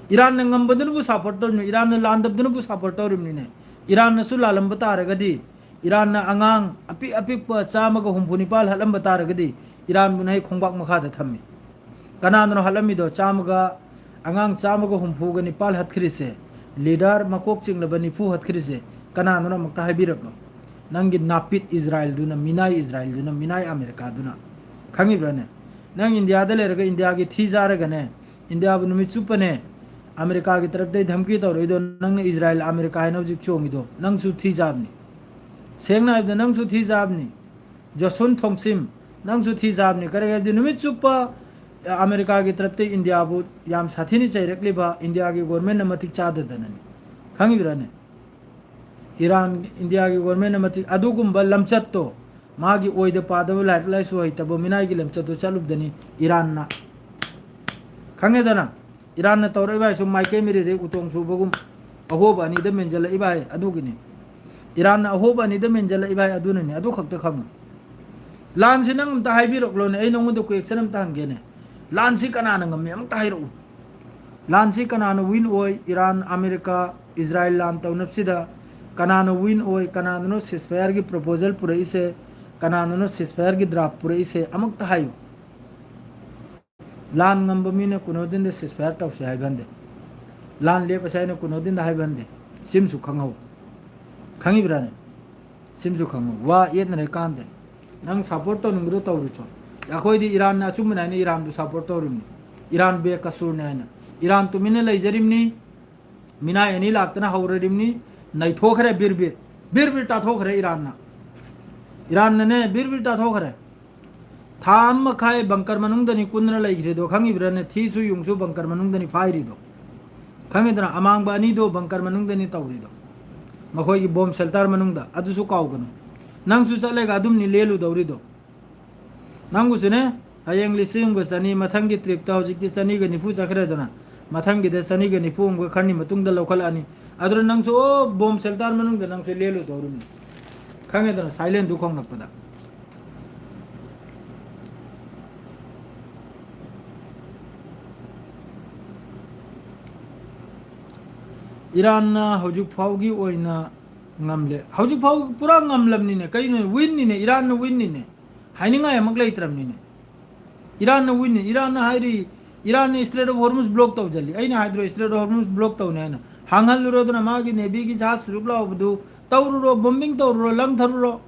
ꯏꯔꯥꯟꯅ ꯉꯝꯕꯗꯨꯅꯕꯨ ꯁꯄꯣꯔꯠ ꯇꯧꯔꯤꯕꯅꯤ, ꯏꯔꯥꯟꯅ ꯂꯥꯟꯗꯕꯗꯨꯅꯕꯨ ꯁꯄꯣꯔꯠ ꯇꯧꯔꯤꯕꯅꯤꯅꯦ꯫ ꯏꯔꯥꯟꯅꯁꯨ ꯂꯥꯜꯂꯝꯕ ꯇꯥꯔꯒꯗꯤ, ꯏꯔꯥꯟꯅ ꯑꯉꯥꯡ ꯑꯄꯤꯛ ꯑꯄꯤꯛꯄ ꯆꯥꯝꯃꯒ ꯍꯨꯝꯐꯨ ꯅꯤꯄꯥꯜ ꯍꯥꯠꯂꯝꯕ ꯇꯥꯔꯒꯗꯤ, ꯏꯔꯥꯟꯕꯨ ꯅꯍꯩ ꯈꯣꯡꯕꯥꯛ ꯃꯈꯥꯗ ꯊꯝꯃꯤ꯫ ꯀꯅꯥꯅꯅꯣ ꯍꯥꯠꯂꯝꯃꯤꯗꯣ? ꯆꯥꯝꯃꯒ, ꯑꯉꯥꯡ ꯆꯥꯝꯃꯒ ꯍꯨꯝꯐꯨꯒ ꯅꯤꯄꯥꯜ ꯍꯥꯠꯈ꯭ꯔꯤꯁꯦ, ꯂꯤꯗꯔ ꯃꯀꯣꯛ ꯆꯤꯡꯂꯕ ꯅꯤꯐꯨ ꯍꯥꯠꯈ꯭ꯔꯤꯁꯦ, ꯀꯅꯥꯅꯣꯅꯣ ꯑꯃꯨꯛꯇ ꯍꯥꯏꯕꯤꯔꯛꯂꯣ? ꯅꯪꯒꯤ ꯅꯥꯄꯤꯠ ꯏꯖꯔꯥꯏꯜꯗꯨꯅ, ꯃꯤꯅꯥꯏ ꯏꯖꯔꯥꯏꯜꯗꯨꯅ, ꯃꯤꯅꯥꯏ ꯑꯃꯦꯔꯤꯀꯥꯗꯨꯅ꯫ ꯈꯪꯉꯤꯕ꯭ꯔꯥꯅꯦ? ꯅꯪ ꯏꯟꯗꯤꯌꯥꯗ ꯂꯩꯔꯒ ꯏꯟꯗꯤꯌꯥꯒꯤ ꯊꯤ ꯆꯥꯔꯒꯅꯦ, ꯏꯟꯗꯤꯌꯥꯕꯨ ꯅꯨꯃꯤꯠ ꯆꯨꯞꯄꯅꯦ ꯑꯃꯦꯔꯤꯀꯥꯒꯤ ꯇꯔꯞꯇꯩ ꯙꯝꯀꯤ ꯇꯧꯔꯛꯏꯗꯣ, ꯅꯪꯅ ꯏꯖꯔꯥꯏꯜ ꯑꯃꯦꯔꯤꯀꯥ ꯍꯥꯏꯅ ꯍꯧꯖꯤꯛ ꯆꯣꯡꯉꯤꯗꯣ, ꯅꯪꯁꯨ ꯊꯤ ꯆꯥꯕꯅꯤ꯫ ꯁꯦꯡꯅ ꯍꯥꯏꯕꯗ, ꯅꯪꯁꯨ ꯊꯤ ꯆꯥꯕꯅꯤ꯫ ꯖꯣꯁꯨꯟ ꯊꯣꯡꯁꯤꯝ, ꯅꯪꯁꯨ ꯊꯤ ꯆꯥꯕꯅꯤ꯫ ꯀꯔꯤꯒꯤ ꯍꯥꯏꯕꯗꯤ, ꯅꯨꯃꯤꯠ ꯆꯨꯞꯄ ꯑꯃꯦꯔꯤꯀꯥꯒꯤ ꯇꯔꯞꯇꯩ ꯏꯟꯗꯤꯌꯥꯕꯨ ꯌꯥꯝ ꯁꯥꯊꯤꯅ ꯆꯩꯔꯛꯂꯤꯕ ꯏꯟꯗꯤꯌꯥꯒꯤ ꯒꯣꯔꯃꯦꯟꯅ ꯃꯇꯤꯛ ꯆꯥꯗꯗꯅꯅꯤ꯫ ꯈꯪꯉꯤꯕ꯭ꯔꯥꯅꯦ? ꯏꯔꯥꯟ, ꯏꯟꯗꯤꯌꯥꯒꯤ ꯒꯣꯔꯃꯦꯟꯅ ꯃꯇꯤꯛ, ꯑꯗꯨꯒꯨꯝꯕ ꯂꯝꯆꯠꯇꯣ, ꯃꯥꯒꯤ ꯑꯣꯏꯗ ꯄꯥꯗꯕ, ꯂꯥꯏꯔꯤꯛ ꯂꯥꯏꯁꯨ ꯍꯩꯇꯕ ꯃꯤꯅꯥꯏꯒꯤ ꯂꯝꯆꯠꯇꯣ ꯆꯠꯂꯨꯕꯗꯅꯤ ꯏꯔꯥꯟꯅ꯫ ꯈꯪꯉꯦꯗꯅ? ꯏꯔꯥꯟꯅ ꯇꯧꯔꯛꯏꯕ ꯍꯥꯏ ꯁꯨꯝ ꯃꯥꯏꯀꯩ ꯃꯔꯤꯗꯩ ꯎꯇꯣꯡ ꯁꯨꯕꯒꯨꯝ, ꯑꯍꯣꯕ ꯑꯅꯤꯗ ꯃꯦꯟꯖꯜꯂꯛꯏꯕ ꯍꯥꯏ ꯑꯗꯨꯒꯤꯅꯤ꯫ ꯏꯔꯥꯟꯅ ꯑꯍꯣꯕ ꯑꯅꯤꯗ ꯃꯦꯟꯖꯜꯂꯛꯏꯕ ꯍꯥꯏ ꯑꯗꯨꯅꯅꯤ꯫ ꯑꯗꯨ ꯈꯛꯇ ꯈꯪꯉꯨ꯫ ꯂꯥꯟꯁꯤ ꯅꯪ ꯑꯝꯇ ꯍꯥꯏꯕꯤꯔꯛꯂꯣꯅꯦ, ꯑꯩ ꯅꯉꯣꯟꯗ ꯀ꯭ꯋꯦꯛꯁꯟ ꯑꯝꯇ ꯍꯪꯒꯦꯅꯦ꯫ ꯂꯥꯟꯁꯤ ꯀꯅꯥꯅ ꯉꯝꯃꯤ? ꯑꯝꯇ ꯍꯥꯏꯔꯛꯎ꯫ ꯂꯥꯟꯁꯤ ꯀꯅꯥꯅ ꯋꯤꯟ ꯑꯣꯏ? ꯏꯔꯥꯟ, ꯑꯃꯦꯔꯤꯀꯥ, ꯏꯖꯔꯥꯏꯜ ꯂꯥꯟ ꯇꯧꯅꯕꯁꯤꯗ ꯀꯅꯥꯅ ꯋꯤꯟ ꯑꯣꯏ? ꯀꯅꯥꯅꯅꯣ ꯁꯤꯁꯐꯥꯌꯔꯒꯤ ꯄ꯭ꯔꯣꯄꯣꯖꯦꯜ ꯄꯨꯔꯛꯏꯁꯦ? ꯀꯅꯥꯅꯅꯣ ꯁꯤꯁꯐꯥꯌꯔꯒꯤ ꯗ꯭ꯔꯥꯐ ꯄꯨꯔꯛꯏꯁꯦ? ꯑꯃꯨꯛꯇ ꯍꯥꯏꯌꯨ꯫ ꯂꯥꯟ ꯉꯝꯕ ꯃꯤꯅ ꯀꯨꯅꯣꯗꯤꯟꯗ ꯁꯤꯁꯐꯥꯌꯔ ꯇꯧꯁꯦ ꯍꯥꯏꯕ ꯍꯟꯗꯦ꯫ ꯂꯥꯟ ꯂꯦꯞꯄꯁꯦ ꯍꯥꯏꯅ ꯀꯨꯅꯣꯗꯤꯟꯗ ꯍꯥꯏꯕ ꯍꯟꯗꯦ꯫ ꯁꯤꯝꯁꯨ ꯈꯪꯍꯧ꯫ ꯈꯪꯉꯤꯕ꯭ꯔꯥꯅꯦ? ꯁꯤꯝꯁꯨ ꯈꯪꯍꯧ꯫ ꯋꯥ ꯌꯦꯠꯅꯔꯦ ꯀꯥꯟꯗꯦ꯫ ꯅꯪ support ꯇꯧꯅꯤꯡꯕꯗꯣ ꯇꯧꯔꯨꯆꯣ꯫ ꯑꯩꯈꯣꯏꯗꯤ ꯏꯔꯥꯟꯅ ꯑꯆꯨꯝꯕꯅꯦ ꯍꯥꯏꯅ ꯏꯔꯥꯟꯕꯨ support ꯇꯧꯔꯤꯕꯅꯤ꯫ ꯏꯔꯥꯟ ꯕꯦꯀꯁꯨꯔꯅꯦ ꯍꯥꯏꯅ꯫ ꯏꯔꯥꯟ ꯇꯨꯃꯤꯟꯅ ꯂꯩꯖꯔꯤꯕꯅꯤ꯫ ꯃꯤꯅꯥꯏ ꯑꯅꯤ ꯂꯥꯛꯇꯅ ꯍꯧꯔꯔꯤꯕꯅꯤ꯫ ꯅꯩꯊꯣꯛꯈ꯭ꯔꯦ ꯕꯤꯔ ꯕꯤꯔ꯫ ꯕꯤꯔ ꯕꯤꯔ ꯇꯥꯊꯣꯛꯈ꯭ꯔꯦ ꯏꯔꯥꯟꯅ꯫ ꯏꯔꯥꯟꯅꯅꯦ ꯕꯤꯔ ꯕꯤꯔ ꯇꯥꯊꯣꯛꯈ꯭ꯔꯦ꯫ ꯊꯥ ꯑꯃ ꯃꯈꯥꯏ ꯕꯪꯀꯔ ꯃꯅꯨꯡꯗꯅꯤ ꯀꯨꯟꯗꯅ ꯂꯩꯈ꯭ꯔꯤꯗꯣ ꯈꯪꯉꯤꯕ꯭ꯔꯥꯅꯦ? ꯊꯤꯁꯨ ꯌꯨꯡꯁꯨ ꯕꯪꯀꯔ ꯃꯅꯨꯡꯗꯅꯤ ꯐꯥꯏꯔꯤꯗꯣ꯫ ꯈꯪꯉꯤꯗꯅ? ꯑꯃꯥꯡꯕ ꯑꯅꯤꯗꯣ ꯕꯪꯀꯔ ꯃꯅꯨꯡꯗꯅꯤ ꯇꯧꯔꯤꯗꯣ꯫ ꯃꯈꯣꯏꯒꯤ ꯕꯣꯝ ꯁꯦꯜꯇꯔ ꯃꯅꯨꯡꯗ꯫ ꯑꯗꯨꯁꯨ ꯀꯥꯎꯒꯅꯨ꯫ ꯅꯪꯁꯨ ꯆꯠꯂꯒ ꯑꯗꯨꯝꯅꯤ ꯂꯦꯜꯂꯨꯗꯧꯔꯤꯗꯣ꯫ ꯅꯪꯕꯨꯁꯨꯅꯦ, ꯍꯌꯦꯡ ꯂꯤꯁꯤꯡ ꯑꯃꯒ ꯆꯅꯤ, ꯃꯊꯪꯒꯤ ꯇ꯭ꯔꯤꯞꯇ ꯍꯧꯖꯤꯛꯇꯤ ꯆꯅꯤꯒ ꯅꯤꯐꯨ ꯆꯠꯈ꯭ꯔꯦꯗꯅ, ꯃꯊꯪꯒꯤꯗ ꯆꯅꯤꯒ ꯅꯤꯐꯨ ꯑꯃꯒ ꯈꯔꯅꯤ ꯃꯇꯨꯡꯗ ꯂꯧꯈꯠꯂꯛꯑꯅꯤ꯫ ꯑꯗꯨꯅ ꯅꯪꯁꯨ ꯑꯣ ꯕꯣꯝ ꯁꯦꯜꯇꯔ ꯃꯅꯨꯡꯗ ꯅꯪꯁꯨ ꯂꯦꯜꯂꯨꯗꯧꯔꯤꯅꯤ꯫ ꯈꯪꯉꯦꯗꯅ, ꯁꯥꯏꯂꯦꯟꯗꯨ ꯈꯣꯡꯂꯛꯄꯗ꯫ ꯏꯔꯥꯟꯅ ꯍꯧꯖꯤꯛ ꯐꯥꯎꯒꯤ ꯑꯣꯏꯅ ꯉꯝꯂꯦ꯫ ꯍꯧꯖꯤꯛ ꯐꯥꯎ ꯄꯨꯔꯥ ꯉꯝꯂꯕꯅꯤꯅꯦ꯫ ꯀꯩꯅꯣ? ꯋꯤꯟꯅꯤꯅꯦ, ꯏꯔꯥꯟꯅ ꯋꯤꯟꯅꯤꯅꯦ꯫ ꯍꯥꯏꯅꯤꯡꯉꯥꯏ ꯑꯃꯨꯛ ꯂꯩꯇ꯭ꯔꯕꯅꯤꯅꯦ꯫ ꯏꯔꯥꯟꯅ ꯋꯤꯟꯅꯤ꯫ ꯏꯔꯥꯟꯅ ꯍꯥꯏꯔꯤ, ꯏꯔꯥꯟꯅ Strait of Hormuz block ꯇꯧꯁꯤꯜꯂꯤ꯫ ꯑꯩꯅ ꯍꯥꯏꯗ꯭ꯔꯣ Strait of Hormuz block ꯇꯧꯅꯤ ꯍꯥꯏꯅ? ꯍꯥꯡꯍꯜꯂꯨꯔꯣꯗꯅ, ꯃꯥꯒꯤ ꯅꯦꯚꯤꯒꯤ ꯖꯍꯥꯖ ꯁꯨꯔꯨꯞ ꯂꯥꯎꯕꯗꯨ ꯇꯧꯔꯨꯔꯣ, ꯕꯣꯝꯕꯤꯡ ꯇꯧꯔꯨꯔꯣ, ꯂꯪꯊꯔꯨꯔꯣ꯫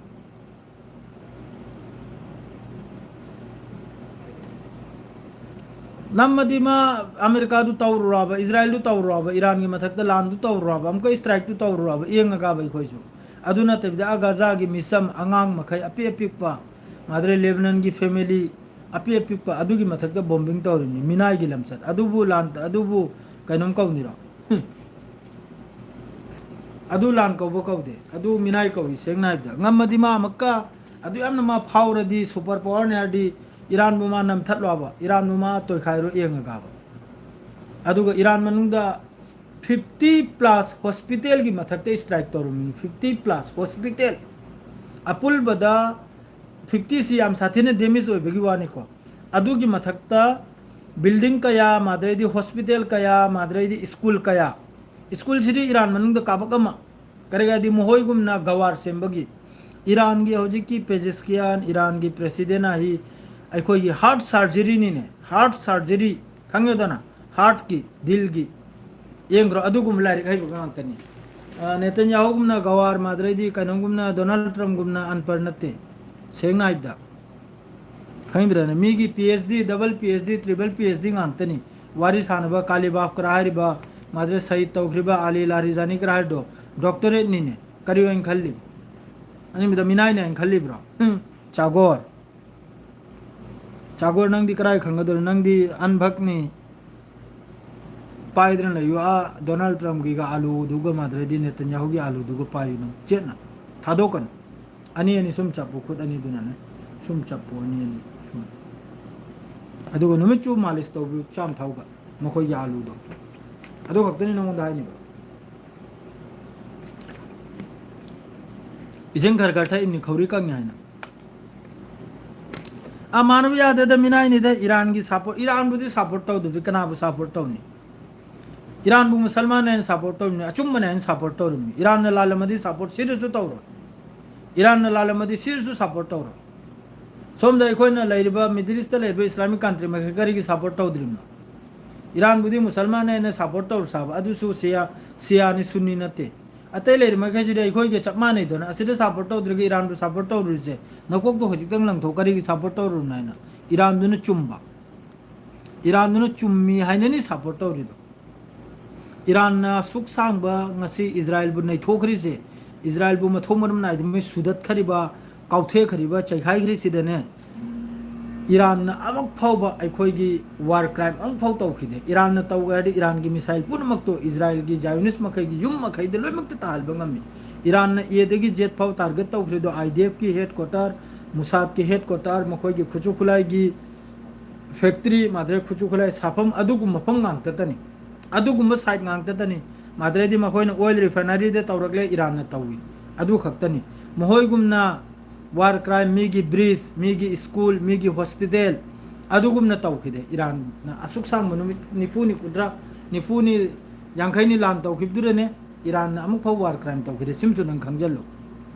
ꯅꯝꯃꯗꯤ ꯃꯥ ꯑꯃꯦꯔꯤꯀꯥꯗꯨ ꯇꯧꯔꯨꯔꯕ, ꯏꯖꯔꯥꯏꯜꯗꯨ ꯇꯧꯔꯨꯔꯕ, ꯏꯔꯥꯟꯒꯤ ꯃꯊꯛꯇ ꯂꯥꯟꯗꯨ ꯇꯧꯔꯨꯔꯕ, ꯑꯃꯨꯛꯀ ꯏꯁꯇ꯭ꯔꯥꯏꯛꯇꯨ ꯇꯧꯔꯨꯔꯕ, ꯌꯦꯡꯉꯒꯕ ꯑꯩꯈꯣꯏꯁꯨ꯫ ꯑꯗꯨ ꯅꯠꯇꯕꯤꯗ ꯑꯥ ꯒꯥꯖꯥꯒꯤ ꯃꯤꯆꯝ ꯑꯉꯥꯡ ꯃꯈꯩ ꯑꯄꯤꯛ ꯑꯄꯤꯛꯄ, ꯃꯥꯗ꯭ꯔꯦ ꯂꯦꯕꯅꯟꯒꯤ ꯐꯦꯃꯤꯂꯤ ꯑꯄꯤꯛ ꯑꯄꯤꯛꯄ ꯑꯗꯨꯒꯤ ꯃꯊꯛꯇ ꯕꯣꯝꯕꯤꯡ ꯇꯧꯔꯤꯕꯅꯤ, ꯃꯤꯅꯥꯏꯒꯤ ꯂꯝꯆꯠ꯫ ꯑꯗꯨꯕꯨ ꯂꯥꯟ, ꯑꯗꯨꯕꯨ ꯀꯩꯅꯣꯝ ꯀꯧꯅꯤꯔꯣ? ꯑꯗꯨ ꯂꯥꯟ ꯀꯧꯕ ꯀꯧꯗꯦ, ꯑꯗꯨ ꯃꯤꯅꯥꯏ ꯀꯧꯏ꯫ ꯁꯦꯡꯅ ꯍꯥꯏꯕꯗ, ꯉꯝꯃꯗꯤ ꯃꯥ ꯑꯃꯨꯛꯀ ꯑꯗꯨ ꯌꯥꯝꯅ ꯃꯥ ꯐꯥꯎꯔꯗꯤ, ꯁꯨꯄꯔ ꯄꯋꯥꯔꯅꯤ ꯍꯥꯏꯔꯗꯤ, ꯏꯔꯥꯟꯕꯨ ꯃꯥ ꯅꯝꯊꯠꯂꯣꯕ, ꯏꯔꯥꯟꯕꯨ ꯃꯥ ꯇꯣꯏꯈꯥꯏꯔꯣ ꯌꯦꯡꯉꯒꯕ꯫ ꯑꯗꯨꯒ ꯏꯔꯥꯟ ꯃꯅꯨꯡꯗ fifty plus ꯍꯣꯁꯄꯤꯇꯦꯜꯒꯤ ꯃꯊꯛꯇ ꯏꯁꯇ꯭ꯔꯥꯏꯛ ꯇꯧꯔꯝꯃꯤ꯫ Fifty plus hospital. ꯑꯄꯨꯟꯕꯗ fifty ꯁꯤ ꯌꯥꯝ ꯁꯥꯊꯤꯅ ꯗꯦꯃꯦꯖ ꯑꯣꯏꯕꯒꯤ ꯋꯥꯅꯤꯀꯣ꯫ ꯑꯗꯨꯒꯤ ꯃꯊꯛꯇ ꯕꯤꯜꯗꯤꯡ ꯀꯌꯥ, ꯃꯥꯗ꯭ꯔꯩꯗꯤ ꯍꯣꯁꯄꯤꯇꯦꯜ ꯀꯌꯥ, ꯃꯥꯗ꯭ꯔꯩꯗꯤ ꯁ꯭ꯀꯨꯜ ꯀꯌꯥ꯫ ꯁ꯭ꯀꯨꯜꯁꯤꯗꯤ ꯏꯔꯥꯟ ꯃꯅꯨꯡꯗ ꯀꯥꯞꯄꯛ ꯑꯃ꯫ ꯀꯔꯤꯒꯤꯗꯤ ꯃꯈꯣꯏꯒꯨꯝꯅ ꯒꯋꯥꯔ ꯁꯦꯝꯕꯒꯤ꯫ ꯏꯔꯥꯟꯒꯤ ꯍꯧꯖꯤꯛꯀꯤ ꯄꯦꯖꯤꯁꯀꯤꯌꯥꯟ, ꯏꯔꯥꯟꯒꯤ ꯄ꯭ꯔꯦꯁꯤꯗꯦꯟ ꯑꯍꯤ ꯑꯩꯈꯣꯏꯒꯤ ꯍꯥꯔꯠ ꯁꯔꯖꯔꯤꯅꯤꯅꯦ꯫ Heart surgery. ꯈꯪꯉꯦꯗꯅ? ꯍꯥꯔꯠꯀꯤ, ꯗꯤꯜꯒꯤ꯫ ꯌꯦꯡꯈ꯭ꯔꯣ, ꯑꯗꯨꯒꯨꯝꯕ ꯂꯥꯏꯔꯤꯛ ꯍꯩꯕ ꯉꯥꯛꯇꯅꯤ꯫ ꯑ, ꯅꯦꯇꯟꯌꯥꯍꯨꯒꯨꯝꯅ ꯒꯋꯥꯔ, ꯃꯥꯗ꯭ꯔꯩꯗꯤ ꯀꯩꯅꯣꯒꯨꯝꯅ, ꯗꯣꯅꯥꯜꯗ ꯇ꯭ꯔꯝꯞꯒꯨꯝꯅ ꯑꯟꯄꯔ ꯅꯠꯇꯦ꯫ ꯁꯦꯡꯅ ꯍꯥꯏꯕꯗ, ꯈꯪꯕꯤꯔꯅꯦ? ꯃꯤꯒꯤ P H D, double P H D, triple P H D ꯉꯥꯛꯇꯅꯤ꯫ ꯋꯥꯔꯤ ꯁꯥꯟꯅꯕ ꯀꯥꯂꯤꯕꯥꯐꯀꯔ ꯍꯥꯏꯔꯤꯕ, ꯃꯥꯗ꯭ꯔꯦ ꯁꯍꯤꯗ ꯇꯧꯈ꯭ꯔꯤꯕ ꯑꯂꯤ ꯂꯥꯔꯤꯖꯥꯅꯤꯀꯔ ꯍꯥꯏꯔꯤꯗꯣ ꯗꯣꯛꯇꯔꯦꯠꯅꯤꯅꯦ꯫ ꯀꯔꯤ ꯑꯣꯏꯅ ꯈꯜꯂꯤ? ꯑꯅꯤꯃꯗ ꯃꯤꯅꯥꯏꯅꯦ ꯍꯥꯏꯅ ꯈꯜꯂꯤꯕ꯭ꯔꯣ? ꯍꯨꯝ, ꯆꯥꯒꯣꯔ꯫ ꯆꯥꯒꯣꯔ, ꯅꯪꯗꯤ ꯀꯔꯥꯏ ꯈꯪꯒꯗꯧꯔꯤ? ꯅꯪꯗꯤ ꯑꯟꯚꯛꯅꯤ꯫ ꯄꯥꯏꯗꯅ ꯂꯩꯌꯨ꯫ ꯑꯥ ꯗꯣꯅꯥꯜꯗ ꯇ꯭ꯔꯝꯞꯀꯤꯒ ꯑꯥꯂꯨꯗꯨꯒ ꯃꯥꯗ꯭ꯔꯦꯗꯤ ꯅꯦꯇꯟꯌꯥꯍꯨꯒꯤ ꯑꯥꯂꯨꯗꯨꯒ ꯄꯥꯏꯌꯨ ꯅꯪ꯫ ꯆꯦꯠꯅ ꯊꯥꯗꯣꯛꯀꯅꯨ꯫ ꯑꯅꯤ ꯑꯅꯤ ꯁꯨꯝ ꯆꯞꯄꯨ, ꯈꯨꯠ ꯑꯅꯤꯗꯨꯅꯅꯦ꯫ ꯁꯨꯝ ꯆꯞꯄꯨ, ꯑꯅꯤ ꯑꯅꯤ ꯁꯨꯝ꯫ ꯑꯗꯨꯒ ꯅꯨꯃꯤꯠ ꯆꯨꯞ ꯃꯥꯂꯤꯁ ꯇꯧꯕꯤꯌꯨ ꯆꯥꯝ ꯊꯥꯎꯒ ꯃꯈꯣꯏꯒꯤ ꯑꯥꯂꯨꯗꯣ꯫ ꯑꯗꯨ ꯈꯛꯇꯅꯤ ꯅꯉꯣꯟꯗ ꯍꯥꯏꯅꯤꯡꯕ꯫ ꯏꯁꯤꯡ ꯈꯔ ꯈꯔ ꯊꯛꯏꯕꯅꯤ ꯈꯧꯔꯤ ꯀꯪꯉꯦ ꯍꯥꯏꯅ꯫ ꯑꯃꯥꯟꯅꯕ ꯌꯥꯗꯦꯗ, ꯃꯤꯅꯥꯏꯅꯤꯗ꯫ ꯏꯔꯥꯟꯒꯤ ꯁꯄꯣꯔꯠ, ꯏꯔꯥꯟꯕꯨꯗꯤ ꯁꯄꯣꯔꯠ ꯇꯧꯗꯕꯤ ꯀꯅꯥꯕꯨ ꯁꯄꯣꯔꯠ ꯇꯧꯅꯤ? ꯏꯔꯥꯟꯕꯨ ꯃꯨꯁꯜꯃꯥꯟꯅ ꯍꯦꯟꯅ ꯁꯄꯣꯔꯠ ꯇꯧꯔꯤꯕꯅꯤ, ꯑꯆꯨꯝꯕꯅ ꯍꯦꯟꯅ ꯁꯄꯣꯔꯠ ꯇꯧꯔꯤꯕꯅꯤ꯫ ꯏꯔꯥꯟꯅ ꯂꯥꯜꯂꯝꯃꯗꯤ ꯁꯄꯣꯔꯠ ꯁꯤꯗꯁꯨ ꯇꯧꯔꯣꯏ꯫ ꯏꯔꯥꯟꯅ ꯂꯥꯜꯂꯝꯃꯗꯤ ꯁꯤꯗꯁꯨ ꯁꯄꯣꯔꯠ ꯇꯧꯔꯣꯏ꯫ ꯁꯣꯝꯗ ꯑꯩꯈꯣꯏꯅ ꯂꯩꯔꯤꯕ ꯃꯤꯗꯜ ꯏꯁꯇ ꯂꯩꯔꯤꯕ ꯏꯁꯂꯥꯃꯤꯛ ꯀꯟꯇ꯭ꯔꯤ ꯃꯈꯩ ꯀꯔꯤꯒꯤ ꯁꯄꯣꯔꯠ ꯇꯧꯗ꯭ꯔꯤꯕꯅꯣ? ꯏꯔꯥꯟꯕꯨꯗꯤ ꯃꯨꯁꯜꯃꯥꯟꯅ ꯍꯦꯟꯅ ꯁꯄꯣꯔꯠ ꯇꯧꯔ ꯁꯥꯕ, ꯑꯗꯨꯁꯨ ꯁꯤꯌꯥ, ꯁꯤꯌꯥꯅꯤ, ꯁꯨꯟꯅꯤ ꯅꯠꯇꯦ꯫ ꯑꯇꯩ ꯂꯩꯔꯤꯕ ꯃꯈꯩꯁꯤꯗꯤ ꯑꯩꯈꯣꯏꯒ ꯆꯞ ꯃꯥꯟꯅꯩꯗꯅ꯫ ꯑꯁꯤꯗ ꯁꯄꯣꯔꯠ ꯇꯧꯗ꯭ꯔꯒ ꯏꯔꯥꯟꯕꯨ ꯁꯄꯣꯔꯠ ꯇꯧꯔꯨꯔꯤꯁꯦ, ꯅꯀꯣꯛꯇꯣ ꯍꯧꯖꯤꯛꯇꯪ ꯂꯪꯊꯣꯛ꯫ ꯀꯔꯤꯒꯤ ꯁꯄꯣꯔꯠ ꯇꯧꯔꯨꯕꯅꯣ ꯍꯥꯏꯅ? ꯏꯔꯥꯟꯗꯨꯅ ꯆꯨꯝꯕ, ꯏꯔꯥꯟꯗꯨꯅ ꯆꯨꯝꯃꯤ ꯍꯥꯏꯅꯅꯤ ꯁꯄꯣꯔꯠ ꯇꯧꯔꯤꯗꯣ꯫ ꯏꯔꯥꯟꯅ ꯑꯁꯨꯛ ꯁꯥꯡꯕ ꯉꯁꯤ ꯏꯖꯔꯥꯏꯜꯕꯨ ꯅꯩꯊꯣꯛꯈ꯭ꯔꯤꯁꯦ, ꯏꯖꯔꯥꯏꯜꯕꯨ ꯃꯊꯣꯡ ꯃꯔꯝ ꯅꯥꯏꯗꯕ ꯁꯨꯗꯠꯈ꯭ꯔꯤꯕ, ꯀꯥꯎꯊꯦꯛꯈ꯭ꯔꯤꯕ, ꯆꯩꯈꯥꯏꯈ꯭ꯔꯤꯁꯤꯗꯅꯦ, ꯏꯔꯥꯟꯅ ꯑꯃꯨꯛ ꯐꯥꯎꯕ ꯑꯩꯈꯣꯏꯒꯤ ꯋꯥꯔ ꯀ꯭ꯔꯥꯏꯝ ꯑꯃꯨꯛ ꯐꯥꯎ ꯇꯧꯈꯤꯗꯦ꯫ ꯏꯔꯥꯟꯅ ꯇꯧꯒꯦ ꯍꯥꯏꯔꯗꯤ ꯏꯔꯥꯟꯒꯤ ꯃꯤꯁꯥꯏꯜ ꯄꯨꯝꯅꯃꯛꯇꯣ ꯏꯖꯔꯥꯏꯜꯒꯤ ꯖꯥꯏꯌꯣꯅꯤꯁ ꯃꯈꯩꯒꯤ ꯌꯨꯝ ꯃꯈꯩꯗ ꯂꯣꯏꯅꯃꯛꯇ ꯇꯥꯍꯟꯕ ꯉꯝꯃꯤ꯫ ꯏꯔꯥꯟꯅ ꯑꯦꯗꯒꯤ ꯖꯦꯠ ꯐꯥꯎ ꯇꯥꯔꯒꯦꯠ ꯇꯧꯈ꯭ꯔꯤꯗꯣ ꯑꯥꯏ ꯗꯤ ꯑꯦꯐꯀꯤ ꯍꯦꯗ ꯀ꯭ꯋꯥꯇꯔ, ꯃꯨꯁꯥꯗꯀꯤ ꯍꯦꯗ ꯀ꯭ꯋꯥꯇꯔ, ꯃꯈꯣꯏꯒꯤ ꯈꯨꯠꯁꯨ ꯈꯨꯠꯂꯥꯏꯒꯤ ꯐꯦꯛꯇ꯭ꯔꯤ, ꯃꯥꯗ꯭ꯔꯦ ꯈꯨꯠꯁꯨ ꯈꯨꯠꯂꯥꯏ ꯁꯥꯐꯝ ꯑꯗꯨꯒꯨꯝꯕ ꯃꯐꯝ ꯉꯥꯛꯇꯇꯅꯤ꯫ ꯑꯗꯨꯒꯨꯝꯕ ꯁꯥꯏꯠ ꯉꯥꯛꯇꯇꯅꯤ꯫ ꯃꯥꯗ꯭ꯔꯦꯗꯤ ꯃꯈꯣꯏꯅ ꯑꯣꯏꯜ ꯔꯤꯐꯥꯏꯅꯔꯤꯗ ꯇꯧꯔꯛꯂꯦ, ꯏꯔꯥꯟꯅ ꯇꯧꯏ꯫ ꯑꯗꯨ ꯈꯛꯇꯅꯤ꯫ ꯃꯈꯣꯏꯒꯨꯝꯅ ꯋꯥꯔ ꯀ꯭ꯔꯥꯏꯝ, ꯃꯤꯒꯤ ꯕ꯭ꯔꯤꯖ, ꯃꯤꯒꯤ ꯁ꯭ꯀꯨꯜ, ꯃꯤꯒꯤ ꯍꯣꯁꯄꯤꯇꯥꯜ ꯑꯗꯨꯒꯨꯝꯅ ꯇꯧꯈꯤꯗꯦ꯫ ꯏꯔꯥꯟꯅ ꯑꯁꯨꯛ ꯁꯥꯡꯕ ꯅꯨꯃꯤꯠ ꯅꯤꯐꯨꯅꯤ, ꯀꯨꯟꯊ꯭ꯔꯥ, ꯅꯤꯐꯨꯅꯤ, ꯌꯥꯡꯈꯩꯅꯤ ꯂꯥꯟ ꯇꯧꯈꯤꯕꯗꯨꯗꯅꯦ ꯏꯔꯥꯟꯅ ꯑꯃꯨꯛ ꯐꯥꯎ ꯋꯥꯔ ꯀ꯭ꯔꯥꯏꯝ ꯇꯧꯈꯤꯗꯦ꯫ ꯁꯤꯃꯁꯨ ꯅꯪ ꯈꯪꯖꯜꯂꯨ꯫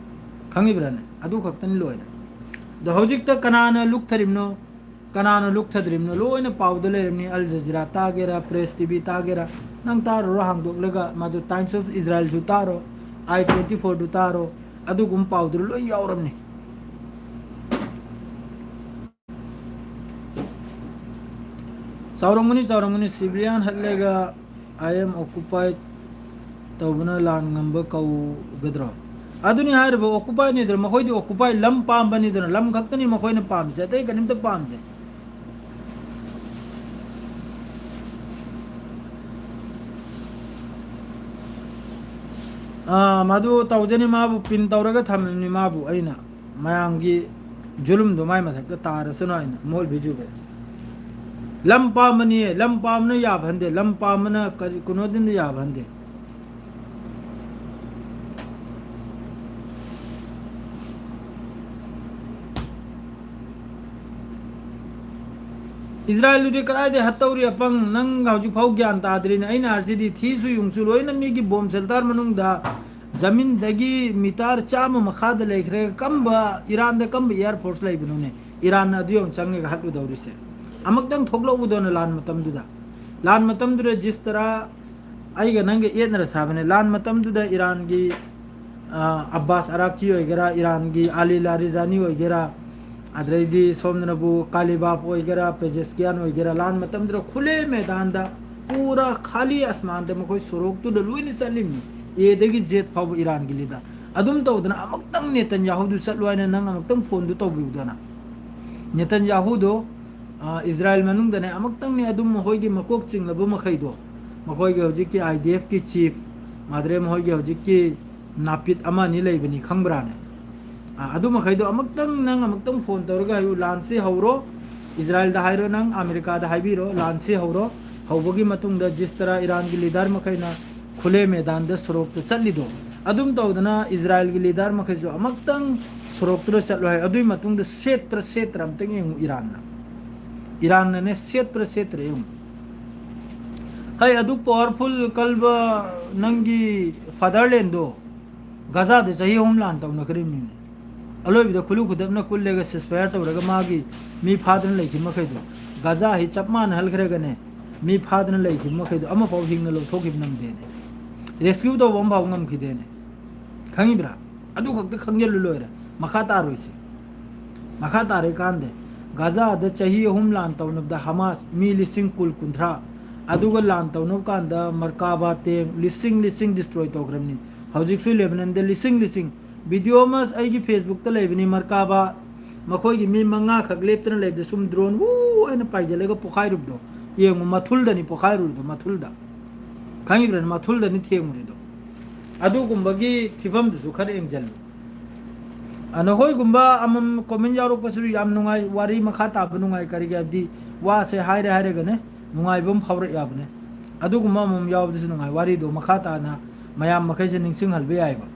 ꯈꯪꯉꯤꯕ꯭ꯔꯥꯅꯦ? ꯑꯗꯨ ꯈꯛꯇꯅꯤ, ꯂꯣꯏꯔꯦ꯫ ꯑꯗꯣ ꯍꯧꯖꯤꯛꯇ ꯀꯅꯥꯅ ꯂꯨꯛꯊꯔꯤꯕꯅꯣ? ꯀꯅꯥꯅ ꯂꯨꯛꯊꯗ꯭ꯔꯤꯕꯅꯣ? ꯂꯣꯏꯅ ꯄꯥꯎꯗ ꯂꯩꯔꯝꯅꯤ꯫ ꯑꯜ ꯖꯖꯤꯔꯥ ꯇꯥꯒꯦꯔꯥ, ꯄ꯭ꯔꯦꯁ ꯇꯤ ꯚꯤ ꯇꯥꯒꯦꯔꯥ, ꯅꯪ ꯇꯥꯔꯨꯔꯣ ꯍꯥꯡꯗꯣꯛꯂꯒ, ꯃꯗꯨ ꯇꯥꯏꯝꯁ ꯑꯣꯐ ꯏꯖꯔꯥꯏꯜꯁꯨ ꯇꯥꯔꯣ, ꯑꯥꯏ ꯇ꯭ꯋꯦꯟꯇꯤ ꯐꯣꯔꯗꯨ ꯇꯥꯔꯣ, ꯑꯗꯨꯒꯨꯝꯕ ꯄꯥꯎꯗꯨ ꯂꯣꯏ ꯌꯥꯎꯔꯝꯅꯤ꯫ ꯆꯥꯎꯔꯝꯒꯅꯤ, ꯆꯥꯎꯔꯝꯒꯅꯤ꯫ Civilian ꯍꯠꯂꯒ "I am occupied" ꯇꯧꯕꯅ ꯂꯥꯟ ꯉꯝꯕ ꯀꯧꯒꯗ꯭ꯔꯣ? ꯑꯗꯨꯅꯤ ꯍꯥꯏꯔꯤꯕ, occupied ꯅꯤꯗꯅ, ꯃꯈꯣꯏꯗꯤ occupied, ꯂꯝ ꯄꯥꯝꯕꯅꯤꯗꯅ, ꯂꯝ ꯈꯛꯇꯅꯤ ꯃꯈꯣꯏꯅ ꯄꯥꯝꯃꯤꯁꯦ, ꯑꯇꯩ ꯀꯔꯤꯝꯇ ꯄꯥꯝꯗꯦ꯫ ꯑꯥ, ꯃꯗꯨ ꯇꯧꯖꯅꯤ, ꯃꯥꯕꯨ pin ꯇꯧꯔꯒ ꯊꯝꯃꯤꯕꯅꯤ ꯃꯥꯕꯨ ꯑꯩꯅ꯫ ꯃꯌꯥꯝꯒꯤ ꯖꯨꯂꯨꯝꯗꯣ ꯃꯥꯏ ꯃꯊꯛꯇ ꯇꯥꯔꯁꯅꯨ ꯍꯥꯏꯅ, ꯃꯣꯜ ꯕꯤꯖꯨꯒꯤ꯫ ꯂꯝ ꯄꯥꯝꯕꯅꯤ, ꯂꯝ ꯄꯥꯝꯕꯅ ꯌꯥꯕ ꯍꯟꯗꯦ, ꯂꯝ ꯄꯥꯝꯕꯅ ꯀꯔꯤ, ꯀꯩꯅꯣꯗꯤꯟꯗ ꯌꯥꯕ ꯍꯟꯗꯦ꯫ ꯏꯁꯔꯥꯌꯦꯜꯗꯨꯗꯤ ꯀꯗꯥꯏꯗꯩ ꯍꯠꯇꯧꯔꯤ ꯑꯄꯪ? ꯅꯪ ꯍꯧꯖꯤꯛ ꯐꯥꯎ ꯒ꯭ꯌꯥꯟ ꯇꯥꯗ꯭ꯔꯤꯅꯦ꯫ ꯑꯩꯅ ꯍꯥꯏꯔꯤꯁꯤꯗꯤ ꯊꯤꯁꯨ ꯌꯨꯡꯁꯨ ꯂꯣꯏꯅ ꯃꯤꯒꯤ bomb shelter ꯃꯅꯨꯡꯗ ꯖꯃꯤꯟꯗꯒꯤ meter ꯆꯥꯝꯃ ꯃꯈꯥꯗ ꯂꯩꯈ꯭ꯔꯦ꯫ ꯀꯝꯕ ꯏꯔꯥꯟꯗ ꯀꯝꯕ air force ꯂꯩꯕꯅꯣꯅꯦ? ꯏꯔꯥꯟꯅ ꯑꯗꯨ ꯌꯧꯅ ꯆꯪꯉꯒ ꯍꯠꯂꯨꯗꯧꯔꯤꯁꯦ꯫ ꯑꯃꯨꯛꯇꯪ ꯊꯣꯛꯂꯛꯎꯗꯅ ꯂꯥꯟ ꯃꯇꯝꯗꯨꯗ꯫ ꯂꯥꯟ ꯃꯇꯝꯗꯨꯗ ꯖꯤꯁ ꯇꯔꯥ ꯑꯩꯒ ꯅꯪꯒ ꯌꯦꯠꯅꯔ ꯁꯥꯕꯅꯦ꯫ ꯂꯥꯟ ꯃꯇꯝꯗꯨꯗ ꯏꯔꯥꯟꯒꯤ, ꯑ, ꯑꯕꯥꯁ ꯑꯔꯥꯛꯆꯤ ꯑꯣꯏꯒꯦꯔꯥ, ꯏꯔꯥꯟꯒꯤ ꯑꯂꯤ ꯂꯥꯔꯤꯖꯥꯅꯤ ꯑꯣꯏꯒꯦꯔꯥ, ꯑꯗꯩꯗꯤ ꯁꯣꯝꯗꯅꯕꯨ ꯀꯥꯂꯤꯕꯥꯐ ꯑꯣꯏꯒꯦꯔꯥ, ꯄꯦꯖꯦꯁꯀꯤꯌꯥꯟ ꯑꯣꯏꯒꯦꯔꯥ, ꯂꯥꯟ ꯃꯇꯝꯗꯨꯗ ꯈꯨꯂꯦ ꯃꯦꯗꯥꯟꯗ ꯄꯨꯔꯥ ꯈꯥꯂꯤ ꯑꯁꯃꯥꯟꯗ ꯃꯈꯣꯏ ꯁꯣꯔꯣꯛꯇꯨꯗ ꯂꯣꯏꯅ ꯆꯠꯂꯤꯕꯅꯤ꯫ ꯑꯦꯗꯒꯤ ꯖꯦꯠ ꯐꯥꯎꯕ ꯏꯔꯥꯟꯒꯤ leader꯫ ꯑꯗꯨꯝ ꯇꯧꯗꯅ ꯑꯃꯨꯛꯇꯪ ꯅꯦꯇꯟꯌꯥꯍꯨꯗꯨ ꯆꯠꯂꯣ ꯍꯥꯏꯅ ꯅꯪ ꯑꯃꯨꯛꯇꯪ phoneꯗꯨ ꯇꯧꯕꯤꯌꯨꯗꯅ꯫ ꯅꯦꯇꯟꯌꯥꯍꯨꯗꯣ, ꯑ, ꯏꯁꯔꯥꯌꯦꯜ ꯃꯅꯨꯡꯗꯅꯦ ꯑꯃꯨꯛꯇꯪꯅꯦ ꯑꯗꯨꯝ ꯃꯈꯣꯏꯒꯤ ꯃꯀꯣꯛ ꯆꯤꯡꯂꯕ ꯃꯈꯩꯗꯣ, ꯃꯈꯣꯏꯒꯤ ꯍꯧꯖꯤꯛꯀꯤ IDFꯀꯤ chief, ꯃꯥꯗ꯭ꯔꯦ ꯃꯈꯣꯏꯒꯤ ꯍꯧꯖꯤꯛꯀꯤ ꯅꯥꯄꯤꯠ ꯑꯃ ꯑꯅꯤ ꯂꯩꯕꯅꯤ ꯈꯪꯕ꯭ꯔꯥꯅꯦ? ꯑ, ꯑꯗꯨ ꯃꯈꯩꯗꯣ ꯑꯃꯨꯛꯇꯪ ꯅꯪ ꯑꯃꯨꯛꯇꯪ phone ꯇꯧꯔꯒ ꯍꯥꯏꯌꯨ, ꯂꯥꯟꯁꯤ ꯍꯧꯔꯣ, ꯏꯁꯔꯥꯌꯦꯜꯗ ꯍꯥꯏꯔꯣ, ꯅꯪ ꯑꯃꯦꯔꯤꯀꯥꯗ ꯍꯥꯏꯕꯤꯔꯣ, ꯂꯥꯟꯁꯤ ꯍꯧꯔꯣ, ꯍꯧꯕꯒꯤ ꯃꯇꯨꯡꯗ ꯖꯤꯁ ꯇꯔꯥ ꯏꯔꯥꯟꯒꯤ leader ꯃꯈꯩꯅ ꯈꯨꯂꯦ ꯃꯦꯗꯥꯟꯗ ꯁꯣꯔꯣꯛꯇ ꯆꯠꯂꯤꯗꯣ꯫ ꯑꯗꯨꯝ ꯇꯧꯗꯅ ꯏꯁꯔꯥꯌꯦꯜꯒꯤ leader ꯃꯈꯩꯁꯨ ꯑꯃꯨꯛꯇꯪ ꯁꯣꯔꯣꯛꯇꯨꯗ ꯆꯠꯂꯣ ꯍꯥꯏ꯫ ꯑꯗꯨꯒꯤ ꯃꯇꯨꯡꯗ ꯁꯦꯠꯄ꯭ꯔꯥ ꯁꯦꯠꯇ꯭ꯔꯥ ꯑꯝꯇꯪ ꯌꯦꯡꯉꯨ ꯏꯔꯥꯟꯅ꯫ ꯏꯔꯥꯟꯅꯅꯦ ꯁꯦꯠꯄ꯭ꯔꯥ ꯁꯦꯠꯇ꯭ꯔꯥ ꯌꯦꯡꯉꯨ꯫ ꯍꯩ, ꯑꯗꯨ powerful ꯀꯜꯕ ꯅꯪꯒꯤ fatherlandꯗꯣ ꯒꯖꯥꯗ ꯆꯍꯤ ꯑꯍꯨꯝ ꯂꯥꯟ ꯇꯧꯅꯈ꯭ꯔꯤꯕꯅꯤꯅꯦ꯫ ꯑꯂꯣꯏꯕꯗ ꯈꯨꯂꯨ ꯈꯨꯗꯞꯅ ꯀꯨꯜꯂꯒ ceasefire ꯇꯧꯔꯒ ꯃꯥꯒꯤ ꯃꯤ ꯐꯥꯗꯅ ꯂꯩꯈꯤꯕ ꯃꯈꯩꯗꯣ, ꯒꯖꯥ ꯍꯤ ꯆꯞ ꯃꯥꯟꯅ ꯍꯜꯈ꯭ꯔꯒꯅꯦ, ꯃꯤ ꯐꯥꯗꯅ ꯂꯩꯈꯤꯕ ꯃꯈꯩꯗꯣ ꯑꯃꯐꯥꯎ ꯍꯤꯡꯅ ꯂꯧꯊꯣꯛꯈꯤꯕ ꯅꯝꯗꯦꯅꯦ꯫ Rescue ꯇꯧꯕ ꯑꯃꯐꯥꯎ ꯉꯝꯈꯤꯗꯦꯅꯦ꯫ ꯈꯪꯉꯤꯕ꯭ꯔꯥ? ꯑꯗꯨ ꯈꯛꯇ ꯈꯪꯖꯤꯜꯂꯨ ꯂꯣꯏꯔꯦ꯫ ꯃꯈꯥ ꯇꯥꯔꯣꯏꯁꯦ꯫ ꯃꯈꯥ ꯇꯥꯔꯦ ꯀꯥꯟꯗꯦ꯫ ꯒꯥꯖꯥꯗ ꯆꯍꯤ ꯑꯍꯨꯝ ꯂꯥꯟ ꯇꯧꯅꯕꯗ ꯍꯃꯥꯁ ꯃꯤ ꯂꯤꯁꯤꯡ ꯀꯨꯟ, ꯀꯨꯟꯊ꯭ꯔꯥ, ꯑꯗꯨꯒ ꯂꯥꯟ ꯇꯧꯅꯕ ꯀꯥꯟꯗ ꯃꯔꯀꯥꯕꯥ ꯇꯦꯡ ꯂꯤꯁꯤꯡ ꯂꯤꯁꯤꯡ ꯗꯤꯁꯇ꯭ꯔꯣꯏ ꯇꯧꯈ꯭ꯔꯕꯅꯤ꯫ ꯍꯧꯖꯤꯛꯁꯨ ꯂꯦꯕꯅꯟꯗ ꯂꯤꯁꯤꯡ ꯂꯤꯁꯤꯡ, ꯚꯤꯗꯤꯑꯣ ꯑꯃ ꯑꯩꯒꯤ ꯐꯦꯁꯕꯨꯛꯇ ꯂꯩꯕꯅꯤ, ꯃꯔꯀꯥꯕꯥ ꯃꯈꯣꯏꯒꯤ ꯃꯤ ꯃꯉꯥꯈꯛ ꯂꯦꯞꯇꯅ ꯂꯩꯕꯗ ꯁꯨꯝ ꯗ꯭ꯔꯣꯟ ꯋꯨ ꯍꯥꯏꯅ ꯄꯥꯏꯁꯤꯜꯂꯒ ꯄꯣꯈꯥꯏꯔꯨꯕꯗꯣ ꯌꯦꯡꯉꯨ, ꯃꯊꯨꯜꯗꯅꯤ ꯄꯣꯈꯥꯏꯔꯨꯔꯤꯗꯣ, ꯃꯊꯨꯜꯗ꯫ ꯈꯪꯉꯤꯕ꯭ꯔꯥ? ꯃꯊꯨꯜꯗꯅꯤ ꯊꯦꯡꯉꯨꯔꯤꯗꯣ꯫ ꯑꯗꯨꯒꯨꯝꯕꯒꯤ ꯐꯤꯕꯝꯗꯨꯁꯨ ꯈꯔ ꯌꯦꯡꯁꯤꯜꯂꯨ꯫ ꯑ, ꯅꯈꯣꯏꯒꯨꯝꯕ ꯑꯃꯃꯝ ꯀꯣꯃꯦꯟ ꯌꯥꯎꯔꯛꯄꯁꯤꯁꯨ ꯌꯥꯝ ꯅꯨꯡꯉꯥꯏ꯫ ꯋꯥꯔꯤ ꯃꯈꯥ ꯇꯥꯕ ꯅꯨꯡꯉꯥꯏ꯫ ꯀꯔꯤꯒꯤ ꯍꯥꯏꯕꯗꯤ ꯋꯥꯁꯦ ꯍꯥꯏꯔꯦ ꯍꯥꯏꯔꯒꯅꯦ ꯅꯨꯡꯉꯥꯏꯕ ꯑꯃ ꯐꯥꯎꯔꯛ ꯌꯥꯕꯅꯦ꯫ ꯑꯗꯨꯒꯨꯝꯕ ꯑꯃꯃꯝ ꯌꯥꯎꯕꯗꯁꯨ ꯅꯨꯡꯉꯥꯏ꯫ ꯋꯥꯔꯤꯗꯣ ꯃꯈꯥ ꯇꯥꯅ ꯃꯌꯥꯝ ꯃꯈꯩꯁꯦ ꯅꯤꯡꯁꯤꯡꯍꯟꯕ ꯌꯥꯏꯕ꯫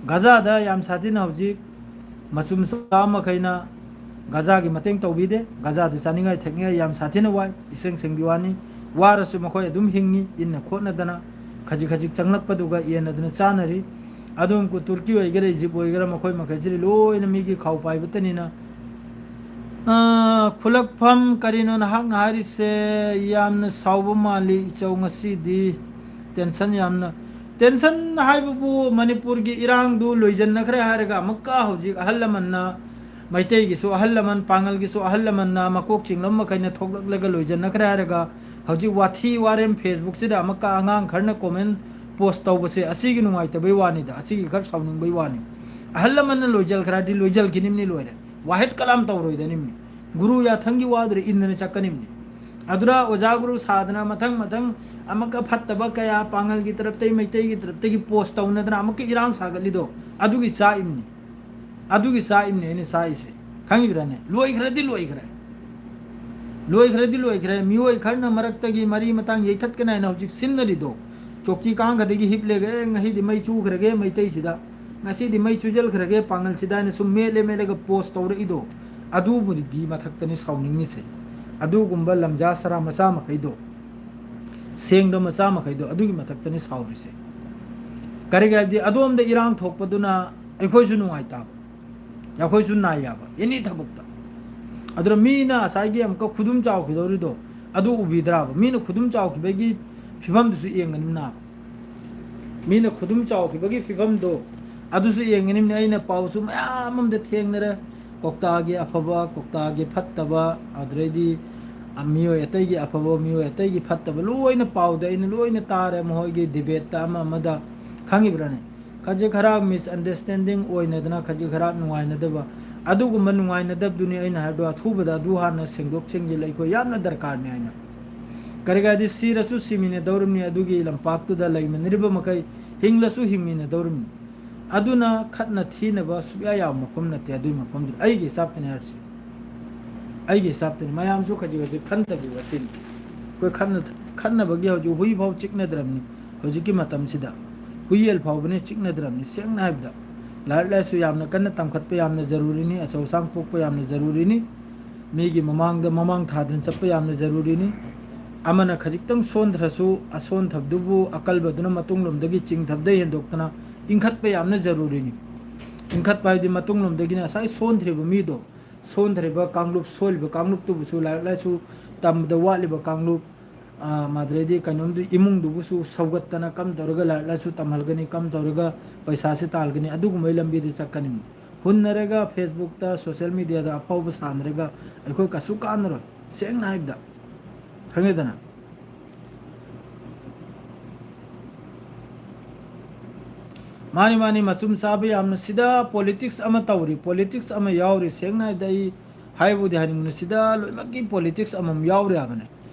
ꯒꯥꯖꯥꯗ ꯌꯥꯝ ꯁꯥꯊꯤꯅ ꯍꯧꯖꯤꯛ ꯃꯆꯨ ꯃꯆꯥ ꯃꯈꯩꯅ ꯒꯥꯖꯥꯒꯤ ꯃꯇꯦꯡ ꯇꯧꯕꯤꯗꯦ꯫ ꯒꯥꯖꯥꯗ ꯆꯥꯅꯤꯡꯉꯥꯏ ꯊꯛꯅꯤꯡꯉꯥꯏ ꯌꯥꯝ ꯁꯥꯊꯤꯅ ꯋꯥꯏ꯫ ꯏꯁꯦꯡ ꯁꯦꯡꯕꯤ ꯋꯥꯅꯤ꯫ ꯋꯥꯔꯁꯨ ꯃꯈꯣꯏ ꯑꯗꯨꯝ ꯍꯤꯡꯉꯤ꯫ ꯏꯟꯅ ꯈꯣꯠꯅꯗꯅ ꯈꯖꯤꯛ ꯈꯖꯤꯛ ꯆꯪꯂꯛꯄꯗꯨꯒ ꯌꯦꯟꯅꯗꯅ ꯆꯥꯅꯔꯤ꯫ ꯑꯗꯨꯝ ꯀꯨ-, ꯇꯨꯔꯀꯤ ꯑꯣꯏꯒꯦꯔꯥ, ꯏꯖꯤꯞ ꯑꯣꯏꯒꯦꯔꯥ, ꯃꯈꯣꯏ ꯃꯈꯩꯁꯤꯗꯤ ꯂꯣꯏꯅ ꯃꯤꯒꯤ ꯈꯥꯎ ꯄꯥꯏꯕꯇꯅꯤꯅ꯫ ꯑꯥ, ꯈꯨꯂꯛꯐꯝ, ꯀꯔꯤꯅꯣ ꯅꯍꯥꯛꯅ ꯍꯥꯏꯔꯤꯁꯦ? ꯌꯥꯝꯅ ꯁꯥꯎꯕ ꯃꯥꯜꯂꯤ ꯏꯆꯧ ꯉꯁꯤꯗꯤ꯫ ꯇꯦꯟꯁꯟ ꯌꯥꯝꯅ, ꯇꯦꯟꯁꯟ ꯍꯥꯏꯕꯕꯨ ꯃꯅꯤꯄꯨꯔꯒꯤ ꯏꯔꯥꯡꯗꯨ ꯂꯣꯏꯁꯤꯟꯅꯈ꯭ꯔꯦ ꯍꯥꯏꯔꯒ ꯑꯃꯨꯛꯀ ꯍꯧꯖꯤꯛ ꯑꯍꯜ ꯂꯃꯟꯅ, ꯃꯩꯇꯩꯒꯤꯁꯨ ꯑꯍꯜ ꯂꯃꯟ, ꯄꯥꯉꯜꯒꯤꯁꯨ ꯑꯍꯜ ꯂꯃꯟꯅ ꯃꯀꯣꯛ ꯆꯤꯡꯂꯕ ꯃꯈꯩꯅ ꯊꯣꯛꯂꯛꯂꯒ ꯂꯣꯏꯁꯤꯟꯅꯈ꯭ꯔꯦ ꯍꯥꯏꯔꯒ ꯍꯧꯖꯤꯛ ꯋꯥꯊꯤ ꯋꯥꯔꯦꯝ ꯐꯦꯁꯕꯨꯛꯁꯤꯗ ꯑꯃꯨꯛꯀ ꯑꯉꯥꯡ ꯈꯔꯅ ꯀꯣꯃꯦꯟ ꯄꯣꯁ ꯇꯧꯕꯁꯦ ꯑꯁꯤꯒꯤ ꯅꯨꯡꯉꯥꯏꯇꯕꯩ ꯋꯥꯅꯤꯗ, ꯑꯁꯤꯒꯤ ꯈꯔ ꯁꯥꯎꯅꯤꯡꯕꯩ ꯋꯥꯅꯤ꯫ ꯑꯍꯜ ꯂꯃꯟꯅ ꯂꯣꯏꯖꯤꯜꯈ꯭ꯔꯗꯤ ꯂꯣꯏꯖꯤꯜꯈꯤꯅꯤꯝꯅꯤ ꯂꯣꯏꯔꯦ꯫ ꯋꯥꯍꯦꯠ ꯀꯂꯥꯝ ꯇꯧꯔꯣꯏꯗꯅꯤꯝꯅꯤ꯫ ꯒꯨꯔꯨ ꯌꯥꯊꯪꯒꯤ ꯋꯥꯗꯨꯗ ꯏꯟꯗꯅ ꯆꯠꯀꯅꯤꯝꯅꯤ꯫ ꯑꯗꯨꯅ ꯑꯣꯖꯥ ꯒꯨꯔꯨ ꯁꯥꯗꯅ ꯃꯊꯪ ꯃꯊꯪ ꯑꯃꯨꯛꯀ ꯐꯠꯇꯕ ꯀꯌꯥ ꯄꯥꯉꯜꯒꯤ ꯇꯔꯞꯇꯩ ꯃꯩꯇꯩꯒꯤ ꯇꯔꯞꯇꯒꯤ ꯄꯣꯁ ꯇꯧꯅꯗꯅ ꯑꯃꯨꯛꯀ ꯏꯔꯥꯡ ꯁꯥꯒꯠꯂꯤꯗꯣ ꯑꯗꯨꯒꯤ ꯆꯥꯛꯏꯝꯅꯤ꯫ ꯑꯗꯨꯒꯤ ꯆꯥꯛꯏꯝꯅꯤ ꯑꯩꯅ ꯆꯥꯛꯏꯁꯦ꯫ ꯈꯪꯉꯤꯕ꯭ꯔꯥꯅꯦ? ꯂꯣꯏꯈ꯭ꯔꯗꯤ ꯂꯣꯏꯈ꯭ꯔꯦ꯫ ꯂꯣꯏꯈ꯭ꯔꯗꯤ ꯂꯣꯏꯈ꯭ꯔꯦ꯫ ꯃꯤꯑꯣꯏ ꯈꯔꯅ ꯃꯔꯛꯇꯒꯤ ꯃꯔꯤ ꯃꯇꯥꯡ ꯌꯩꯊꯠꯀꯅꯤ ꯍꯥꯏꯅ ꯍꯧꯖꯤꯛ ꯁꯤꯟꯅꯔꯤꯗꯣ꯫ ꯆꯣꯛꯀꯤ ꯀꯥꯡꯈꯗꯒꯤ ꯍꯤꯞꯂꯦꯒ, "ꯑꯦ, ꯉꯁꯤꯗꯤ ꯃꯩ ꯆꯨꯈ꯭ꯔꯒꯦ ꯃꯩꯇꯩꯁꯤꯗ, ꯉꯁꯤꯗꯤ ꯃꯩ ꯆꯨꯖꯜꯈ꯭ꯔꯒꯦ ꯄꯥꯡꯒꯜꯁꯤꯗ" ꯍꯥꯏꯅ ꯁꯨꯝ ꯃꯦꯠꯂꯦ ꯃꯦꯠꯂꯒ ꯄꯣꯁ ꯇꯧꯔꯛꯏꯗꯣ, ꯑꯗꯨꯕꯨꯒꯤ ꯃꯊꯛꯇꯅꯤ ꯁꯥꯎꯅꯤꯡꯉꯤꯁꯦ꯫ ꯑꯗꯨꯒꯨꯝꯕ ꯂꯝꯖꯥ ꯁꯔꯥ ꯃꯆꯥ ꯃꯈꯩꯗꯣ, ꯁꯦꯡꯗꯣ ꯃꯆꯥ ꯃꯈꯩꯗꯣ, ꯑꯗꯨꯒꯤ ꯃꯊꯛꯇꯅꯤ ꯁꯥꯎꯔꯤꯁꯦ꯫ ꯀꯔꯤꯒꯤ ꯍꯥꯏꯕꯗꯤ ꯑꯗꯣꯝꯗ ꯏꯔꯥꯡ ꯊꯣꯛꯄꯗꯨꯅ ꯑꯩꯈꯣꯏꯁꯨ ꯅꯨꯡꯉꯥꯏꯇꯕ, ꯑꯩꯈꯣꯏꯁꯨ ꯅꯥꯏ ꯌꯥꯕ ꯑꯦꯅꯤ ꯊꯕꯛꯇ꯫ ꯑꯗꯨꯅ ꯃꯤꯅ ꯉꯁꯥꯏꯒꯤ ꯑꯃꯨꯛꯀ ꯈꯨꯗꯨꯝ ꯆꯥꯎꯈꯤꯗꯧꯔꯤꯗꯣ ꯑꯗꯨ ꯎꯕꯤꯗ꯭ꯔꯕ? ꯃꯤꯅ ꯈꯨꯗꯨꯝ ꯆꯥꯎꯈꯤꯕꯒꯤ ꯐꯤꯕꯝꯗꯨꯁꯨ ꯌꯦꯡꯒꯅꯤꯅ꯫ ꯃꯤꯅ ꯈꯨꯗꯨꯝ ꯆꯥꯎꯈꯤꯕꯒꯤ ꯐꯤꯕꯝꯗꯣ ꯑꯗꯨꯁꯨ ꯌꯦꯡꯒꯅꯤꯕꯅꯤ꯫ ꯑꯩꯅ ꯄꯥꯎꯁꯨ ꯃꯌꯥꯝ ꯑꯃꯗ ꯊꯦꯡꯅꯔꯦ꯫ ꯀꯧꯇꯥꯒꯤ ꯑꯐꯕ, ꯀꯧꯇꯥꯒꯤ ꯐꯠꯇꯕ, ꯑꯗꯨꯗꯩꯗꯤ, ꯑ, ꯃꯤꯑꯣꯏ ꯑꯇꯩꯒꯤ ꯑꯐꯕ, ꯃꯤꯑꯣꯏ ꯑꯇꯩꯒꯤ ꯐꯠꯇꯕ, ꯂꯣꯏꯅ ꯄꯥꯎꯗ ꯑꯩꯅ ꯂꯣꯏꯅ ꯇꯥꯔꯦ, ꯃꯈꯣꯏꯒꯤ debateꯇ ꯑꯃ ꯑꯃꯗ, ꯈꯪꯉꯤꯕ꯭ꯔꯥꯅꯦ? ꯈꯖꯤꯛ ꯈꯔ misunderstanding ꯑꯣꯏꯅꯗꯅ, ꯈꯖꯤꯛ ꯈꯔ ꯅꯨꯡꯉꯥꯏꯅꯗꯕ, ꯑꯗꯨꯒꯨꯝꯕ ꯅꯨꯡꯉꯥꯏꯅꯗꯕꯗꯨꯅꯤ ꯑꯩꯅ ꯍꯥꯏꯕꯗꯣ, ꯑꯊꯨꯕꯗ ꯑꯗꯨ ꯍꯥꯟꯅ ꯁꯦꯡꯗꯣꯛ ꯁꯦꯡꯖꯤꯜ ꯑꯩꯈꯣꯏ ꯌꯥꯝꯅ ꯗꯔꯀꯥꯔꯅꯤ ꯍꯥꯏꯅ꯫ ꯀꯔꯤꯒꯤꯗꯤ ꯁꯤꯔꯁꯨ ꯁꯤꯃꯤꯟꯅꯗꯧꯔꯤꯕꯅꯤ, ꯑꯗꯨꯒꯤ ꯂꯝꯄꯥꯛꯇꯨꯗ ꯂꯩꯃꯤꯟꯅꯔꯤꯕ ꯃꯈꯩ ꯍꯤꯡꯂꯁꯨ ꯍꯤꯡꯃꯤꯟꯅꯗꯧꯔꯤꯕꯅꯤ꯫ ꯑꯗꯨꯅ ꯈꯠꯅ ꯊꯤꯅꯕ ꯁꯨꯛꯌꯥ ꯌꯥꯕ ꯃꯐꯝ ꯅꯠꯇꯦ ꯑꯗꯨꯒꯤ ꯃꯐꯝꯗꯨꯗ, ꯑꯩꯒꯤ ꯍꯤꯁꯥꯞꯇꯅꯤ ꯍꯥꯏꯔꯤꯁꯦ꯫ ꯑꯩꯒꯤ ꯍꯤꯁꯥꯞꯇꯅꯤ꯫ ꯃꯌꯥꯝꯁꯨ ꯈꯖꯤꯛ ꯈꯖꯤꯛ ꯈꯟꯊꯕꯤꯌꯨ ꯑꯁꯤꯅꯤ꯫ ꯑꯩꯈꯣꯏ ꯈꯠꯅ-, ꯈꯠꯅꯕꯒꯤ ꯍꯧꯖꯤꯛ ꯍꯨꯏ ꯐꯥꯎ ꯆꯤꯛꯅꯗ꯭ꯔꯕꯅꯤ꯫ ꯍꯧꯖꯤꯛꯀꯤ ꯃꯇꯝꯁꯤꯗ ꯍꯨꯏꯌꯦꯜ ꯐꯥꯎꯕꯅꯤ ꯆꯤꯛꯅꯗ꯭ꯔꯕꯅꯤ꯫ ꯁꯦꯡꯅ ꯍꯥꯏꯕꯗ, ꯂꯥꯏꯔꯤꯛ ꯂꯥꯏꯁꯨ ꯌꯥꯝꯅ ꯀꯟꯅ ꯇꯝꯈꯠꯄ ꯌꯥꯝꯅ ꯖꯔꯨꯔꯤꯅꯤ, ꯑꯆꯧ ꯑꯁꯥꯡ ꯄꯣꯛꯄ ꯌꯥꯝꯅ ꯖꯔꯨꯔꯤꯅꯤ, ꯃꯤꯒꯤ ꯃꯃꯥꯡꯗ ꯃꯃꯥꯡ ꯊꯥꯗꯅ ꯆꯠꯄ ꯌꯥꯝꯅ ꯖꯔꯨꯔꯤꯅꯤ꯫ ꯑꯃꯅ ꯈꯖꯤꯛꯇꯪ ꯁꯣꯟꯊ꯭ꯔꯁꯨ, ꯑꯁꯣꯟꯊꯕꯗꯨꯕꯨ ꯑꯀꯜꯕꯗꯨꯅ ꯃꯇꯨꯡꯂꯣꯝꯗꯒꯤ ꯆꯤꯡꯊꯕꯗ ꯍꯦꯟꯗꯣꯛꯇꯅ ꯏꯟꯈꯠꯄ ꯌꯥꯝꯅ ꯖꯔꯨꯔꯤꯅꯤ꯫ ꯏꯟꯈꯠꯄ ꯍꯥꯏꯕꯗꯤ ꯃꯇꯨꯡꯂꯣꯝꯗꯒꯤꯅ ꯉꯁꯥꯏ ꯁꯣꯟꯊ꯭ꯔꯤꯕ ꯃꯤꯗꯣ, ꯁꯣꯟꯊ꯭ꯔꯤꯕ ꯀꯥꯡꯂꯨꯞ, ꯁꯣꯜꯂꯤꯕ ꯀꯥꯡꯂꯨꯞꯇꯨꯕꯨꯁꯨ, ꯂꯥꯏꯔꯤꯛ ꯂꯥꯏꯁꯨ ꯇꯝꯕꯗ ꯋꯥꯠꯂꯤꯕ ꯀꯥꯡꯂꯨꯞ, ꯑ, ꯃꯗꯨꯗꯩꯗꯤ ꯀꯩꯅꯣꯝꯗꯤ ꯏꯃꯨꯡꯗꯨꯕꯨꯁꯨ ꯁꯧꯒꯠꯇꯅ ꯀꯝ ꯇꯧꯔꯒ ꯂꯥꯏꯔꯤꯛ ꯂꯥꯏꯁꯨ ꯇꯝꯍꯜꯒꯅꯤ, ꯀꯝ ꯇꯧꯔꯒ ꯄꯩꯁꯥꯁꯦ ꯇꯥꯜꯒꯅꯤ, ꯑꯗꯨꯒꯨꯝꯕꯒꯤ ꯂꯝꯕꯤꯗ ꯆꯠꯀꯅꯤ꯫ ꯍꯨꯟꯅꯔꯒ Facebookꯇ, social mediaꯗ ꯑꯐꯥꯎꯕ ꯁꯥꯟꯅꯔꯒ ꯑꯩꯈꯣꯏ ꯀꯩꯁꯨ ꯀꯥꯟꯅꯔꯣꯏ, ꯁꯦꯡꯅ ꯍꯥꯏꯕꯗ꯫ ꯈꯪꯉꯦꯗꯅ? ꯃꯥꯅꯤ, ꯃꯥꯅꯤ, ꯃꯆꯨꯝ ꯆꯥꯕ ꯌꯥꯝꯅ ꯁꯤꯗ politics ꯑꯃ ꯇꯧꯔꯤ, politics ꯑꯃ ꯌꯥꯎꯔꯤ꯫ ꯁꯦꯡꯅ ꯍꯥꯏꯕꯗ ꯑꯩ ꯍꯥꯏꯕꯨꯗꯤ ꯍꯥꯏꯅꯤꯡꯕꯅꯤ, ꯁꯤꯗ ꯂꯣꯏꯅꯃꯛꯀꯤ politics ꯑꯃꯃꯝ ꯌꯥꯎꯔꯤ ꯍꯥꯏꯕꯅꯦ꯫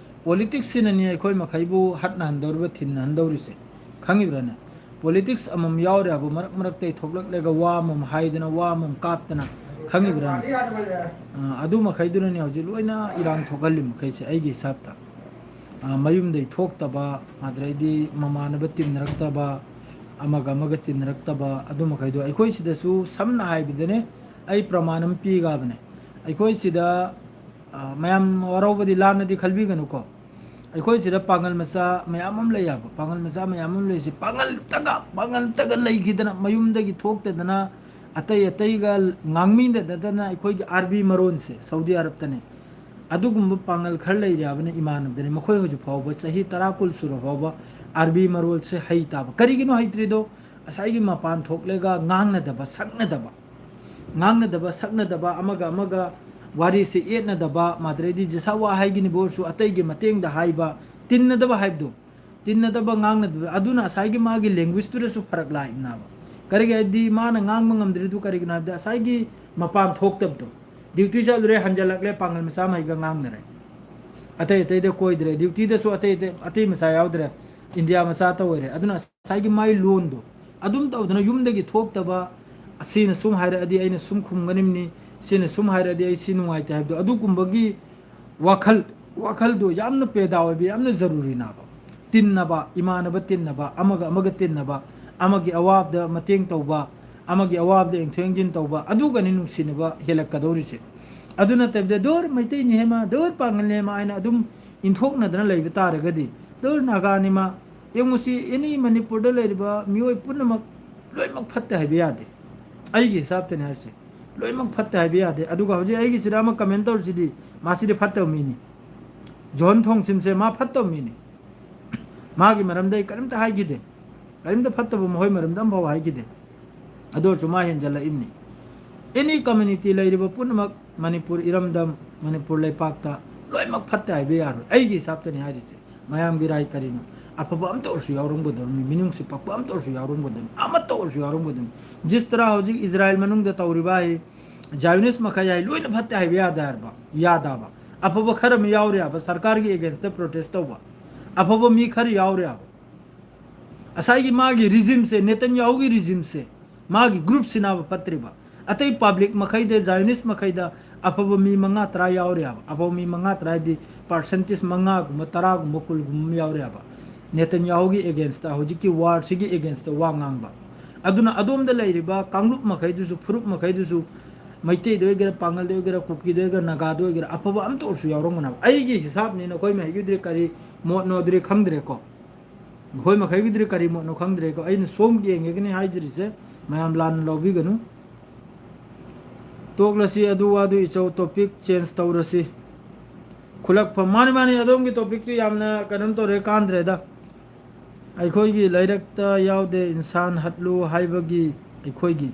Politicsꯁꯤꯅꯅꯤ ꯑꯩꯈꯣꯏ ꯃꯈꯩꯕꯨ ꯍꯠꯅꯍꯟꯗꯧꯔꯤꯕ, ꯊꯤꯟꯅꯍꯟꯗꯧꯔꯤꯁꯦ꯫ ꯈꯪꯉꯤꯕ꯭ꯔꯥꯅꯦ? Politics ꯑꯃꯃꯝ ꯌꯥꯎꯔꯤ ꯍꯥꯏꯕ, ꯃꯔꯛ ꯃꯔꯛꯇ ꯊꯣꯛꯂꯛꯂꯒ ꯋꯥ ꯑꯃꯃꯝ ꯍꯥꯏꯗꯅ, ꯋꯥ ꯑꯃꯃꯝ ꯀꯥꯞꯇꯅ, ꯈꯪꯉꯤꯕ꯭ꯔꯥꯅꯦ? ꯑ, ꯑꯗꯨ ꯃꯈꯩꯗꯨꯅꯅꯦ ꯍꯧꯖꯤꯛ ꯂꯣꯏꯅ ꯏꯔꯥꯡ ꯊꯣꯛꯍꯜꯂꯤ ꯃꯈꯩꯁꯦ ꯑꯩꯒꯤ ꯍꯤꯁꯥꯞꯇ꯫ ꯑ, ꯃꯌꯨꯝꯗꯩ ꯊꯣꯛꯇꯕ, ꯑꯗꯨꯗꯩꯗꯤ ꯃꯃꯥꯟꯅꯕ ꯇꯤꯟꯅꯔꯛꯇꯕ, ꯑꯃꯒ ꯑꯃꯒ ꯇꯤꯟꯅꯔꯛꯇꯕ, ꯑꯗꯨ ꯃꯈꯩꯗꯣ ꯑꯩꯈꯣꯏ ꯁꯤꯗꯁꯨ ꯁꯝꯅ ꯍꯥꯏꯕꯗꯅꯦ, ꯑꯩ ꯄ꯭ꯔꯃꯥꯟ ꯑꯃ ꯄꯤꯒꯕꯅꯦ꯫ ꯑꯩꯈꯣꯏ ꯁꯤꯗ, ꯑ, ꯃꯌꯥꯝ ꯋꯥꯔꯧꯕꯗꯤ ꯂꯥꯟꯅꯗꯤ ꯈꯜꯕꯤꯒꯅꯨꯀꯣ꯫ ꯑꯩꯈꯣꯏ ꯁꯤꯗ ꯄꯥꯡꯒꯜ ꯃꯆꯥ ꯃꯌꯥꯝ ꯑꯃ ꯂꯩ ꯍꯥꯏꯕ꯫ ꯄꯥꯡꯒꯜ ꯃꯆꯥ ꯃꯌꯥꯝ ꯑꯃ ꯂꯩꯔꯤꯁꯦ, ꯄꯥꯡꯒꯜꯇꯒ, ꯄꯥꯡꯒꯜꯇꯒ ꯂꯩꯈꯤꯗꯅ, ꯃꯌꯨꯝꯗꯒꯤ ꯊꯣꯛꯇꯗꯅ, ꯑꯇꯩ ꯑꯇꯩꯒ ꯉꯥꯡꯃꯤꯟꯅꯗꯗꯅ, ꯑꯩꯈꯣꯏꯒꯤ ꯑꯥꯔꯕꯤ ꯃꯔꯣꯟꯁꯦ ꯁꯥꯎꯗꯤ ꯑꯔꯕꯇꯅꯦ꯫ ꯑꯗꯨꯒꯨꯝꯕ ꯄꯥꯡꯒꯜ ꯈꯔ ꯂꯩꯔꯦ ꯍꯥꯏꯕꯅ ꯏꯃꯥꯟꯅꯕꯗꯅꯤ꯫ ꯃꯈꯣꯏ ꯍꯧꯖꯤꯛ ꯐꯥꯎꯕ ꯆꯍꯤ ꯇꯔꯥ ꯀꯨꯟ ꯁꯨꯔ ꯐꯥꯎꯕ ꯑꯥꯔꯕꯤ ꯃꯔꯣꯜꯁꯦ ꯍꯩꯇꯕ꯫ ꯀꯔꯤꯒꯤꯅꯣ ꯍꯩꯇ꯭ꯔꯤꯗꯣ? ꯉꯁꯥꯏꯒꯤ ꯃꯄꯥꯟ ꯊꯣꯛꯂꯒ ꯉꯥꯡꯅꯗꯕ, ꯁꯛꯅꯗꯕ꯫ ꯉꯥꯡꯅꯗꯕ, ꯁꯛꯅꯗꯕ, ꯑꯃꯒ ꯑꯃꯒ ꯋꯥꯔꯤꯁꯦ ꯌꯦꯠꯅꯗꯕ, ꯃꯗꯨꯗꯩꯗꯤ ꯖꯤꯁꯥ ꯋꯥ ꯍꯥꯏꯒꯅꯤꯕ ꯑꯣꯏꯔꯁꯨ ꯑꯇꯩꯒꯤ ꯃꯇꯦꯡꯗ ꯍꯥꯏꯕ, ꯇꯤꯟꯅꯗꯕ ꯍꯥꯏꯕꯗꯣ, ꯇꯤꯟꯅꯗꯕ, ꯉꯥꯡꯅꯗꯕ, ꯑꯗꯨꯅ ꯉꯁꯥꯏꯒꯤ ꯃꯥꯒꯤ languageꯇꯨꯗꯁꯨ ꯐꯔꯛ ꯂꯥꯛꯏꯕꯅꯦꯕ꯫ ꯀꯔꯤꯒꯤ ꯍꯥꯏꯕꯗꯤ ꯃꯥꯅ ꯉꯥꯡꯕ ꯉꯝꯗ꯭ꯔꯤꯗꯨ ꯀꯔꯤꯒꯤꯅꯣ ꯍꯥꯏꯕꯗ ꯉꯁꯥꯏꯒꯤ ꯃꯄꯥꯟ ꯊꯣꯛꯇꯕꯗꯣ꯫ Duty ꯆꯠꯂꯨꯔꯦ, ꯍꯟꯖꯜꯂꯛꯂꯦ, ꯄꯥꯡꯒꯜ ꯃꯆꯥ ꯃꯍꯩꯒ ꯉꯥꯡꯅꯔꯦ꯫ ꯑꯇꯩ ꯑꯇꯩꯗ ꯀꯣꯏꯗ꯭ꯔꯦ, dutyꯗꯁꯨ ꯑꯇꯩ ꯑꯇꯩ, ꯑꯇꯩ ꯃꯆꯥ ꯌꯥꯎꯗ꯭ꯔꯦ, ꯏꯟꯗꯤꯌꯥ ꯃꯆꯥꯇ ꯑꯣꯏꯔꯦ꯫ ꯑꯗꯨꯅ ꯉꯁꯥꯏꯒꯤ ꯃꯥꯏ ꯂꯣꯟꯗꯣ ꯑꯗꯨꯝ ꯇꯧꯗꯅ ꯌꯨꯝꯗꯒꯤ ꯊꯣꯛꯇꯕ, ꯑꯁꯤꯅ ꯁꯨꯝ ꯍꯥꯏꯔꯛꯑꯗꯤ ꯑꯩꯅ ꯁꯨꯝ ꯈꯨꯝꯒꯅꯤꯕꯅꯤ, ꯁꯤꯅ ꯁꯨꯝ ꯍꯥꯏꯔꯛꯑꯗꯤ ꯑꯩ ꯁꯤ ꯅꯨꯡꯉꯥꯏꯇꯦ ꯍꯥꯏꯕꯗꯣ, ꯑꯗꯨꯒꯨꯝꯕꯒꯤ ꯋꯥꯈꯜ, ꯋꯥꯈꯜꯗꯣ ꯌꯥꯝꯅ ꯄꯦꯗꯥ ꯑꯣꯏꯕ, ꯌꯥꯝꯅ ꯖꯔꯨꯔꯤꯅꯥꯕ꯫ ꯇꯤꯟꯅꯕ, ꯏꯃꯥꯟꯅꯕ ꯇꯤꯟꯅꯕ, ꯑꯃꯒ ꯑꯃꯒ ꯇꯤꯟꯅꯕ, ꯑꯃꯒꯤ ꯑꯋꯥꯕꯗ ꯃꯇꯦꯡ ꯇꯧꯕ, ꯑꯃꯒꯤ ꯑꯋꯥꯕꯗ ꯌꯦꯡꯊꯣꯛ ꯌꯦꯡꯁꯤꯟ ꯇꯧꯕ, ꯑꯗꯨꯒꯅꯤ ꯅꯨꯡꯁꯤꯅꯕ ꯍꯦꯜꯂꯛꯀꯗꯧꯔꯤꯁꯦ꯫ ꯑꯗꯨ ꯅꯠꯇꯕꯤꯗ, "ꯗꯣꯔ ꯃꯩꯇꯩꯅꯤ ꯍꯦꯃ, ꯗꯣꯔ ꯄꯥꯡꯒꯜꯅꯤ ꯍꯦꯃ" ꯍꯥꯏꯅ ꯑꯗꯨꯝ ꯏꯟꯊꯣꯛꯅꯗꯅ ꯂꯩꯕ ꯇꯥꯔꯒꯗꯤ, "ꯗꯣꯔ ꯅꯥꯒꯥꯅꯤꯃ", ꯌꯦꯡꯉꯨꯁꯤ, ꯑꯦꯅꯤ ꯃꯅꯤꯄꯨꯔꯗ ꯂꯩꯔꯤꯕ ꯃꯤꯑꯣꯏ ꯄꯨꯝꯅꯃꯛ ꯂꯣꯏꯅꯃꯛ ꯐꯠꯇꯦ ꯍꯥꯏꯕ ꯌꯥꯗꯦ꯫ ꯑꯩꯒꯤ ꯍꯤꯁꯥꯞꯇꯅꯤ ꯍꯥꯏꯔꯤꯁꯦ꯫ ꯂꯣꯏꯅꯃꯛ ꯐꯠꯇꯦ ꯍꯥꯏꯕ ꯌꯥꯗꯦ꯫ ꯑꯗꯨꯒ ꯍꯧꯖꯤꯛ ꯑꯩꯒꯤꯁꯤꯗ ꯑꯃ comment ꯇꯧꯔꯤꯁꯤꯗꯤ, ꯃꯥꯁꯤꯗꯤ ꯐꯠꯇꯕ ꯃꯤꯅꯤ꯫ ꯖꯣꯟ ꯊꯣꯡꯁꯤꯝꯁꯦ ꯃꯥ ꯐꯠꯇꯕ ꯃꯤꯅꯤ꯫ ꯃꯥꯒꯤ ꯃꯔꯝꯗ ꯑꯩ ꯀꯔꯤꯝꯇ ꯍꯥꯏꯈꯤꯗꯦ꯫ ꯀꯔꯤꯝꯇ ꯐꯠꯇꯕ ꯃꯈꯣꯏ ꯃꯔꯝꯗ ꯑꯃꯐꯥꯎ ꯍꯥꯏꯈꯤꯗꯦ꯫ ꯑꯗꯨ ꯑꯣꯏꯔꯁꯨ ꯃꯥ ꯍꯦꯟꯖꯜꯂꯛꯏꯕꯅꯤ꯫ Any community ꯂꯩꯔꯤꯕ ꯄꯨꯝꯅꯃꯛ, ꯃꯅꯤꯄꯨꯔ ꯏꯔꯝꯗꯝ, ꯃꯅꯤꯄꯨꯔ ꯂꯩꯄꯥꯛꯇ ꯂꯣꯏꯅꯃꯛ ꯐꯠꯇꯦ ꯍꯥꯏꯕ ꯌꯥꯔꯣꯏ꯫ ꯑꯩꯒꯤ ꯍꯤꯁꯥꯞꯇꯅꯤ ꯍꯥꯏꯔꯤꯁꯦ꯫ ꯃꯌꯥꯝꯒꯤ ꯔꯥꯏ ꯀꯔꯤꯅꯣ? ꯑꯐꯕ ꯑꯃꯇ ꯑꯣꯏꯔꯁꯨ ꯌꯥꯎꯔꯝꯒꯗꯕꯅꯤ, ꯃꯤꯅꯨꯡꯁꯤ ꯄꯛꯄ ꯑꯃꯇ ꯑꯣꯏꯔꯁꯨ ꯌꯥꯎꯔꯝꯒꯗꯕꯅꯤ, ꯑꯃꯠꯇ ꯑꯣꯏꯔꯁꯨ ꯌꯥꯎꯔꯝꯒꯗꯕꯅꯤ꯫ ꯖꯤꯁ ꯇꯔꯥ ꯍꯧꯖꯤꯛ ꯏꯖꯔꯥꯏꯜ ꯃꯅꯨꯡꯗ ꯇꯧꯔꯤꯕ ꯍꯥꯏ, ꯖꯥꯏꯌꯣꯅꯤꯁ ꯃꯈꯩ ꯍꯥꯏ, ꯂꯣꯏꯅ ꯐꯠꯇꯦ ꯍꯥꯏꯕ ꯌꯥꯗ ꯍꯥꯏꯔꯕ? ꯌꯥꯗꯕ꯫ ꯑꯐꯕ ꯈꯔ ꯑꯃ ꯌꯥꯎꯔꯦ ꯍꯥꯏꯕ, ꯁꯔꯀꯥꯔꯒꯤ against ꯇ protest ꯇꯧꯕ꯫ ꯑꯐꯕ ꯃꯤ ꯈꯔ ꯌꯥꯎꯔꯦ ꯍꯥꯏꯕ꯫ ꯉꯁꯥꯏꯒꯤ ꯃꯥꯒꯤ regime ꯁꯦ, ꯅꯦꯇꯟꯌꯥꯍꯨꯒꯤ regime ꯁꯦ, ꯃꯥꯒꯤ group ꯁꯤꯅꯕ ꯐꯠꯇ꯭ꯔꯤꯕ꯫ ꯑꯇꯩ public ꯃꯈꯩꯗ, ꯖꯥꯏꯌꯣꯅꯤꯁ ꯃꯈꯩꯗ ꯑꯐꯕ ꯃꯤ ꯃꯉꯥ ꯇꯔꯥ ꯌꯥꯎꯔꯦ ꯍꯥꯏꯕ꯫ ꯑꯐꯕ ꯃꯤ ꯃꯉꯥ ꯇꯔꯥ ꯍꯥꯏꯗꯤ percentage ꯃꯉꯥꯒꯨꯝꯕ, ꯇꯔꯥꯒꯨꯝꯕ, ꯀꯨꯟꯒꯨꯝꯕ ꯑꯃ ꯌꯥꯎꯔꯦ ꯍꯥꯏꯕ꯫ ꯅꯦꯇꯟꯌꯥꯍꯨꯒꯤ against ꯇ, ꯍꯧꯖꯤꯛꯀꯤ war ꯁꯤꯒꯤ against ꯇ ꯋꯥ ꯉꯥꯡꯕ꯫ ꯑꯗꯨꯅ ꯑꯗꯣꯝꯗ ꯂꯩꯔꯤꯕ ꯀꯥꯡꯂꯨꯞ ꯃꯈꯩꯗꯨꯁꯨ, ꯐꯨꯔꯨꯞ ꯃꯈꯩꯗꯨꯁꯨ, ꯃꯩꯇꯩꯗ ꯑꯣꯏꯒꯦꯔꯥ, ꯄꯥꯡꯒꯜꯗ ꯑꯣꯏꯒꯦꯔꯥ, ꯀꯨꯀꯤꯗ ꯑꯣꯏꯒꯦꯔꯥ, ꯅꯥꯒꯥꯗ ꯑꯣꯏꯒꯦꯔꯥ, ꯑꯐꯕ ꯑꯝꯇ ꯑꯣꯏꯔꯁꯨ ꯌꯥꯎꯔꯝꯒꯅꯕ꯫ ꯑꯩꯒꯤ ꯍꯤꯁꯥꯞꯅꯤ, ꯅꯈꯣꯏ ꯃꯍꯩꯒꯤꯗꯨꯗꯤ ꯀꯔꯤ ꯃꯣꯠꯅꯣꯗꯨꯗꯤ ꯈꯪꯗ꯭ꯔꯦꯀꯣ꯫ ꯅꯈꯣꯏ ꯃꯈꯩꯒꯤꯗꯨꯗꯤ ꯀꯔꯤ ꯃꯣꯠꯅꯣ ꯈꯪꯗ꯭ꯔꯦꯀꯣ꯫ ꯑꯩꯅ ꯁꯣꯝꯒꯤ ꯌꯦꯡꯉꯒꯅꯤ ꯍꯥꯏꯖꯔꯤꯁꯦ, ꯃꯌꯥꯝ ꯂꯥꯟꯅ ꯂꯧꯕꯤꯒꯅꯨ꯫ ꯇꯣꯛꯂꯁꯤ ꯑꯗꯨ ꯋꯥꯗꯨ ꯏꯆꯧ, topic change ꯇꯧꯔꯁꯤ꯫ ꯈꯨꯂꯛꯐꯝ, ꯃꯥꯅꯤ, ꯃꯥꯅꯤ, ꯑꯗꯣꯝꯒꯤ topic ꯇꯨ ꯌꯥꯝꯅ ꯀꯩꯅꯣꯝ ꯇꯧꯔꯦ, ꯀꯥꯟꯗ꯭ꯔꯦꯗ꯫ ꯑꯩꯈꯣꯏꯒꯤ ꯂꯥꯏꯔꯤꯛꯇ ꯌꯥꯎꯗꯦ, ꯏꯟꯁꯥꯟ ꯍꯠꯂꯨ ꯍꯥꯏꯕꯒꯤ ꯑꯩꯈꯣꯏꯒꯤ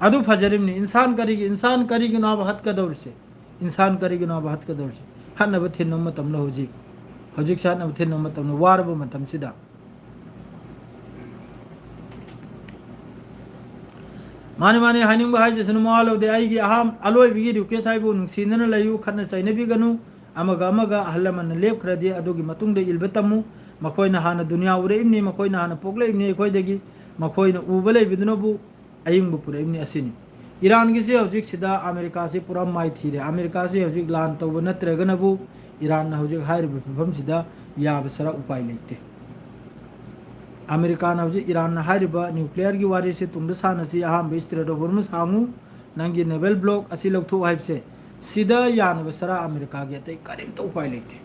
ꯑꯗꯨ ꯐꯖꯔꯤꯕꯅꯤ꯫ ꯏꯟꯁꯥꯟ ꯀꯔꯤꯒꯤ, ꯏꯟꯁꯥꯟ ꯀꯔꯤꯒꯤꯅꯣꯕ ꯍꯠꯀꯗꯧꯔꯤꯁꯦ? ꯏꯟꯁꯥꯟ ꯀꯔꯤꯒꯤꯅꯣꯕ ꯍꯠꯀꯗꯧꯔꯤꯁꯦ? ꯍꯠꯅꯕ ꯊꯤꯟꯕ ꯃꯇꯝꯗ ꯍꯧꯖꯤꯛ, ꯍꯧꯖꯤꯛꯁꯦ ꯍꯠꯅꯕ ꯊꯤꯟꯕ ꯃꯇꯝꯗ, ꯋꯥꯔꯕ ꯃꯇꯝꯁꯤꯗ꯫ ꯃꯥꯅꯤ, ꯃꯥꯅꯤ, ꯍꯥꯏꯅꯤꯡꯕ ꯍꯥꯏꯖꯁꯅꯨ, ꯃꯋꯥ ꯂꯧꯗꯦ꯫ ꯑꯩꯒꯤ ꯑꯍꯥꯟ-, ꯑꯂꯣꯏꯕꯒꯤ request ꯍꯥꯏꯕꯨ ꯅꯨꯡꯁꯤꯅꯅ ꯂꯩꯌꯨ, ꯈꯠꯅ ꯆꯩꯅꯕꯤꯒꯅꯨ꯫ ꯑꯃꯒ ꯑꯃꯒ ꯑꯍꯜ ꯂꯃꯟꯅ ꯂꯦꯞꯈ꯭ꯔꯗꯤ ꯑꯗꯨꯒꯤ ꯃꯇꯨꯡꯗ ꯏꯟꯕ ꯇꯝꯃꯨ꯫ ꯃꯈꯣꯏꯅ ꯍꯥꯟꯅ ꯗꯨꯅꯤꯌꯥ ꯎꯔꯛꯏꯕꯅꯤ, ꯃꯈꯣꯏꯅ ꯍꯥꯟꯅ ꯄꯣꯛꯂꯛꯏꯕꯅꯤ ꯑꯩꯈꯣꯏꯗꯒꯤ꯫ ꯃꯈꯣꯏꯅ ꯎꯕ ꯂꯩꯕꯗꯨꯅꯕꯨ ꯑꯏꯪꯕ ꯄꯨꯔꯛꯏꯕꯅꯤ ꯑꯁꯤꯅꯤ꯫ ꯏꯔꯥꯟꯒꯤꯁꯤ ꯍꯧꯖꯤꯛꯁꯤꯗ ꯑꯃꯦꯔꯤꯀꯥꯁꯤ ꯄꯨꯔꯥ ꯃꯥꯏꯊꯤꯔꯦ꯫ ꯑꯃꯦꯔꯤꯀꯥꯁꯤ ꯍꯧꯖꯤꯛ ꯂꯥꯟ ꯇꯧꯕ ꯅꯠꯇ꯭ꯔꯒꯅꯕꯨ ꯏꯔꯥꯟꯅ ꯍꯧꯖꯤꯛ ꯍꯥꯏꯔꯤꯕ ꯐꯤꯕꯝꯁꯤꯗ ꯌꯥꯕ ꯁꯔꯥ ꯎꯄꯥꯏ ꯂꯩꯇꯦ꯫ ꯑꯃꯦꯔꯤꯀꯥꯅ ꯍꯧꯖꯤꯛ ꯏꯔꯥꯟꯅ ꯍꯥꯏꯔꯤꯕ nuclearꯒꯤ ꯋꯥꯔꯤꯁꯦ ꯇꯨꯡꯗ ꯁꯥꯟꯅꯁꯤ, ꯑꯍꯥꯟꯕ Strait of Hormuz ꯍꯥꯡꯉꯨ, ꯅꯪꯒꯤ naval block ꯑꯁꯤ ꯂꯧꯊꯣꯛꯎ ꯍꯥꯏꯕꯁꯦ, ꯁꯤꯗ ꯌꯥꯅꯕ ꯁꯔꯥ ꯑꯃꯦꯔꯤꯀꯥꯒꯤ ꯑꯇꯩ ꯀꯔꯤꯝꯇ ꯎꯄꯥꯏ ꯂꯩꯇꯦ꯫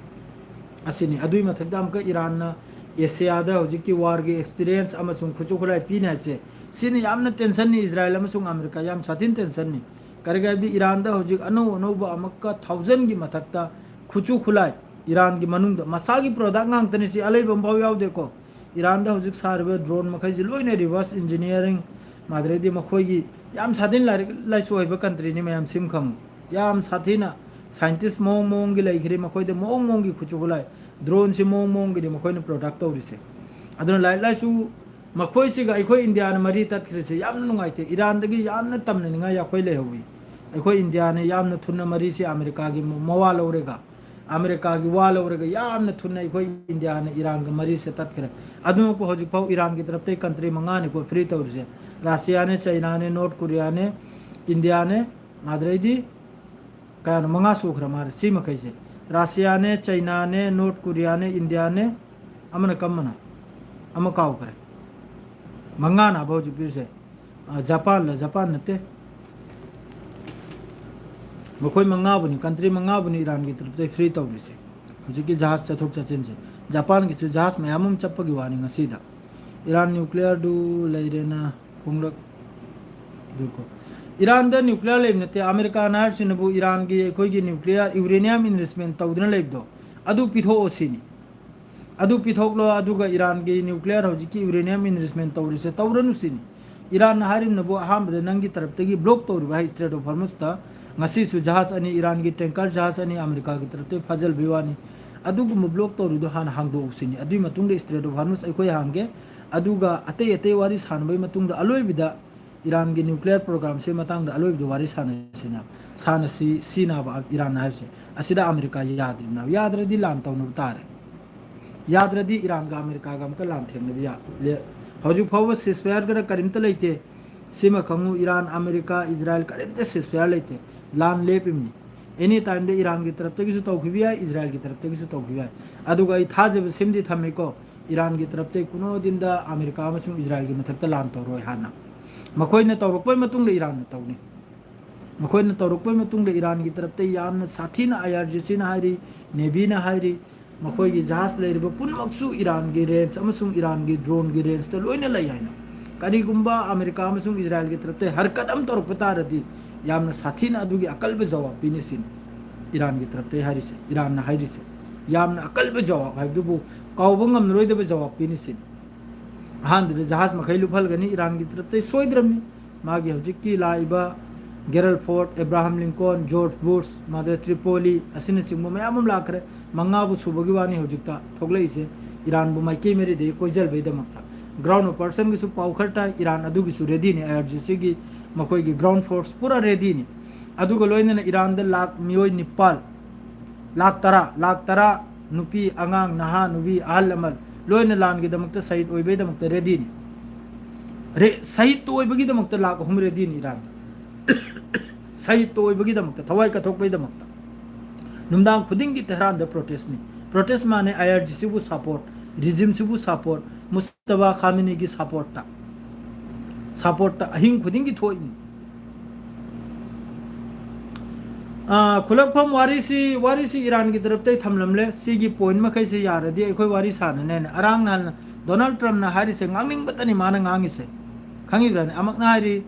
ꯑꯁꯤꯅꯤ꯫ ꯑꯗꯨꯒꯤ ꯃꯊꯛꯇ ꯑꯃꯨꯛꯀ ꯏꯔꯥꯟꯅ ꯑꯦꯁꯤꯌꯥꯗ ꯍꯧꯖꯤꯛꯀꯤ warꯒꯤ experience ꯑꯃꯁꯨꯡ ꯈꯨꯠꯁꯨ ꯈꯨꯠꯂꯥꯏ ꯄꯤꯅꯤ ꯍꯥꯏꯕꯁꯦ, ꯁꯤꯅ ꯌꯥꯝꯅ tensionꯅꯤ ꯏꯖꯔꯥꯏꯜ ꯑꯃꯁꯨꯡ ꯑꯃꯦꯔꯤꯀꯥ, ꯌꯥꯝ ꯁꯥꯊꯤꯅ tensionꯅꯤ꯫ ꯀꯔꯤꯒꯤ ꯍꯥꯏꯕꯗꯤ ꯏꯔꯥꯟꯗ ꯍꯧꯖꯤꯛ ꯑꯅꯧ ꯑꯅꯧꯕ ꯑꯃꯨꯛꯀ ꯊꯥꯎꯖꯟꯒꯤ ꯃꯊꯛꯇ ꯈꯨꯠꯁꯨ ꯈꯨꯠꯂꯥꯏ ꯏꯔꯥꯟꯒꯤ ꯃꯅꯨꯡꯗ ꯃꯁꯥꯒꯤ product ꯉꯥꯛꯇꯅꯤ, ꯁꯤ ꯑꯂꯩꯕ ꯑꯃꯐꯥꯎ ꯌꯥꯎꯗꯦꯀꯣ꯫ ꯏꯔꯥꯟꯗ ꯍꯧꯖꯤꯛ ꯁꯥꯔꯤꯕ drone ꯃꯈꯩꯁꯤ ꯂꯣꯏꯅ reverse engineering, ꯑꯗꯩꯗꯤ ꯃꯈꯣꯏꯒꯤ ꯌꯥꯝ ꯁꯥꯊꯤꯅ ꯂꯥꯏꯔꯤꯛ ꯂꯥꯏꯁꯨ ꯍꯩꯕ countryꯅꯤ, ꯃꯌꯥꯝ ꯁꯤꯝ ꯈꯪꯉꯨ꯫ ꯌꯥꯝ ꯁꯥꯊꯤꯅ scientist ꯃꯑꯣꯡ ꯃꯑꯣꯡꯒꯤ ꯂꯩꯈ꯭ꯔꯦ, ꯃꯈꯣꯏꯗ ꯃꯑꯣꯡ ꯃꯑꯣꯡꯒꯤ ꯈꯨꯠꯁꯨ ꯈꯨꯠꯂꯥꯏ, droneꯁꯤ ꯃꯑꯣꯡ ꯃꯑꯣꯡꯒꯤꯅꯤ ꯃꯈꯣꯏꯅ product ꯇꯧꯔꯤꯁꯦ꯫ ꯑꯗꯨꯅ ꯂꯥꯏꯔꯤꯛ ꯂꯥꯏꯁꯨ ꯃꯈꯣꯏꯁꯤꯒ ꯑꯩꯈꯣꯏ ꯏꯟꯗꯤꯌꯥꯅ ꯃꯔꯤ ꯇꯠꯈ꯭ꯔꯤꯁꯦ ꯌꯥꯝꯅ ꯅꯨꯡꯉꯥꯏꯇꯦ꯫ ꯏꯔꯥꯟꯗꯒꯤ ꯌꯥꯝꯅ ꯇꯝꯅꯅꯤꯡꯉꯥꯏ ꯑꯩꯈꯣꯏ ꯂꯩꯍꯧꯋꯤ꯫ ꯑꯩꯈꯣꯏ ꯏꯟꯗꯤꯌꯥꯅ ꯌꯥꯝꯅ ꯊꯨꯅ ꯃꯔꯤꯁꯤ ꯑꯃꯦꯔꯤꯀꯥꯒꯤ ꯃ-, ꯃꯋꯥ ꯂꯧꯔꯒ, ꯑꯃꯦꯔꯤꯀꯥꯒꯤ ꯋꯥ ꯂꯧꯔꯒ ꯌꯥꯝꯅ ꯊꯨꯅ ꯑꯩꯈꯣꯏ ꯏꯟꯗꯤꯌꯥꯅ ꯏꯔꯥꯟꯒ ꯃꯔꯤꯁꯦ ꯇꯠꯈ꯭ꯔꯦ꯫ ꯑꯗꯨꯃꯛꯄꯨ ꯍꯧꯖꯤꯛꯐꯥꯎ ꯏꯔꯥꯟꯒꯤ ꯇꯔꯞꯇꯩ country ꯃꯉꯥꯅꯤꯀꯣ free ꯇꯧꯔꯤꯁꯦ꯫ ꯔꯁꯤꯌꯥꯅꯦ, ꯆꯩꯅꯥꯅꯦ, ꯅꯣꯔꯠ ꯀꯣꯔꯤꯌꯥꯅꯦ, ꯏꯟꯗꯤꯌꯥꯅꯦ, ꯑꯗꯩꯗꯤ ꯀꯌꯥꯅꯣ, ꯃꯉꯥ ꯁꯨꯈ꯭ꯔ ꯃꯥꯜꯂꯦ ꯁꯤ ꯃꯈꯩꯁꯦ꯫ ꯔꯁꯤꯌꯥꯅꯦ, ꯆꯩꯅꯥꯅꯦ, ꯅꯣꯔꯠ ꯀꯣꯔꯤꯌꯥꯅꯦ, ꯏꯟꯗꯤꯌꯥꯅꯦ, ꯑꯃꯅ ꯀꯝꯕꯅꯣ? ꯑꯃ ꯀꯥꯎꯈ꯭ꯔꯦ꯫ ꯃꯉꯥꯅꯦꯕ ꯍꯧꯖꯤꯛ ꯄꯤꯔꯤꯁꯦ꯫ ꯑ, ꯖꯄꯥꯟꯂ? ꯖꯄꯥꯟ ꯅꯠꯇꯦ꯫ ꯃꯈꯣꯏ ꯃꯉꯥꯕꯨꯅꯤ, country ꯃꯉꯥꯕꯨꯅꯤ ꯏꯔꯥꯟꯒꯤ ꯇꯔꯞꯇꯩ free ꯇꯧꯔꯤꯁꯦ꯫ ꯍꯧꯖꯤꯛꯀꯤ ꯖꯍꯥꯖ ꯆꯠꯊꯣꯛ ꯆꯠꯁꯤꯟꯁꯦ꯫ ꯖꯄꯥꯟꯒꯤꯁꯨ ꯖꯍꯥꯖ ꯃꯌꯥꯝ ꯑꯃ ꯆꯠꯄꯒꯤ ꯋꯥꯅꯤ ꯉꯁꯤꯗ꯫ ꯏꯔꯥꯟ nuclearꯗꯨ ꯂꯩꯔꯦꯅ ꯐꯣꯡꯂꯛ-, ꯑꯗꯨꯀꯣ꯫ ꯏꯔꯥꯟꯗ nuclear ꯂꯩꯕ ꯅꯠꯇꯦ꯫ ꯑꯃꯦꯔꯤꯀꯥꯅ ꯍꯥꯏꯔꯤꯁꯤꯅꯕꯨ ꯏꯔꯥꯟꯒꯤ ꯑꯩꯈꯣꯏꯒꯤ nuclear uranium enrichment ꯇꯧꯗꯨꯅ ꯂꯩꯕꯗꯣ, ꯑꯗꯨ ꯄꯤꯊꯣꯛꯑꯣ ꯁꯤꯅꯤ꯫ ꯑꯗꯨ ꯄꯤꯊꯣꯛꯂꯣ, ꯑꯗꯨꯒ ꯏꯔꯥꯟꯒꯤ nuclear ꯍꯧꯖꯤꯛꯀꯤ uranium enrichment ꯇꯧꯔꯤꯁꯦ ꯇꯧꯔꯅꯨ ꯁꯤꯅꯤ꯫ ꯏꯔꯥꯟꯅ ꯍꯥꯏꯔꯤꯕꯅꯕꯨ ꯑꯍꯥꯟꯕꯗ ꯅꯪꯒꯤ ꯇꯔꯞꯇꯒꯤ block ꯇꯧꯔꯤꯕ ꯍꯥꯏ Strait of Hormuz ꯇ, ꯉꯁꯤꯁꯨ ꯖꯍꯥꯖ ꯑꯅꯤ, ꯏꯔꯥꯟꯒꯤ tanker ꯖꯍꯥꯖ ꯑꯅꯤ ꯑꯃꯦꯔꯤꯀꯥꯒꯤ ꯇꯔꯞꯇꯒꯤ ꯐꯥꯖꯤꯜꯕꯩ ꯋꯥꯅꯤ꯫ ꯑꯗꯨꯒꯨꯝꯕ block ꯇꯧꯔꯤꯗꯣ ꯍꯥꯟꯅ ꯍꯥꯡꯗꯣꯛꯎ ꯁꯤꯅꯤ꯫ ꯑꯗꯨꯒꯤ ꯃꯇꯨꯡꯗ Strait of Hormuz ꯑꯩꯈꯣꯏ ꯍꯥꯡꯒꯦ꯫ ꯑꯗꯨꯒ ꯑꯇꯩ ꯑꯇꯩ ꯋꯥꯔꯤ ꯁꯥꯟꯅꯕꯒꯤ ꯃꯇꯨꯡꯗ ꯑꯂꯣꯏꯕꯗ ꯏꯔꯥꯟꯒꯤ nuclear program ꯁꯤ ꯃꯇꯥꯡꯗ ꯑꯂꯣꯏꯕꯗ ꯋꯥꯔꯤ ꯁꯥꯟꯅꯁꯤꯅ, ꯁꯥꯟꯅꯁꯤ ꯁꯤꯅꯕ ꯏꯔꯥꯟꯅ ꯍꯥꯏꯔꯤꯁꯦ꯫ ꯑꯁꯤꯗ ꯑꯃꯦꯔꯤꯀꯥ ꯌꯥꯗ꯭ꯔꯤꯕꯅꯦꯕ꯫ ꯌꯥꯗ꯭ꯔꯗꯤ ꯂꯥꯟ ꯇꯧꯅꯕ ꯇꯥꯔꯦ꯫ ꯌꯥꯗ꯭ꯔꯗꯤ ꯏꯔꯥꯟꯒ ꯑꯃꯦꯔꯤꯀꯥꯒ ꯑꯃꯨꯛꯀ ꯂꯥꯟ ꯊꯦꯡꯅꯕ ꯌꯥ-, ꯂꯦ-, ꯍꯧꯖꯤꯛ ꯐꯥꯎꯕ ceasefire ꯒꯅ ꯀꯔꯤꯝꯇ ꯂꯩꯇꯦ꯫ ꯁꯤꯃ ꯈꯪꯉꯨ, ꯏꯔꯥꯟ, ꯑꯃꯦꯔꯤꯀꯥ, ꯏꯖꯔꯥꯏꯜ ꯀꯔꯤꯝꯇ ceasefire ꯂꯩꯇꯦ꯫ ꯂꯥꯟ ꯂꯦꯞꯄꯤꯕꯅꯤ꯫ Any time ꯗ ꯏꯔꯥꯟꯒꯤ ꯇꯔꯞꯇꯒꯤꯁꯨ ꯇꯧꯈꯤꯕ ꯌꯥꯏ, ꯏꯖꯔꯥꯏꯜꯒꯤ ꯇꯔꯞꯇꯒꯤꯁꯨ ꯇꯧꯈꯤꯕ ꯌꯥꯏ꯫ ꯑꯗꯨꯒ ꯑꯩ ꯊꯥꯖꯕ ꯁꯤꯃꯗꯤ ꯊꯝꯃꯤꯀꯣ, ꯏꯔꯥꯟꯒꯤ ꯇꯔꯞꯇꯒꯤ ꯀꯨꯅꯣ ꯗꯤꯟꯗ ꯑꯃꯦꯔꯤꯀꯥ ꯑꯃꯁꯨꯡ ꯏꯖꯔꯥꯏꯜꯒꯤ ꯃꯊꯛꯇ ꯂꯥꯟ ꯇꯧꯔꯣꯏ ꯍꯥꯟꯅ꯫ ꯃꯈꯣꯏꯅ ꯇꯧꯔꯛꯄꯩ ꯃꯇꯨꯡꯗ ꯏꯔꯥꯟꯅ ꯇꯧꯅꯤ꯫ ꯃꯈꯣꯏꯅ ꯇꯧꯔꯛꯄꯩ ꯃꯇꯨꯡꯗ ꯏꯔꯥꯟꯒꯤ ꯇꯔꯞꯇ ꯌꯥꯝꯅ ꯁꯥꯊꯤꯅ IRGC ꯅ ꯍꯥꯏꯔꯤ, Navy ꯅ ꯍꯥꯏꯔꯤ, ꯃꯈꯣꯏꯒꯤ ꯖꯍꯥꯖ ꯂꯩꯔꯤꯕ ꯄꯨꯝꯅꯃꯛꯁꯨ ꯏꯔꯥꯟꯒꯤ range ꯑꯃꯁꯨꯡ ꯏꯔꯥꯟꯒꯤ drone ꯒꯤ range ꯇ ꯂꯣꯏꯅ ꯂꯩ ꯍꯥꯏꯅ꯫ ꯀꯔꯤꯒꯨꯝꯕ ꯑꯃꯦꯔꯤꯀꯥ ꯑꯃꯁꯨꯡ ꯏꯖꯔꯥꯏꯜꯒꯤ ꯇꯔꯞꯇ ꯍꯔꯀꯠ ꯑꯃ ꯇꯧꯔꯛꯄ ꯇꯥꯔꯗꯤ ꯌꯥꯝꯅ ꯁꯥꯊꯤꯅ ꯑꯗꯨꯒꯤ ꯑꯀꯜꯕ ꯖꯋꯥꯕ ꯄꯤꯅꯤ ꯁꯤꯅꯤ ꯏꯔꯥꯟꯒꯤ ꯇꯔꯞꯇ ꯍꯥꯏꯔꯤꯁꯦ, ꯏꯔꯥꯟꯅ ꯍꯥꯏꯔꯤꯁꯦ꯫ ꯌꯥꯝꯅ ꯑꯀꯜꯕ ꯖꯋꯥꯕ ꯍꯥꯏꯕꯗꯨꯕꯨ ꯀꯥꯎꯕ ꯉꯝꯂꯔꯣꯏꯗꯕ ꯖꯋꯥꯕ ꯄꯤꯅꯤ ꯁꯤꯅꯤ꯫ ꯑꯍꯥꯟꯕꯗ ꯖꯍꯥꯖ ꯃꯈꯩ ꯂꯨꯞꯍꯜꯒꯅꯤ ꯏꯔꯥꯟꯒꯤ ꯇꯔꯞꯇ ꯁꯣꯏꯗ꯭ꯔꯕꯅꯤ꯫ ꯃꯥꯒꯤ ꯍꯧꯖꯤꯛꯀꯤ ꯂꯥꯛꯏꯕ Gerald Ford, Abraham Lincoln, George Bush, ꯃꯗꯨ Tripoli ꯑꯁꯤꯅꯆꯤꯡꯕ ꯃꯌꯥꯝ ꯑꯃ ꯂꯥꯛꯈ꯭ꯔꯦ꯫ ꯃꯉꯥꯕꯨ ꯁꯨꯕꯒꯤ ꯋꯥꯅꯤ ꯍꯧꯖꯤꯛꯇ ꯊꯣꯛꯂꯛꯏꯁꯦ, ꯏꯔꯥꯟꯕꯨ ꯃꯥꯏꯀꯩ ꯃꯔꯤꯗꯒꯤ ꯀꯣꯏꯖꯜꯕꯩꯗꯃꯛꯇ꯫ Ground operation ꯒꯤꯁꯨ ꯄꯥꯎ ꯈꯔ ꯇꯥꯏ, ꯏꯔꯥꯟ ꯑꯗꯨꯒꯤꯁꯨ ready ꯅꯤ, IRGC ꯒꯤ ꯃꯈꯣꯏꯒꯤ ground force ꯄꯨꯔꯥ ready ꯅꯤ꯫ ꯑꯗꯨꯒ ꯂꯣꯏꯅꯅ ꯏꯔꯥꯟꯗ ꯂꯥꯛ ꯃꯤꯑꯣꯏ ꯅꯤꯄꯥꯜ, ꯂꯥꯛ ꯇꯔꯥ, ꯂꯥꯛ ꯇꯔꯥ, ꯅꯨꯄꯤ, ꯑꯉꯥꯡ, ꯅꯍꯥ, ꯅꯨꯄꯤ, ꯑꯍꯜ ꯂꯃꯟ ꯂꯣꯏꯅ ꯂꯥꯟꯒꯤꯗꯃꯛꯇ ꯁꯍꯤꯗ ꯑꯣꯏꯕꯩꯗꯃꯛꯇ ready ꯅꯤ꯫ ꯔꯦ-, ꯁꯍꯤꯗ ꯑꯣꯏꯕꯒꯤꯗꯃꯛꯇ ꯂꯥꯛ ꯑꯍꯨꯝ ready ꯅꯤ ꯏꯔꯥꯟꯗ꯫ ꯁꯍꯤꯗ ꯑꯣꯏꯕꯒꯤꯗꯃꯛꯇ, ꯊꯋꯥꯏ ꯀꯠꯊꯣꯛꯄꯩꯗꯃꯛꯇ꯫ ꯅꯨꯡꯗꯥꯡ ꯈꯨꯗꯤꯡꯒꯤ ꯇꯦꯍꯔꯥꯟꯗ protest ꯅꯤ꯫ Protest ꯃꯥꯅꯦ IRGC ꯕꯨ support, regime ꯁꯤꯕꯨ support, ꯃꯨꯁꯇꯕꯥ ꯈꯥꯃꯤꯅꯤꯒꯤ support ꯇ꯫ Support ꯇ ꯑꯍꯤꯡ ꯈꯨꯗꯤꯡꯒꯤ ꯊꯣꯛꯏꯅꯤ꯫ ꯑꯥ, ꯈꯨꯂꯛꯐꯝ ꯋꯥꯔꯤꯁꯤ, ꯋꯥꯔꯤꯁꯤ ꯏꯔꯥꯟꯒꯤ ꯇꯔꯞꯇꯩ ꯊꯝꯂꯝꯂꯦ꯫ ꯁꯤꯒꯤ point ꯃꯈꯩꯁꯤ ꯌꯥꯔꯗꯤ ꯑꯩꯈꯣꯏ ꯋꯥꯔꯤ ꯁꯥꯟꯅꯅꯦꯅ꯫ ꯑꯔꯥꯡ ꯅꯍꯥꯟ Donald Trump ꯅ ꯍꯥꯏꯔꯤꯁꯦ ꯉꯥꯡꯅꯤꯡꯕꯇꯅꯤ ꯃꯥꯅ ꯉꯥꯡꯉꯤꯁꯦ꯫ ꯈꯪꯉꯤꯕ꯭ꯔꯥꯅꯦ? ꯑꯃꯛꯅ ꯍꯥꯏꯔꯤ,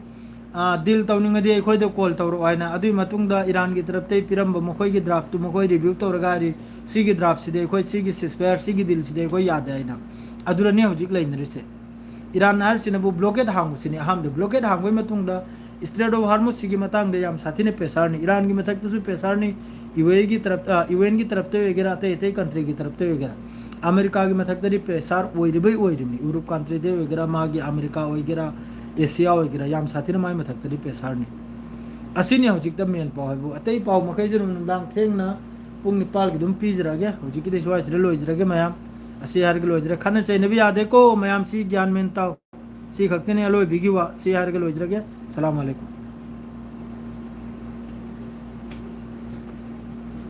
ꯑꯥ, deal ꯇꯧꯅꯤꯡꯉꯗꯤ ꯑꯩꯈꯣꯏꯗ call ꯇꯧꯔꯛꯑꯣ ꯍꯥꯏꯅ꯫ ꯑꯗꯨꯒꯤ ꯃꯇꯨꯡꯗ ꯏꯔꯥꯟꯒꯤ ꯇꯔꯞꯇꯩ ꯄꯤꯔꯝꯕ ꯃꯈꯣꯏꯒꯤ draft ꯇꯨ ꯃꯈꯣꯏ review ꯇꯧꯔꯒ ꯍꯥꯏꯔꯤ, "ꯁꯤꯒꯤ draft ꯁꯤꯗꯤ ꯑꯩꯈꯣꯏ, ꯁꯤꯒꯤ ceasefire, ꯁꯤꯒꯤ deal ꯁꯤꯗꯤ ꯑꯩꯈꯣꯏ ꯌꯥꯗꯦ" ꯍꯥꯏꯅ꯫ ꯑꯗꯨꯗꯅꯤ ꯍꯧꯖꯤꯛ ꯂꯩꯅꯔꯤꯁꯦ꯫ ꯏꯔꯥꯟ ꯍꯥꯏꯔꯤꯁꯤꯅꯕꯨ ꯕ꯭ꯂꯣꯀꯦꯠ ꯍꯥꯡꯕꯁꯤꯅꯤ ꯑꯍꯥꯟꯕꯗ꯫ ꯕ꯭ꯂꯣꯀꯦꯠ ꯍꯥꯡꯕꯒꯤ ꯃꯇꯨꯡꯗ ꯏꯁꯇ꯭ꯔꯦꯠ ꯑꯣꯐ ꯍꯥꯔꯃꯨꯁꯁꯤꯒꯤ ꯃꯇꯥꯡꯗ ꯌꯥꯝ ꯁꯥꯊꯤꯅ ꯄ꯭ꯔꯦꯁꯥꯔꯅꯤ꯫ ꯏꯔꯥꯟꯒꯤ ꯃꯊꯛꯇꯁꯨ ꯄ꯭ꯔꯦꯁꯥꯔꯅꯤ, ꯌꯨ ꯑꯦꯒꯤ ꯇꯔꯞ, ꯑ, ꯌꯨ ꯑꯦꯟꯒꯤ ꯇꯔꯞꯇ ꯑꯣꯏꯒꯦꯔꯥ, ꯑꯇꯩ ꯑꯇꯩ ꯀꯟꯇ꯭ꯔꯤꯒꯤ ꯇꯔꯞꯇ ꯑꯣꯏꯒꯦꯔꯥ, ꯑꯃꯦꯔꯤꯀꯥꯒꯤ ꯃꯊꯛꯇꯗꯤ ꯄ꯭ꯔꯦꯁꯥꯔ ꯑꯣꯏꯔꯤꯕꯩ ꯑꯣꯏꯔꯤꯕꯅꯤ꯫ ꯌꯨꯔꯣꯞ ꯀꯟꯇ꯭ꯔꯤꯗ ꯑꯣꯏꯒꯦꯔꯥ, ꯃꯥꯒꯤ ꯑꯃꯦꯔꯤꯀꯥ ꯑꯣꯏꯒꯦꯔꯥ, ꯑꯦꯁꯤꯌꯥ ꯑꯣꯏꯒꯦꯔꯥ, ꯌꯥꯝ ꯁꯥꯊꯤꯅ ꯃꯥꯒꯤ ꯃꯊꯛꯇꯗꯤ ꯄ꯭ꯔꯦꯁꯥꯔꯅꯤ꯫ ꯑꯁꯤꯅꯤ ꯍꯧꯖꯤꯛꯇ ꯃꯦꯟ ꯄꯥꯎ ꯍꯥꯏꯕꯨ꯫ ꯑꯇꯩ ꯄꯥꯎ ꯃꯈꯩꯁꯨ ꯑꯗꯨꯝ ꯅꯨꯡꯗꯥꯡ ꯊꯦꯡꯅ ꯄꯨꯡ ꯅꯤꯄꯥꯜꯒꯤ ꯑꯗꯨꯝ ꯄꯤꯖꯔꯛꯑꯒꯦ꯫ ꯍꯧꯖꯤꯛꯀꯤꯗꯤ ꯁ꯭ꯋꯥꯏꯁꯤꯗ ꯂꯣꯏꯖꯔꯒꯦ ꯃꯌꯥꯝ꯫ ꯑꯁꯤ ꯍꯥꯏꯔꯒ ꯂꯣꯏꯖꯔꯦ꯫ ꯈꯠꯅ ꯆꯩꯅꯕ ꯌꯥꯗꯦꯀꯣ ꯃꯌꯥꯝ, ꯁꯤ ꯒ꯭ꯌꯥꯟ ꯃꯦꯟ ꯇꯥꯎ꯫ ꯁꯤ ꯈꯛꯇꯅꯤ ꯑꯂꯣꯏꯕꯤꯒꯤ ꯋꯥ꯫ ꯁꯤ ꯍꯥꯏꯔꯒ ꯂꯣꯏꯖꯔꯒꯦ꯫ ꯁꯂꯥꯝ ꯑꯂꯩꯀꯨꯝ꯫